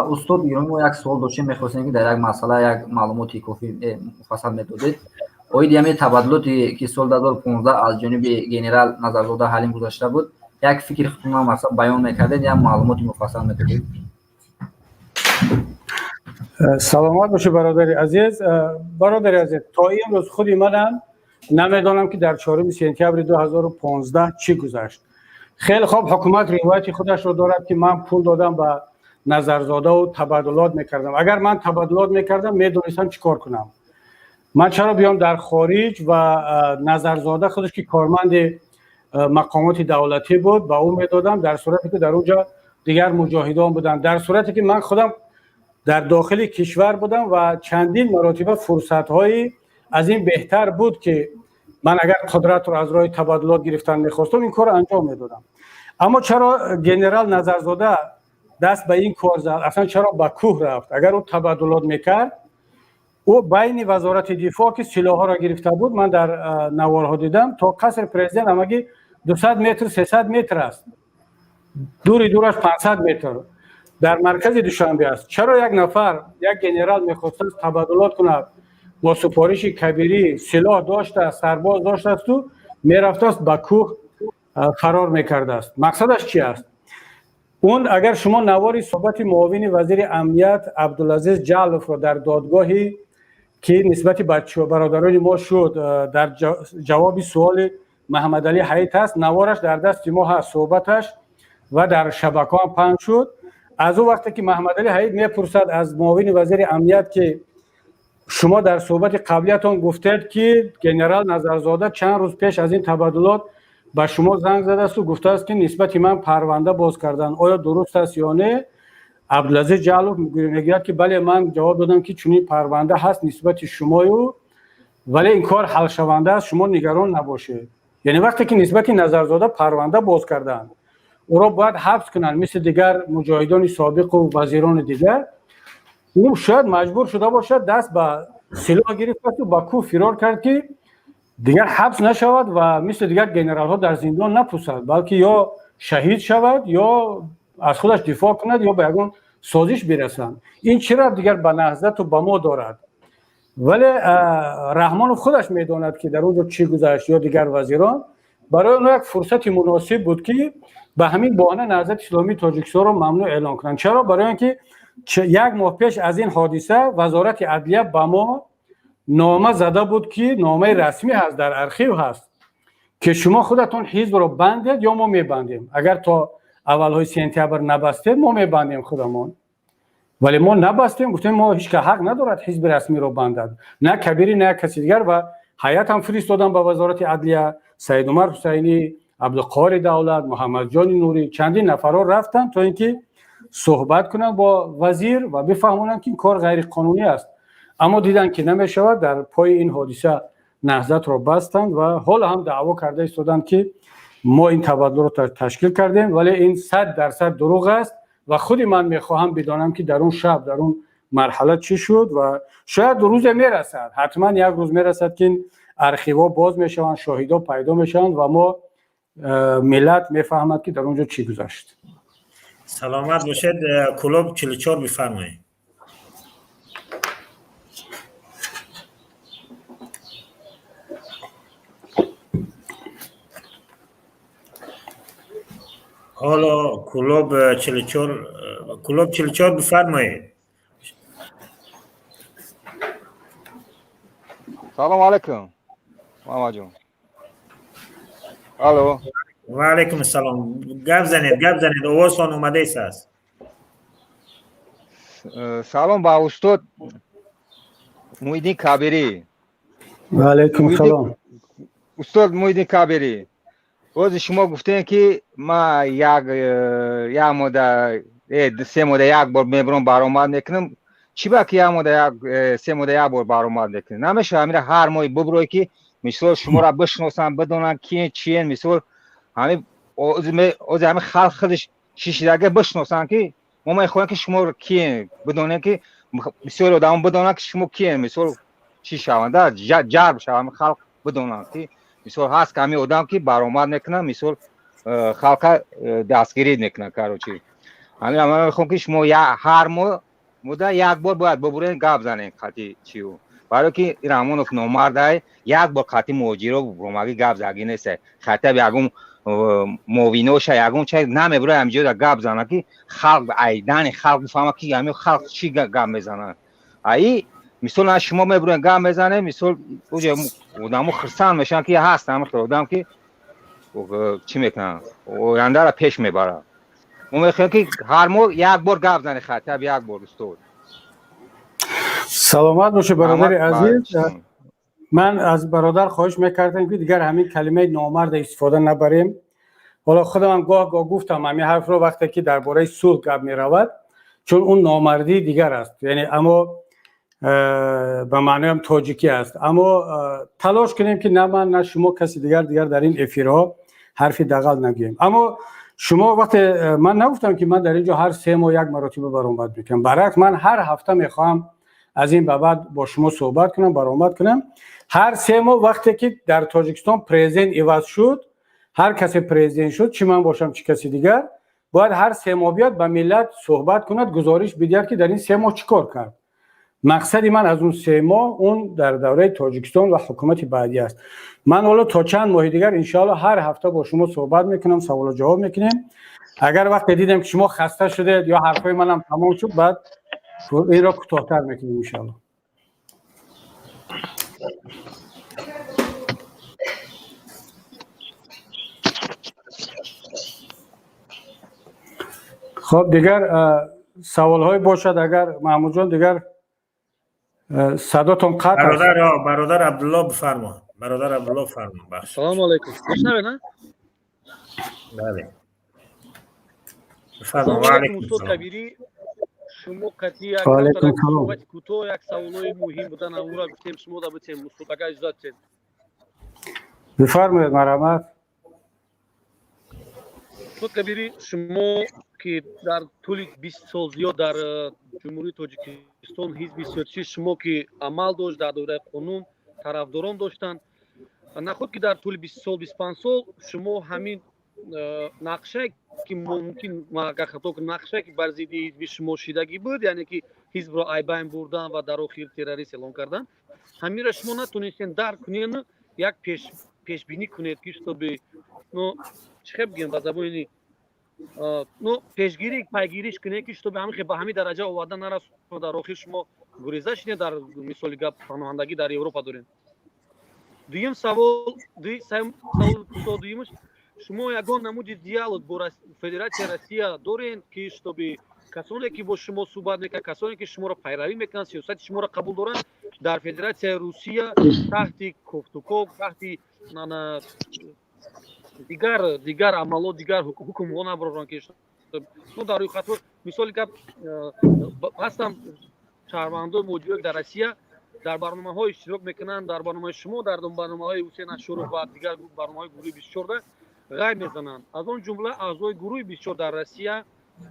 Устод гиромӣ, мо як суол доштем, мехостем, ки дар як масъала як маълумоти кофӣ, муфассал медодед. Оиди ҳамин табаддулоте, ки соли 2015 аз ҷониби генерал Назарзода Ҳалим гузашта буд, як фикри худтонро мақсад баён мекардед, як маълумоти муфассал медодед. Саломат бошед, бародари азиз. Бародари азиз, то имрӯз худи манам намедонам, ки дар 4 сентябри 2015 чӣ гузашт. Хеле хоб, ҳукумат ривояти худашро дорад, ки ман пул додам ба Назарзодаву табаддулот мекардам. Агар ман табаддулот мекардам, медонистам чӣ кор кунам. Ман чаро биём дар хориҷ ва Назарзода худаш, ки корманди мақомоти давлатӣ буд, ба ӯ медодам, дар сурате ки дар он ҷо дигар муҷоҳидон буданд, дар сурате ки ман худам дар дохили кишвар будам ва чандин маротиба фурсатҳои аз ин беҳтар буд, ки ман агар қудратро аз роҳи табаддулот гирифтан мехостам, ин корро анҷом медодам. Аммо чаро генерал Назарзода даст ба ин кор зад? Аслан чаро ба кӯҳ рафт? Агар ӯ табаддулот мекард, ӯ байни Вазорати дифоъ, ки силоҳҳоро гирифта буд, ман дар наворҳо дидам, то қасри президент ҳамагӣ 200 метр, 300 метр аст, дури дураш 500 метр, дар маркази Душанбе аст. Чаро як нафар, як генерал мехостааст табаддулот кунад, Бо супориши Кабирӣ силоҳ доштааст, сарбоз доштаасту мерафтааст, ба кӯҳ фарор мекардааст. Мақсадаш чи аст? Он агар шумо навори суҳбати муовини вазири амният Абдулазиз Ҷаловро дар додгоҳе ки нисбати бародарони мо шуд, дар ҷавоби суоли Маҳаммадалӣ Ҳаит аст, навораш дар дасти мо ҳаст, суҳбаташ, ва дар шабакаҳо ҳам паҳн шуд. Аз он вақте ки Маҳаммадалӣ Ҳаид мепурсад аз муовини вазири амният, ки шумо дар суҳбати қаблиятон гуфтед, ки генерал Назарзода чанд рӯз пеш аз ин табаддулот ба шумо занг задасту гуфтааст, ки нисбати ман парванда боз кардан, оё дуруст аст ё не? Абдулазиз Ҷалов мегӯяд, ки бале, ман ҷавоб додам, ки чунин парванда ҳаст нисбати шумою, вале ин кор ҳалшаванда аст, шумо нигарон набошед. Яъне вақте ки нисбати Назарзода парванда боз карданд, ӯро бояд ҳабс кунанд, мисли дигар муҷоҳидони собиқу вазирони дигар. Ӯ шояд маҷбур шуда бошад, даст ба силоҳ гирифтасту ба кӯҳ фирор кард, ки дигар ҳабс нашавад ва мисли дигар генералҳо дар зиндон напусад, балки ё шаҳид шавад, ё аз худаш дифоъ кунад, ё ба ягон созиш бирасанд. Ин чӣ рабт дигар ба Наҳзату ба мо дорад? Вале Раҳмонов худаш медонад, ки дар он ҷо чӣ гузашт, ё дигар вазирон. Барои онҳо як фурсати муносиб буд, ки ба ҳамин баҳона Наҳзати Исломии Тоҷикистонро мамнӯъ эълон кунанд. Чаро? Барои он ки як моҳ пеш аз ин ҳодиса Вазорати адлия ба мо нома зада буд, ки номаи расмӣ ҳаст, дар архив ҳаст, ки шумо худатон ҳизбро бандед ё мо мебандем. Агар то аввалҳои сентябр набастед, мо мебандем худамон. Вале мо набастем, гуфтем, мо ҳеч ка ҳақ надорад ҳизби расмиро бандад, на Кабирӣ, на каси дигар. Ва ҳайат ҳам фиристодам ба Вазорати адлия: Саидумар Ҳусайнӣ, Абдуқори Давлат, Муҳаммадҷони Нурӣ, чандин нафарҳо рафтанд, то ин ки суҳбат кунанд бо вазир ва бифаҳмонанд, ки ин кор ғайриқонунӣ аст. Аммо диданд, ки намешавад, дар пои ин ҳодиса Наҳзатро бастанд ва ҳоло ҳам даъво карда истоданд, ки мо ин табаддулро ташкил кардем. Вале ин 100% дурӯғ аст ва худи ман мехоҳам бидонам, ки дар он шаб, дар он марҳала чӣ шуд. Ва шояд рӯзе мерасад, ҳатман як рӯз мерасад, ки ин архивҳо боз мешаванд, шоҳидҳо пайдо мешаванд ва мо миллат мефаҳмад, ки дар он ҷо чӣ гузашт. Саломат бошед. Клуб 44, бифармоед. Ҳоло клуб 44, клуб 44, бифармоед. Салому алайкум, Муҳаммадҷон, алло. Ва алайкум ассалом, гап занед, гап занед, овозтон омадаист аст. Салом ба устод Муҳиддин Кабирӣ. Ва алайкум салом. Устод Муҳиддин Кабирӣ, бози шумо гуфтем, ки ма як мода, 3 мода як бор мебурам, баромад мекунам. Чӣ ба ки як мода як, 3 мода як бор баромад мекунем? Намешавад ҳамира ҳар моҳи бубурой, ки мисол шуморо бишносанд, бидонанд киен, чиен. Мисол ҳами ози ҳами халқ худаш шишидага бишносанд, ки мо мехоҳем, ки шумо киен бидонем, ки бисёри одамо бидонанд, ки шумо киен. Мисол чӣ шаванда, ҷарб шаванд, халқ бидонанд, ки мисол ҳаст ки ҳамин одам, ки баромад мекунад, мисол халқа дастгирӣ мекунад. Короче, ҳамин ман мехоҳам, ки шумо ҳар моҳ муда як бор бояд бубурен, гап занем қати чиу, барое ки Раҳмонов номардай, як бор қати муҳоҷиро ромагӣ гап загӣ неста, хатаб ягон муовиноша, ягон чай намебура ҳамиҷода гап зана, ки халқ айдани халқ бифаҳма, ки ҳамин халқ чӣ гап мезанад. Аи мисол шумо мебурен, гап мезанем, мисол уҷа одамо хурсанд мешаванд, ки ҳаст ҳамин хел одам, ки чӣ мекунанд, ояндара пеш мебарад. Мо мехоҳем, ки ҳар моҳ як бор гап зани, хатаб як бор, устод. Саломат бошед, бародари азиз. Ман аз бародар хоҳиш мекардам, ки дигар ҳамин калимаи номарда истифода набарем. Ҳоло худамам гоҳ гоҳ гуфтам ҳамин ҳарфро, вақте ки дар бораи сулҳ гап меравад, чун он номардии дигар аст, яъне аммо ба маъноям тоҷикӣ аст. Аммо талош кунем, ки на ман, на шумо, каси дигар дар ин эфирҳо ҳарфи дағал нагӯем. Аммо шумо вақте ман нагуфтам, ки ман дар ин ҷо ҳар 3 моҳ як маротиба баромад мекунам. Баръакс, ман ҳар ҳафта мехоҳам аз ин ба баъд бо шумо суҳбат кунам, баромад кунам ҳар 3 моҳ. Вақте ки дар Тоҷикистон президент иваз шуд, ҳар касе президент шуд, чӣ ман бошам, чӣ каси дигар, бояд ҳар 3 моҳ биёд, ба миллат суҳбат кунад, гузориш бидиҳад, ки дар ин 3 моҳ чӣ кор кард. Мақсади ман аз он 3 моҳ он дар давраи Тоҷикистон ва ҳукумати баъдӣ аст. Ман ҳоло то чанд моҳи дигар, иншоалло, ҳар ҳафта бо шумо суҳбат мекунам, саволу ҷавоб мекунем. Агар вақте дидем, ки шумо хаста шудед ё ҳарфҳои манам тамом шуд, баъд инро кӯтоҳтар мекунем, иншоалло. Хоб, дигар саволҳое бошад агар, Маҳмудҷон, дигар садотон қатъ. Бародар Абдулло, бифармо. Бародар Абдулло, фармо. Салому алайкум, мешнавед, на? Бале. Устод Кабирӣ, шумо қатъи як кӯтоҳ, як саволҳои муҳим будан, амура гуфтем, шумо да битем, устод, агар иҷозат диҳед. Бифармоед, марҳамат. Устод Кабирӣ, шумо ки дар тӯли 20 сол зиёд дар Ҷумҳурии Тоҷикистон ҳизби сиёсии шумо ки амал дошт, дар доираи қонун тарафдорон доштанд, наход ки дар тӯли 20 сол, 25 сол шумо ҳамин нақшае ки мумкин, агар хато, нақшае ки бар зидди ҳизби шумо шидагӣ буд, яъне ки ҳизбро айбайн бурдан ва дар охир террорист эълон кардан, ҳаминро шумо натонистен дарк кунед, як пешбинӣ кунед, ки чтобы, ну, чӣ хел бигӯем ба забони, ну, пешгирӣ, пайгириш кунед, ки чтобы ҳамин ба ҳамин дараҷа оварда нарасонад, дар охир шумо гуреза шинед, дар мисоли гап паноҳандагӣ дар Европа доред. Дуюм савол, савол дуюмаш: шумо ягон намуди диалог бо Федератсияи Россия доред, ки чтобы касоне ки бо шумо суҳбат мекунанд, касоне ки шуморо пайравӣ мекунанд, сиёсати шуморо қабул доранд, дар Федератсияи Русия таҳти кофтуков, таҳти дигар амалот, дигар ҳукмҳо набароранд, ки, ну, дар рӯйхатҳо, мисоли гап, ҳастанд шаҳрвандои муҳоҷиро дар Россия, дар барномаҳо иштирок мекунанд, дар барномаи шумо, дар барномаҳои Ҳусейн Ашуров ва дигар барномаҳои гурӯҳи 24-да ғайб мезананд. Аз он ҷумла аъзои гурӯҳи 24 дар Россия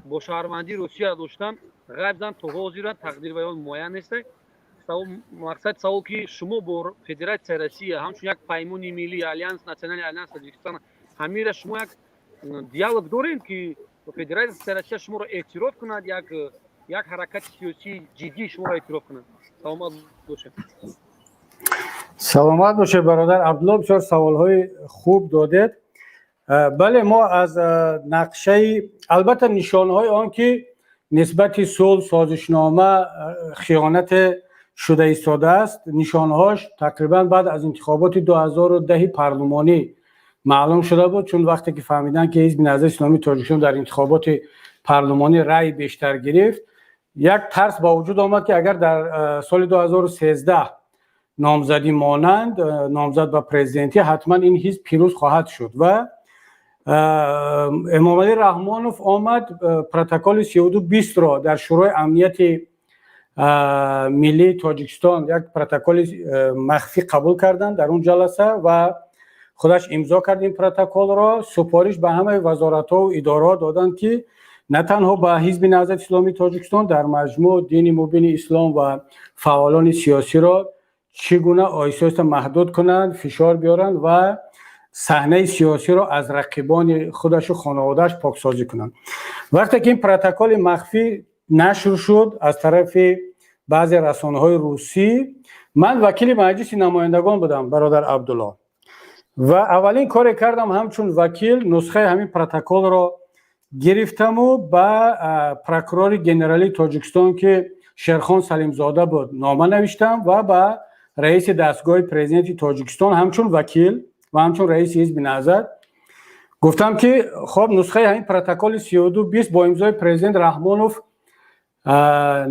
бо шаҳрвандии Русия доштан ғайб занд, то ҳозира тақдири вайон муайян нест. Мақсади савол, ки шумо бо Федератсияи Россия ҳамчун як паймони миллӣ, альянс, национальный альянс Таҷикистон, ҳамира шумо як диалог дорем, ки Федератсияи Россия шуморо эътироф кунад, як ҳаракати сиёсии ҷиддӣ шуморо эътироф кунад? Саломат бошед. Саломат бошед, бародар Абдулло, бисёр саволҳои хуб додед. Бале, мо аз нақшаи, албатта, нишонҳои он ки нисбати сулҳ, созишнома хиёнат шуда истодааст, нишонҳош тақрибан баъд аз интихоботи 2010 парлумонӣ маълум шуда буд, чун вақте ки фаҳмиданд, ки Ҳизби Наҳзати Исломии Тоҷикистон дар интихоботи парлумонӣ раъи бештар гирифт, як тарс ба вуҷуд омад, ки агар дар соли 2013 номзадӣ монанд, номзад ба президентӣ, ҳатман ин ҳизб пирӯз хоҳад шуд. Ва Эмомалӣ Раҳмонов омад, протоколи 3220-ро дар Шӯрои амнияти миллии Тоҷикистон, як протоколи махфӣ қабул карданд дар он ҷаласа ва худаш имзо кард ин протоколро. Супориш ба ҳамаи вазоратҳову идораҳо доданд, ки на танҳо ба Ҳизби Наҳзати Исломии Тоҷикистон, дар маҷмӯъ дини мубини ислом ва фаъолони сиёсиро чӣ гуна оҳиста оҳиста маҳдуд кунанд, фишор биёранд ва саҳнаи сиёсиро аз рақибони худашу хонаводааш поксозӣ кунанд. Вақте ки ин протоколи махфӣ нашр шуд аз тарафи баъзе расонаҳои русӣ, ман вакили Маҷлиси намояндагон будам, бародар Абдулло, ва аввалин коре кардам ҳамчун вакил, нусхаи ҳамин протоколро гирифтаму ба прокурори генералии Тоҷикистон, ки Шерхон Салимзода буд, нома навиштам ва ба раиси дастгоҳи президенти Тоҷикистон, ҳамчун вакил ва ҳамчун раиси Ҳизби Наҳзат гуфтам, ки хоб, нусхаи ҳамин протоколи 3220 бо имзои президент Раҳмонов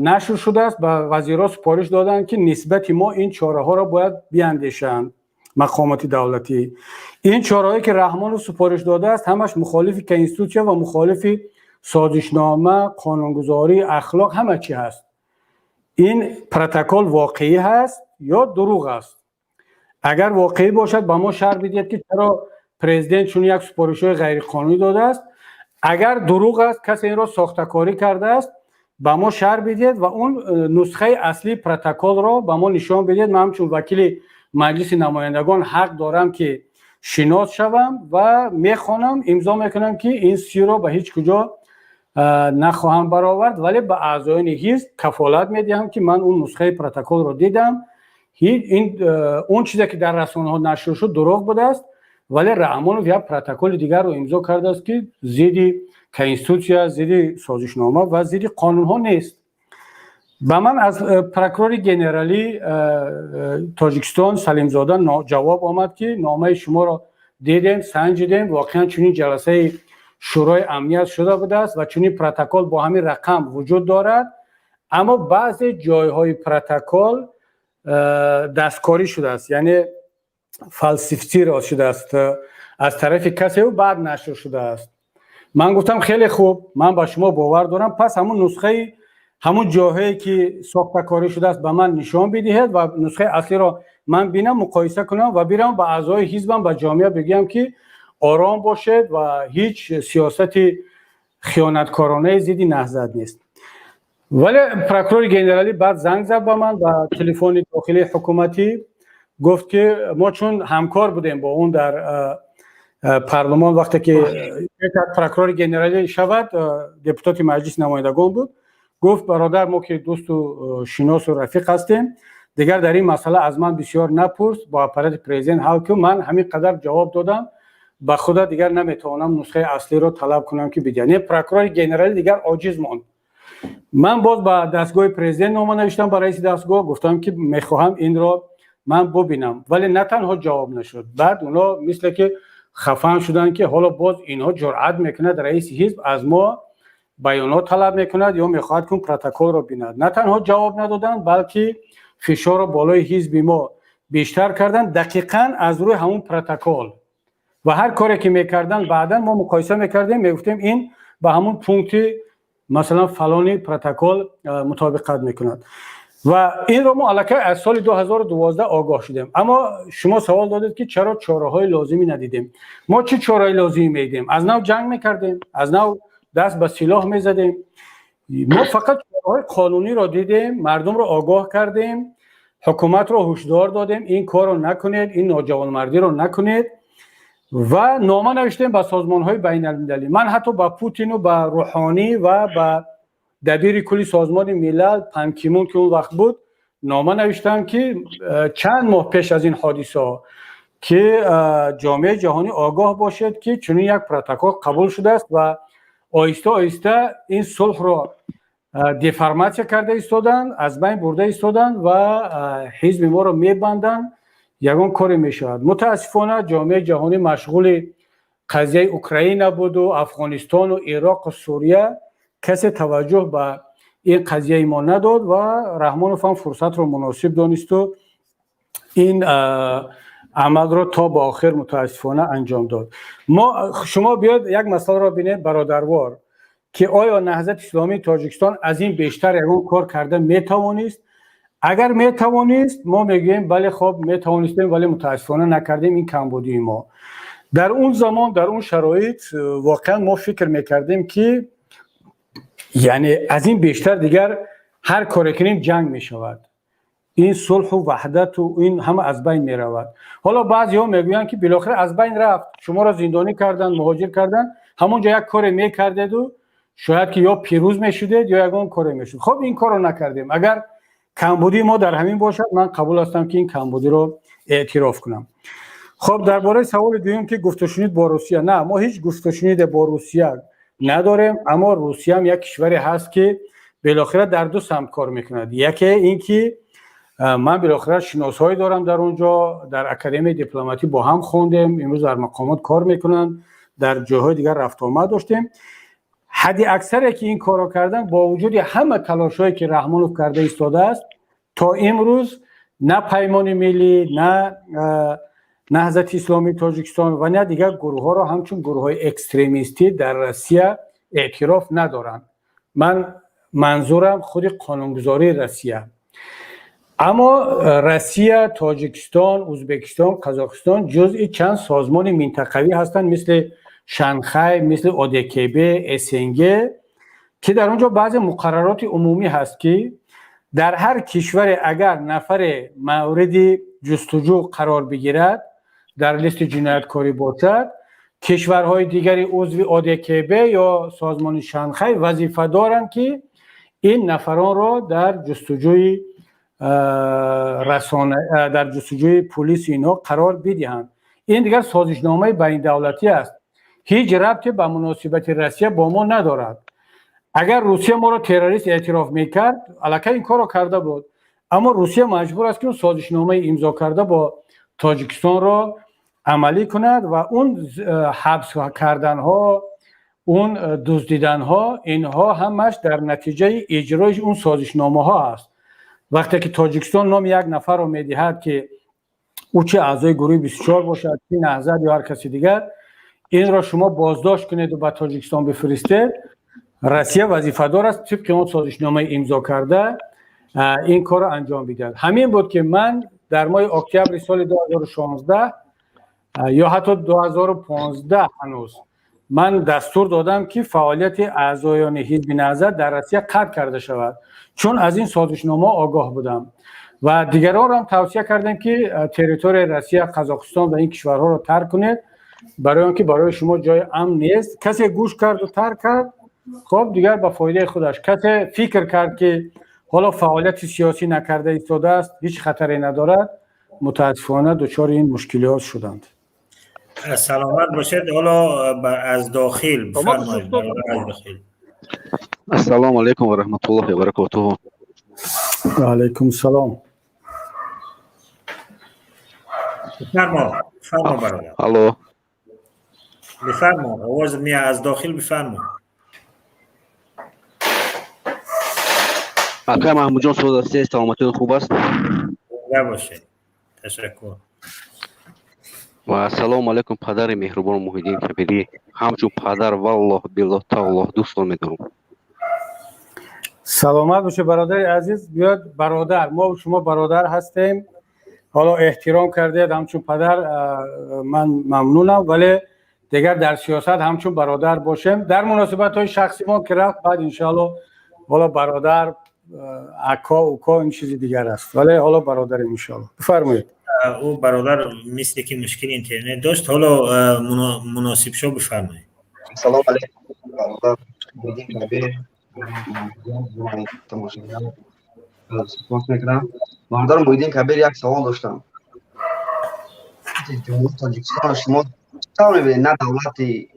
нашр шудааст, ба вазирҳо супориш доданд, ки нисбати мо ин чораҳоро бояд биандешанд мақомоти давлатӣ. Ин чораҳое ки Раҳмонов супориш додааст, ҳамаш мухолифи конститутсия ва мухолифи созишнома, қонунгузорӣ, ахлоқ, ҳама чи ҳаст. Ин протокол воқеӣ ҳаст ё дурӯғ аст? Агар воқеӣ бошад, ба мо шарҳ бидиҳед, ки чаро президент чунин як супоришҳои ғайриқонунӣ додааст. Агар дурӯғ аст, касе инро сохтакорӣ кардааст, ба мо шарҳ бидиҳед ва он нусхаи аслии протоколро ба мо нишон бидиҳед. Ман ҳамчун вакили Маҷлиси намояндагон ҳақ дорам, ки шинос шавам, ва мехонам, имзо мекунам, ки ин сирро ба ҳеҷ куҷо Нахоҳам баровард, вале ба аъзоёни ҳизб кафолат медиҳам, ки ман он нусхаи протоколро дидам. Он чизе, ки дар расонаҳо нашр шуд, дурӯғ будааст, вале Раҳмонов як протоколи дигарро имзо кардааст, ки зидди конститутсия, зидди созишнома ва зидди қонунҳо нест. Ба ман аз прокурори генералии Тоҷикистон Салимзода ҷавоб омад, ки номаи шуморо дидем, санҷидем, воқеан чунин ҷаласаи Шӯрои амният шуда будааст ва чунин протокол бо ҳамин рақам вуҷуд дорад, аммо баъзе ҷойҳои протокол дасткорӣ шудааст, яъне фалсифицировать шудааст аз тарафи касеу, баъд нашр шудааст. Ман гуфтам: «Хеле хуб, ман ба шумо бовар дорам, пас ҳамун нусхаи ҳамун ҷоҳое, ки сохтакорӣ шудааст, ба ман нишон бидиҳед ва нусхаи аслиро ман бинам, муқоиса кунам ва бирам ба аъзои ҳизбам, ба ҷомеа бигӯям, ки ором бошед ва ҳеҷ сиёсати хиёнаткоронаи зидди Наҳзат нест». Вале прокурори генералӣ баъд занг зад ба ман ба телефони дохилии ҳукуматӣ, гуфт, ки мо чун ҳамкор будем бо он дар парлумон, вақте ки прокурори генералӣ шавад, депутати Маҷлиси намояндагон буд, гуфт: «Бародар, мо ки дӯсту шиносу рафиқ ҳастем, дигар дар ин масъала аз ман бисёр напурс, бо аппарати президент ҳал кун. Ман ҳамин қадар ҷавоб додам, ба худа дигар наметавонам нусхаи аслиро талаб кунам, ки бидиҳад». Не, прокурори генералӣ дигар оҷиз монд. Ман боз ба дастгоҳи президент нома навиштам, ба раиси дастгоҳ гуфтам, ки мехоҳам инро ман бубинам, вале на танҳо ҷавоб нашуд, баъд оно мисле ки хафан шуданд, ки ҳоло боз инҳо ҷуръат мекунад, раиси ҳизб аз мо баёнот талаб мекунад ё мехоҳад, ки протоколро бинад. На танҳо ҷавоб надоданд, балки фишорро болои ҳизби мо бештар карданд, дақиқан аз рӯи ҳамун протокол. Ва ҳар коре ки мекарданд, баъдан мо муқоиса мекардем, мегуфтем, ин ба ҳамун пункти, масалан, фалони протокол мутобиқат мекунад. Ва инро мо аллакай аз соли 2012 огоҳ шудем. Аммо шумо савол додед, ки чаро чораҳои лозимӣ надидем. Мо чӣ чораи лозимӣ медидем? Аз нав ҷанг мекардем, аз нав даст ба силоҳ мезадем? Мо фақат чораҳои қонуниро дидем, мардумро огоҳ кардем, ҳукуматро ҳушдор додем: ин корро накунед, ин ноҷавонмардиро накунед. Ва нома навиштем ба созмонҳои байналмилалӣ. Ман ҳатто ба Путину, ба Рӯҳонӣ ва ба дабири кулли Созмони Милал Пан Ги Мун, ки он вақт буд, нома навиштам, ки чанд моҳ пеш аз ин ҳодисаҳо, ки ҷомеаи ҷаҳонӣ огоҳ бошед, ки чунин як протокол қабул шудааст ва оҳиста оҳиста ин сулҳро деформатсия карда истоданд, аз байн бурда истоданд ва ҳизби моро мебанданд, ягон коре мешавад. Мутаассифона, ҷомеаи ҷаҳонӣ машғули қазияи Украина буду, Афғонистону, Ироқу Сурия, касе таваҷҷӯҳ ба ин қазияи мо надод. Ва Раҳмонов ҳам фурсатро муносиб донисту ин амалро то ба охир, мутаассифона, анҷом дод. Мо шумо биёед, як масъаларо бинед, бародарвор, ки оё Наҳзати Исломии Тоҷикистон аз ин бештар ягон кор карда метавонист? Агар метавонист, мо мегӯем: бале, хоб, метавонистем, вале мутаассифона накардем, ин камбудии мо. Дар он замон, дар он шароит воқеан мо фикр мекардем, ки яъне аз ин бештар дигар ҳар коре кунем, ҷанг мешавад, ин сулҳу ваҳдату ин ҳама аз байн меравад. Ҳоло баъзеҳо мегӯянд, ки билохира аз байн рафт, шуморо зиндонӣ карданд, муҳоҷир карданд, ҳамон ҷо як коре мекардеду, шояд ки ё пирӯз мешудед, ё ягон коре мешуд. Хоб, ин корро накардем. Агар камбудии мо дар ҳамин бошад, ман қабул ҳастам, ки ин камбудиро эътироф кунам. Хоб, дар бораи саволи дуюм, ки гуфтушунид бо Русия, на, мо ҳеҷ гуфтушуниде бо Русия надорем. Аммо Русияам як кишваре ҳаст, ки билохира дар ду самт кор мекунад. Яке ин ки ман билохира шиносҳое дорам дар он ҷо, дар Академияи дипломатӣ бо ҳам хондем, имрӯз дар мақомот кор мекунанд, дар ҷойҳои дигар рафтуомад доштем. Ҳадди аксаре, ки ин корро карданд, бо вуҷуди ҳама талошҳое, ки Раҳмонов карда истодааст, то имрӯз на Паймони Миллӣ, на Наҳзати Исломии Тоҷикистон ва на дигар гурӯҳҳоро ҳамчун гурӯҳҳои экстремистӣ дар Россия эътироф надоранд. Ман манзурам худи қонунгузории Россия. Аммо Россия, Тоҷикистон, Ӯзбекистон, Қазоқистон ҷузъи чанд созмони минтақавӣ ҳастанд, мисли Шанхай, мисли ОДКБ, СНГ, ки дар он ҷо баъзе муқаррароти умумӣ ҳаст, ки дар ҳар кишваре агар нафаре мавриди ҷустуҷӯ қарор бигирад, дар листи ҷинояткорӣ бошад. Кишварҳои дигари узви ОДКБ ё созмони Шанхай вазифа доранд, ки ин нафаронро дар ҷустуҷӯи расона, дар ҷустуҷӯи пулиси инҳо қарор бидиҳанд. Ин дигар созишномаи байнидавлатӣ аст, ҳеҷ рабте ба муносибати Россия бо мо надорад. Агар Русия моро террорист эътироф мекард, аллакай ин корро карда буд. Аммо Русия маҷбур аст, ки он созишномаи имзо карда бо Тоҷикистонро амалӣ кунад ва он ҳабс карданҳо, он дуздиданҳо, инҳо ҳамаш дар натиҷаи иҷрои он созишномаҳо аст. Вақте ки Тоҷикистон номи як нафарро медиҳад, ки ӯ чи аъзои гурӯҳи 24 бошад, чи Наҳзат ё ҳар каси дигар, инро шумо боздошт кунеду ба Тоҷикистон бифиристед, Россия вазифадор аст тибқи он созишномаи имзо карда ин корро анҷом бидиҳад. Ҳамин буд, ки ман дар моҳи октябри соли 2016 ё ҳатто 2015 ҳанӯз ман дастур додам, ки фаъолияти аъзоёни ҳизби Наҳзат дар Россия қатъ карда шавад, чун аз ин созишнома огоҳ будам ва дигаронро ҳам тавсия кардем, ки территорияи Россия, Қазоқистон ва ин кишварҳоро тарк кунед, барои он ки барои шумо ҷои амн нест. Касе гӯш карду тарк кард, хоб, дигар ба фоидаи худаш. Касе фикр кард, ки ҳоло фаъолияти сиёсӣ накарда истодааст, ҳеҷ хатаре надорад, мутаассифона дучори ин мушкилиҳо шуданд. Саломат бошед. Ҳоло аз дохил бифармоед, аз дохил. Ассалому алайкум ва раҳматуллоҳи ва баракотуҳу. Ва алайкум салом. Бифармо, бифармо, бародар. Алло. Бифармо, овоз меяд аз дохил, бифармо. Акай Маҳмудҷон, соз ҳастед? Саломатиён хуб аст? Зинда бошед, ташаккур. Ва ассалому алайкум, падари меҳрубон Муҳиддин Кабирӣ. Ҳамчун падар, валлоҳ, биллоҳ, таллоҳ, дӯстон медорам. Саломат бошед, бародари азиз. Биёд, бародар, мо шумо бародар ҳастем. Ҳоло эҳтиром кардед ҳамчун падар, ман мамнунам, вале дигар дар сиёсат ҳамчун бародар бошем. Дар муносибатҳои шахсимон ки рафт, баъд иншоалло ҳоло бародар, ака, уко, ин чизи дигар аст, вале ҳоло бародарем, иншоалло. Бифармоед. Ӯ бародар мисли ки мушкили интернет дошт. Ҳоло Муносиб шо, бифармоед. Салом алейкум, бародар Муҳиддин Кабир, тамошобинон, сипос мекунам. Бародар Муҳиддин Кабир, як савол доштам. Ҷумҳурии Тоҷикистон шумо чӣ мебинед? На давлати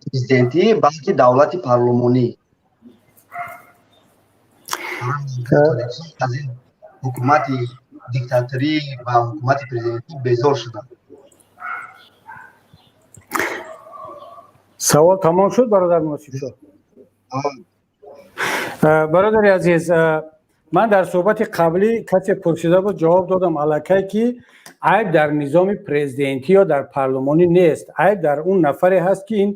президентӣ, балки давлати парлумонӣ. Аз ин ҳукумати диктаторӣ ва ҳукумати президентӣ безор шудам. Савол тамом шуд, бародар Муносиб шуд? Бародари азиз, ман дар суҳбати қаблӣ касе пурсида буд, ҷавоб додам аллакай, ки айб дар низоми президентӣ ё дар парлумонӣ нест, айб дар он нафаре ҳаст, ки ин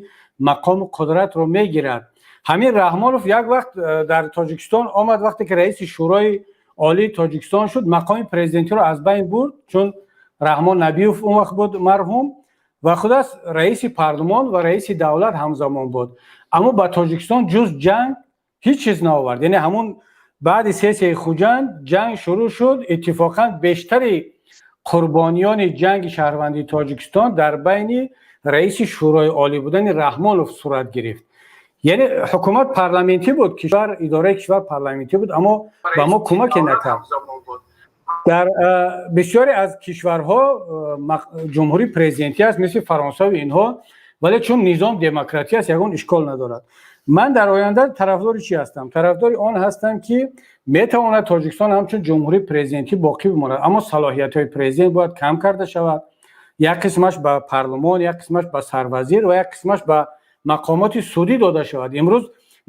мақому қудратро мегирад. Ҳамин Раҳмонов як вақт дар Тоҷикистон омад, вақте ки раиси Шӯрои Олии Тоҷикистон шуд, мақоми президентиро аз байн бурд, чун Раҳмон Набиев он вақт буд марҳум ва худаш раиси парлумон ва раиси давлат ҳамзамон буд. Аммо ба Тоҷикистон ҷуз ҷанг ҳеҷ чиз наовард. Яъне ҳамун баъди сессияи Хуҷанд ҷанг шурӯъ шуд. Иттифоқан бештари қурбониёни ҷанги шаҳрвандии Тоҷикистон дар байни раиси Шӯрои Олӣ будани Раҳмонов сурат гирифт. Яъне ҳукумат парламентӣ буд, кишвар, идораи кишвар парламентӣ буд, аммо ба мо кӯмаке накард. Дар бисёре аз кишварҳо ҷумҳурии президентӣ аст, мисли Фаронсаву инҳо, вале чун низом демократӣ аст, ягон ишкол надорад. Ман дар оянда тарафдори чӣ ҳастам? Тарафдори он ҳастам, ки метавонад Тоҷикистон ҳамчун ҷумҳурии президентӣ боқӣ бимонад, аммо салоҳиятҳои президент бояд кам карда шавад, як қисмаш ба парлумон, як қисмаш ба сарвазир ва як қисмаш ба мақомоти судӣ дода шавад. Имрӯз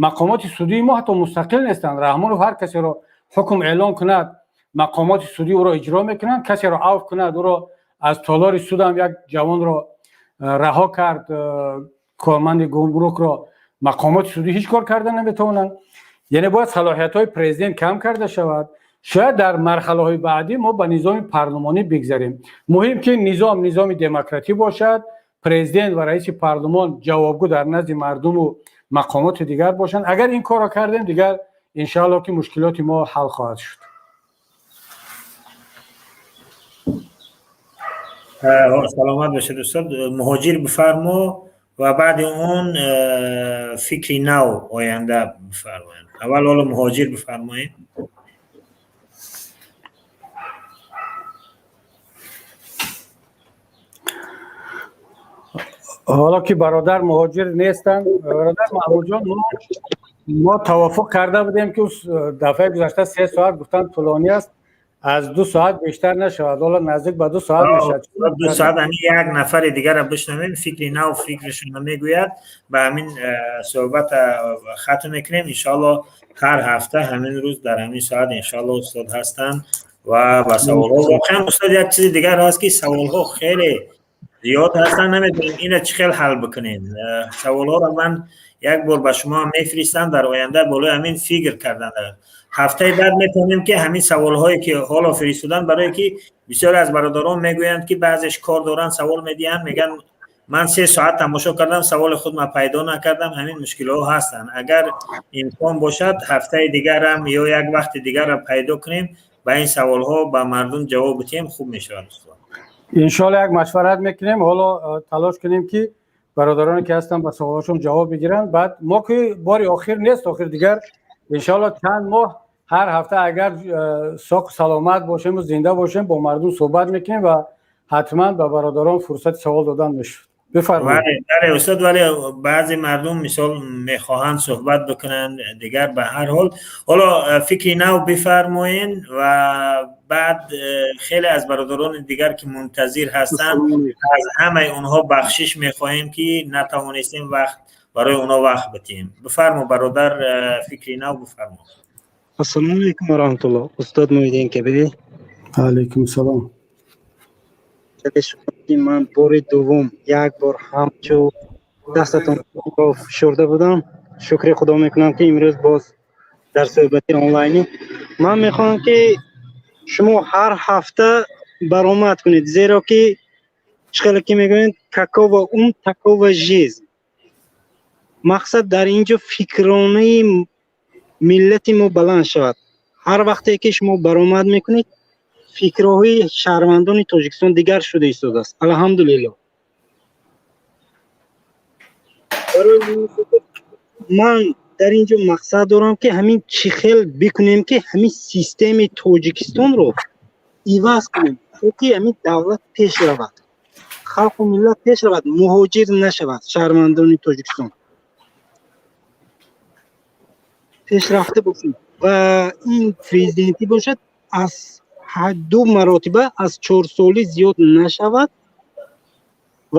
мақомоти судии мо ҳатто мустақил нестанд. Раҳмонов ҳар касеро ҳукм эълон кунад, мақомоти судӣ ӯро иҷро мекунанд, касеро авф кунад, ӯро аз толори судам як ҷавонро раҳо кард, корманди гумрукро, мақомоти судӣ ҳеҷ кор карда наметавонанд. Яъне бояд салоҳиятҳои президент кам карда шавад. Шояд дар марҳалаҳои баъдӣ мо ба низоми парлумонӣ бигзарем. Муҳим ки низом низоми демократӣ бошад, президент ва раиси парлумон ҷавобгӯ дар назди мардуму мақомоти дигар бошанд. Агар ин корро кардем, дигар иншаалло ки мушкилоти мо ҳал хоҳад шуд. Саломат бошед, устод. Муҳоҷир, бифармо ва баъди он фикри нав оянда бифармоянд. Аввал ҳоло муҳоҷир бифармоед. Ҳоло ки бародар муҳоҷир нестанд, бародар Маҳмудҷон, мо тавофуқ карда будем, ки дафъаи гузашта 3 соат гуфтанд тӯлонӣ аст, аз 2 соат бештар нашавад. Ҳоло наздик ба 2 соат мешавад. 2 соат. Ҳамин як нафари дигарро бишнавем, фикри нав фикрашона мегӯяд, ба ҳамин суҳбат хатм мекунем. Иншоалло, ҳар ҳафта ҳамин рӯз дар ҳамин соат, иншоалло, устод ҳастанд ва ба саволҳо. Воқеан, устод, як чизи дигар ҳаст, ки саволҳо хеле зиёд ҳастанд, намедонем ина чӣ хел ҳал бикунем. Саволҳоро ман як бор ба шумо мефиристам, дар оянда болои ҳамин фикр кардан. Ҳафтаи баъд метавонем, ки ҳамин саволҳое ки ҳоло фиристоданд, барое ки бисёре аз бародарон мегӯянд, ки баъзеш кор доранд, савол медиҳанд, мегӯянд, ман 3 соат тамошо кардам, саволи худ ман пайдо накардам. Ҳамин мушкилҳо ҳастанд. Агар имкон бошад, ҳафтаи дигарам ё як вақти дигарро пайдо кунем, ба ин саволҳо ба мардум ҷавоб бидиҳем, хуб мешавад, устод. Иншоалло, як машварат мекунем. Ҳоло талош кунем, ки бародароне ки ҳастанд, ба саволҳошон ҷавоб бигиранд. Баъд мо ки бори охир нест, охир дигар, иншоалло, чанд моҳ ҳар ҳафта, агар соқу саломат бошему зинда бошем, бо мардум суҳбат мекунем ва ҳатман ба бародарон фурсати савол додан мешуд. Бифармоед. Бале, устод, вале баъзе мардум, мисол, мехоҳанд суҳбат бикунанд дигар. Ба ҳар ҳол, ҳоло фикри нав бифармоен ва баъд хеле аз бародарони дигар, ки мунтазир ҳастанд, аз ҳамаи онҳо бахшиш мехоҳем, ки натавонистем вақт барои онҳо вақт бидиҳем. Бифармо, бародар, фикри нав бифармо. Ассалому алайкум ва раҳматуллоҳ, устод Муҳиддин Кабирӣ. Алайкум салом. Ман бори дуввум, як бор ҳамчу дастатонро фишурда будам. Шукри Худо мекунам, ки имрӯз боз дар суҳбати онлайнӣ. Ман мехоҳам, ки шумо ҳар ҳафта баромад кунед, зеро ки чӣ хеле ки мегӯянд, какова ум, такова жизнь. Мақсад дар ин ҷо фикронаи миллати мо баланд шавад. Ҳар вақте ки шумо баромад мекунед, фикрҳои шаҳрвандони Тоҷикистон дигар шуда истодааст, алҳамдулилло. Барои ман дар ин ҷо мақсад дорам, ки ҳамин чӣ хел бикунем, ки ҳамин системаи Тоҷикистонро иваз кунем, то ки ҳамин давлат пеш равад, халқу миллат пеш равад, муҳоҷир нашавад, шаҳрвандони Тоҷикистон пешрафта бошем ва ин президентӣ бошад, аз ду маротиба аз 4 солӣ зиёд нашавад.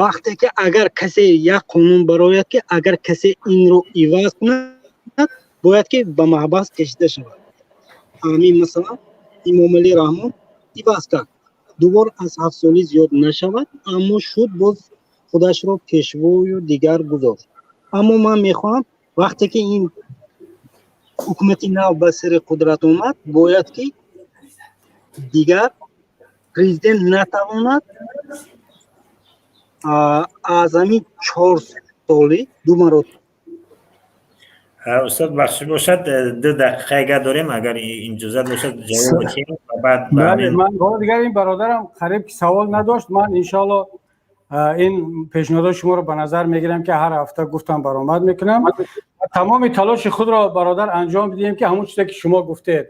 Вақте ки агар касе як қонун барояд, ки агар касе инро иваз кунад, бояд ки ба маҳбас кашида шавад. Ҳамин, масалан, Имомалӣ Раҳмон иваз кард, дубор аз 7 солӣ зиёд нашавад, аммо шуд, боз худашро пешвою дигар гузошт. Аммо ман мехоҳам, вақте ки ин ҳукумати нав ба сари қудрат омад, бояд ки дигар президент натавонад аз ҳамин 4 солӣ ду маротиба. Устод, бахшиш бошад, 2 дақиқа дорем, агар иҷозат бошад, ҷавоб бидиҳем ва баъд. Ман ҳоло дигар ин бародарам қариб ки савол надошт. Ман, иншоалло, ин пешниҳодои шуморо ба назар мегирам, ки ҳар ҳафта гуфтам баромад мекунам. Тамоми талоши худро, бародар, анҷом бидиҳем, ки ҳамон чизе ки шумо гуфтед,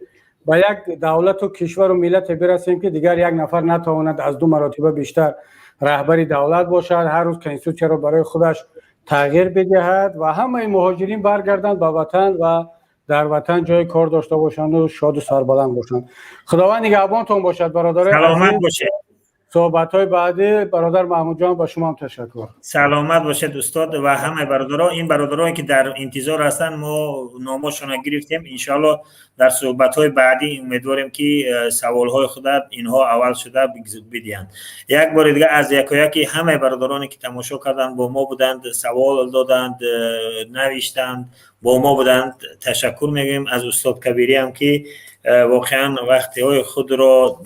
ба як давлату кишвару миллате бирасем, ки дигар як нафар натавонад аз ду маротиба бештар раҳбари давлат бошад, ҳар рӯз конститутсияро барои худаш тағйир бидиҳад ва ҳамаи муҳоҷирин баргарданд ба ватан ва дар ватан ҷои кор дошта бошанду шоду сарбаланд бошанд. Худованд нигаҳбонтон бошад, бародарои. Саломат бошед. Суҳбатҳои баъдӣ, бародар Маҳмудҷон, ба шумо ҳам ташаккур. Саломат бошед, устод, ва ҳамаи бародаро. Ин бародарое ки дар интизор ҳастанд, мо номошонро гирифтем. Иншоалло, дар суҳбатҳои баъдӣ умедворем, ки саволҳои худа инҳо аввал шуда бидиҳанд. Як бори дигар аз якояки ҳамаи бародароне ки тамошо карданд, бо мо буданд, савол доданд, навиштанд, бо мо буданд, ташаккур мегӯем. Аз устод Кабириам, ки воқеан вақтиҳои худро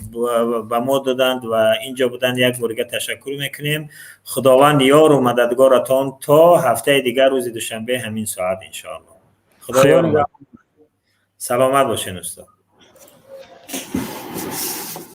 ба мо доданд ва инҷо буданд, як бор дигар ташаккур мекунем. Худованд ёру мададгоратон. То ҳафтаи дигар, рӯзи душанбе, ҳамин соат, иншоалло. Худо ёру, саломат бошен, устод.